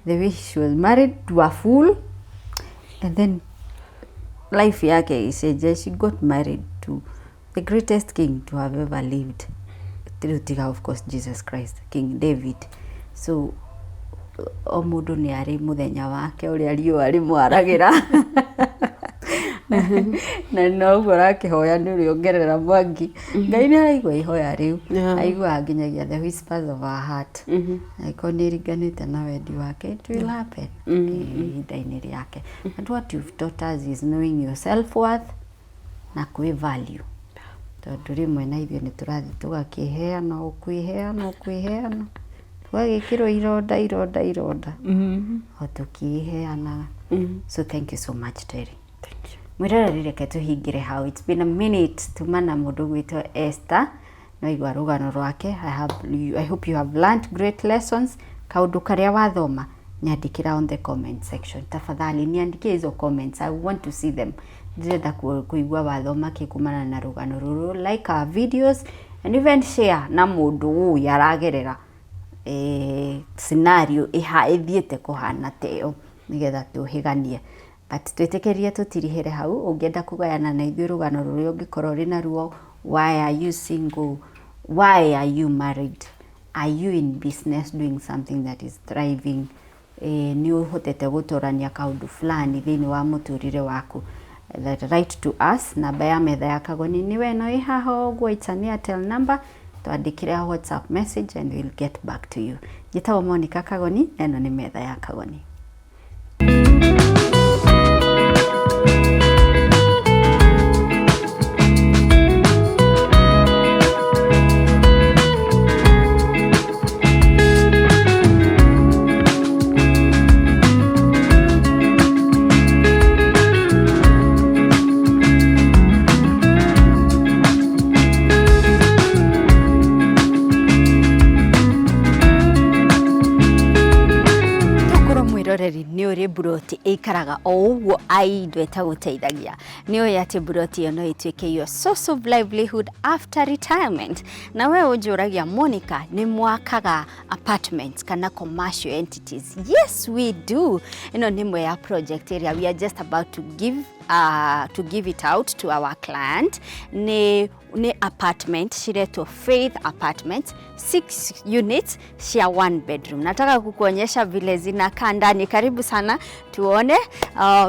the way she was married to a fool and then life yake ĩgĩcenjia. She got married to the greatest king to have ever lived, rĩu tiga of course Jesus Christ, King David. So o mũndũ nĩ arĩ mũthenya wake ũrĩa riũa rĩmwaragĩra, na noguo ũrakĩhoya nĩ ũrĩongerera mwangi. Ngai nĩ araigua ihoya rĩu. Aiguaga nginyagia the whispers of our heart. Angĩkorwo nĩ ĩringanĩte na wendi wake, it will happen ihinda-inĩ rĩake. And what you've taught us is knowing your self worth na kwĩ value, tondũ rĩmwe na ithuĩ nĩ tũrathiĩ tũgakĩheana o kwĩheana o kwĩheana, tũgagĩkĩrwo ironda, ironda, ironda, o tũkĩheanaga. So thank you so much, Terry. Thank you. Mwĩroreri, reke tũhingĩre hau. It's been a minute tuma na mũndũ gwĩtwo Esther no igua rũgano rwake. I hope you have learned great lessons. Kaũndũ karĩa wathoma, nyandĩkĩra on the comment section. Tafadhali niandikie hizo comments, I want to see them. Ndĩrenda kũigua wathoma kĩ kumana na rũgano rũrũ. Like our videos and even share na mũndũ ũyũ aragerera scenario ĩthiĩte kũhana ta ĩyo, nĩgetha tũhĩganie. But twĩtĩkĩrie tũtirihĩre hau. Ũngĩenda kũgayana na ithuĩ rũgano rũrĩa ũngĩkorwo ũrĩ naruo, why are you single, why are you married, are you in business doing something that is thriving, nĩ ũhotete gũtorania kaũndũ fulani thĩinĩ wa mũtũrĩre waku, that write to us. Namba ya metha ya Kagoni nĩwe ĩno ĩ haha ũguo. It's an Airtel number. Twandĩkĩre WhatsApp message and we'll get back to you. Njĩtagwo Monica Kagoni na ĩno nĩ metha ya Kagoni. Tũkorwo mwĩroreri nĩ ũrĩ mburoti ĩikaraga o ũguo aindo ĩtagũteithagia, nĩ ũĩ atĩ mburoti ĩyo no ĩtuĩke your source of livelihood after retirement. Na we ũnjũragia, "Monica, nĩ mwakaga apartments kana commercial entities?" Yes, we do. Ĩno nĩ ĩmwe ya project ĩrĩa we are just about to give. to give it out to our client. Nĩ apartment ciretwo Faith Apartments, six units cia one bedroom. Nataka kukuonyesha vile zinakaa ndani. Karibu sana tuone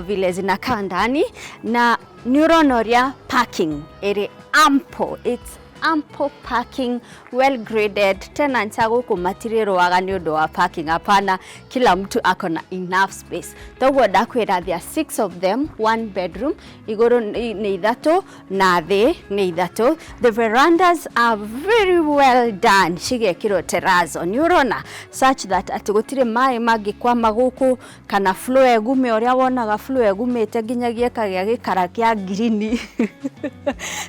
vile zinakaa ndani. Na nĩ ũrona ũrĩa parking ĩrĩ ample. It's ample parking, well graded. Tenants a gũkũ matirĩrũaga nĩ ũndũ wa parking, hapana. Kila mtu ako na enough space. Toguo ndakwĩra, there are six of them, one bedroom. Igũrũ nĩ ithatũ na thĩ nĩ ithatũ. The verandas are very well done, cigekĩrwo terrazzo, nĩ ũrona, such that atĩ gũtirĩ maĩ mangĩkwama gũkũ kana floor ĩgume ũrĩa wonaga floor ĩgumĩte nginyagia ĩkagĩa gĩkara kĩa ngirini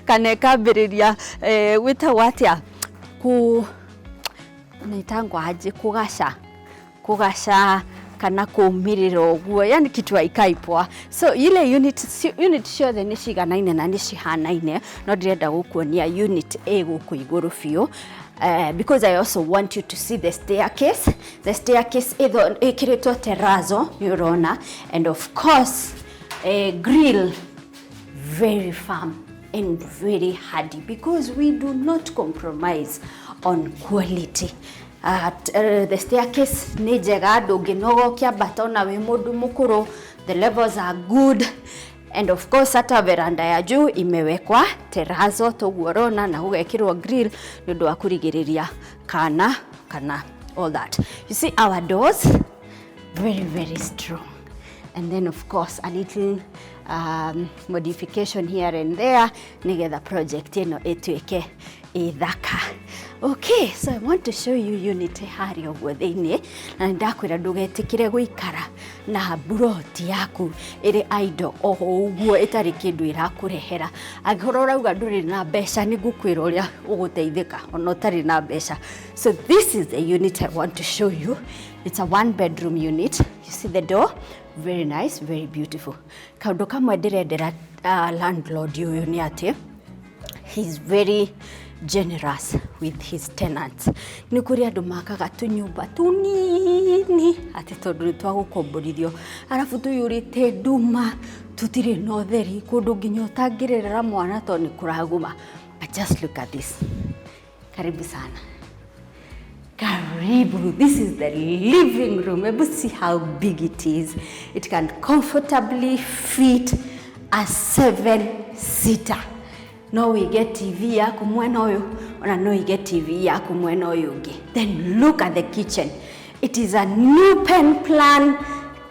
kana ĩkambĩrĩria gwĩtagwo atĩa, ku naitangwo aje, kugasha kugasha kana kũmĩrĩra ũguo, yani kitu haikai poa. So ile unit, unit ciothe nĩ ciganaine na nĩ cihanaine, no ndĩrenda gũkuonia unit A gũkũ igũrũ biũ, because I also want you to see the staircase. The staircase ĩkĩrĩtwo terrazzo, nĩ ũrona, and of course grill, very firm and very hardy, because we do not compromise on quality. The staircase nĩ njega, ndũngĩnoga ũkĩambata ona wĩ mũndũ mũkũrũ. The levels are good, and of course hata veranda ya juu imewekwa terrazzo toguo ũrona, na gũgekĩrwo grill nĩ ũndũ wa kũrigĩrĩria kana all that. You see our doors, very very strong, and then of course a little modification here and there nigetha project ĩno ĩtuĩke ĩthaka. Okay, so I want to show you unit harĩa ũguo thĩinĩ, na nĩndakwĩra ndũgetĩkĩre gũikara na buroti yaku ĩrĩ idle o ũguo ĩtarĩ kĩndũ ĩrakũrehera. Angĩkorwo ũrauga ndũrĩ na mbeca, nĩ ngũkwĩra ũrĩa ũgũteithĩka ona ũtarĩ na mbeca. So this is the unit I want to show you. It's a one bedroom unit. You see the door, very nice, very beautiful. Kaũndũ kamwe ndĩrendera landlord ũyũ nĩ atĩ he's very generous with his tenants. Nĩ kũrĩ andũ makaga tũnyũmba tũnini atĩ tondũ nĩ twa gũkomborithio, arabu tũiyũrĩte nduma, tũtirĩ na ũtheri, kũndũ nginya ũtangĩrerera mwana tondũ nĩ kũraguma. But just look at this. Karibu sana. Karibu. This is the living room. Hebu see how big it is. It can comfortably fit a seven seater. No wĩige TV yaku mwena ũyũ, ona no wĩige TV yaku mwena ũyũ ũngĩ. Then look at the kitchen. It is an open plan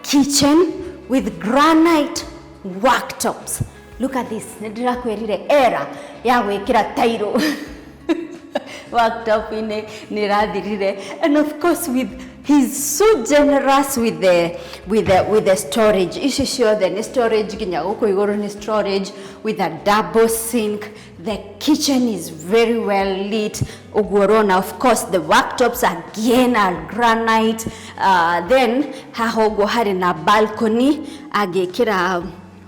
kitchen with granite worktops. Look at this. Nĩ ndĩrakwĩrire era ya gwĩkĩra tairo worktop-inĩ nĩ ĩrathirire. And of course with he's so generous with the storage. Ici ciothe nĩ storage, nginya gũkũ igũrũ nĩ storage with a double sink. The kitchen is very well lit ũguo ũrona. Of course the worktops again are granite. Then haha ũguo harĩ na balcony, angĩkĩra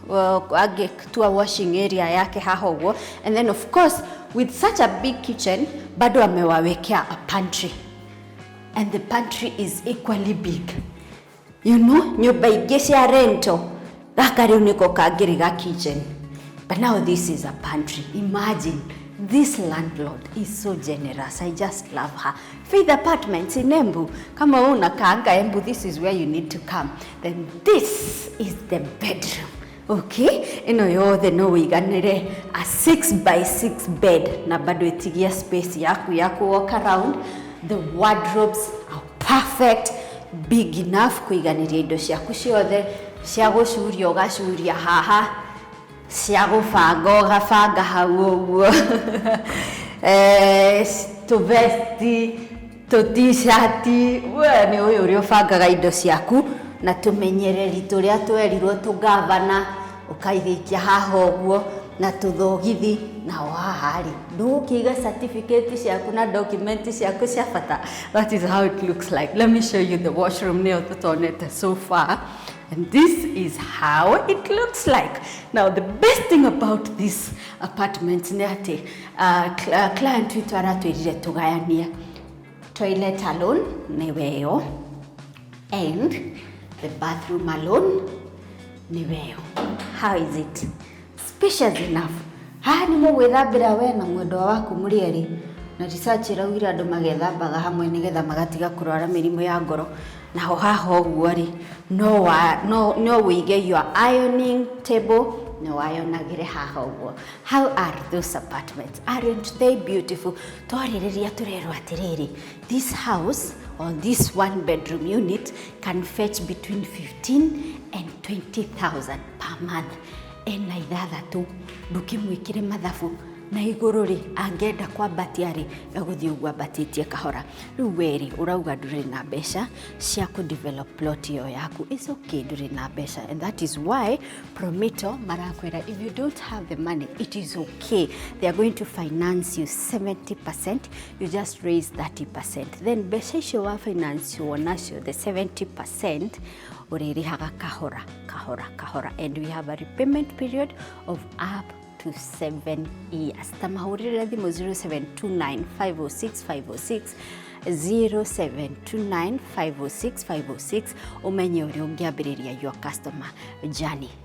angĩtua washing area yake haha ũguo. And then of course with such a big kitchen, bado amewawekea a pantry, and the pantry is equally big. Nyũmba ingĩ cia rental, gaka rĩu nĩko kangĩrĩ ga kitchen, but now this is a pantry. Imagine, this landlord is so generous. I just love her. Faith Apartments in Embu. Kama wewe unakaanga Embu, this is where you need to come. Then this is the bedroom. Okay, ĩno yothe no wĩiganĩre a 6 by 6 bed na bado ĩtigia space yaku ya ku walk around. The wardrobes are perfect, big enough kũiganĩria indo ciaku ciothe. Cia gũcuria ũgacuria haha, cia gũbanga ũgabanga hau ũguo, tũvesti, tũ-t-shirt, we nĩ ũyũ ũrĩa ũbangaga indo ciaku, na tũmenyereri tũrĩa twerirwo tũgavana ũkaigĩikia haha ũguo, na tũthogithi. Na o haha rĩ, ndũgũkĩiga certificate ciaku na document ciaku cia bata. That is how it looks like. Let me show you the washroom, nĩyo tũtonete so far, and this is how it looks like. Now the best thing about this apartment nĩ atĩ client witũ aratwĩrire tũgayanie toilet alone, nĩwe ĩyo, and the bathroom alone. Nĩ weo. How is it? Spacious enough. Haha nĩ mũgwĩthambĩra we na mwendwa waku mũrĩ erĩ, na research ĩraugire andũ magethambaga hamwe nĩgetha magatiga kũrwara mĩrimũ ya ngoro. Naho haha ũguo rĩ, no wĩige your ironing table, no wayonagĩre haha ũguo. How are those apartments? Aren't they beautiful? Twarĩrĩria tũrerwo atĩrĩrĩ, this house or this one bedroom unit can fetch between 15 and 20,000 per month. Ena ithathatũ, ndũkĩmwĩkĩre mathabu na igũrũ rĩ, angĩenda kwambatia rĩ, egũthiĩ ũguo ambatĩtie kahora. Rĩu we rĩ, ũrauga ndũrĩ na mbeca cia kũ develop plot ĩyo yaku. It's okay, ndũrĩ na mbeca, and that is why Promito marakwĩra if you don't have the money, it is okay. They are going to finance you 70%. You just raise 30%, then mbeca icio wa finance nacio, the 70%, ũrĩrĩhaga kahora kahora kahora, and we have a repayment period of up to 7 years. Ta mahũrĩre thimũ 0729 506 506, 0729 506 506, ũmenye ũrĩa ũngĩambĩrĩria your customer journey.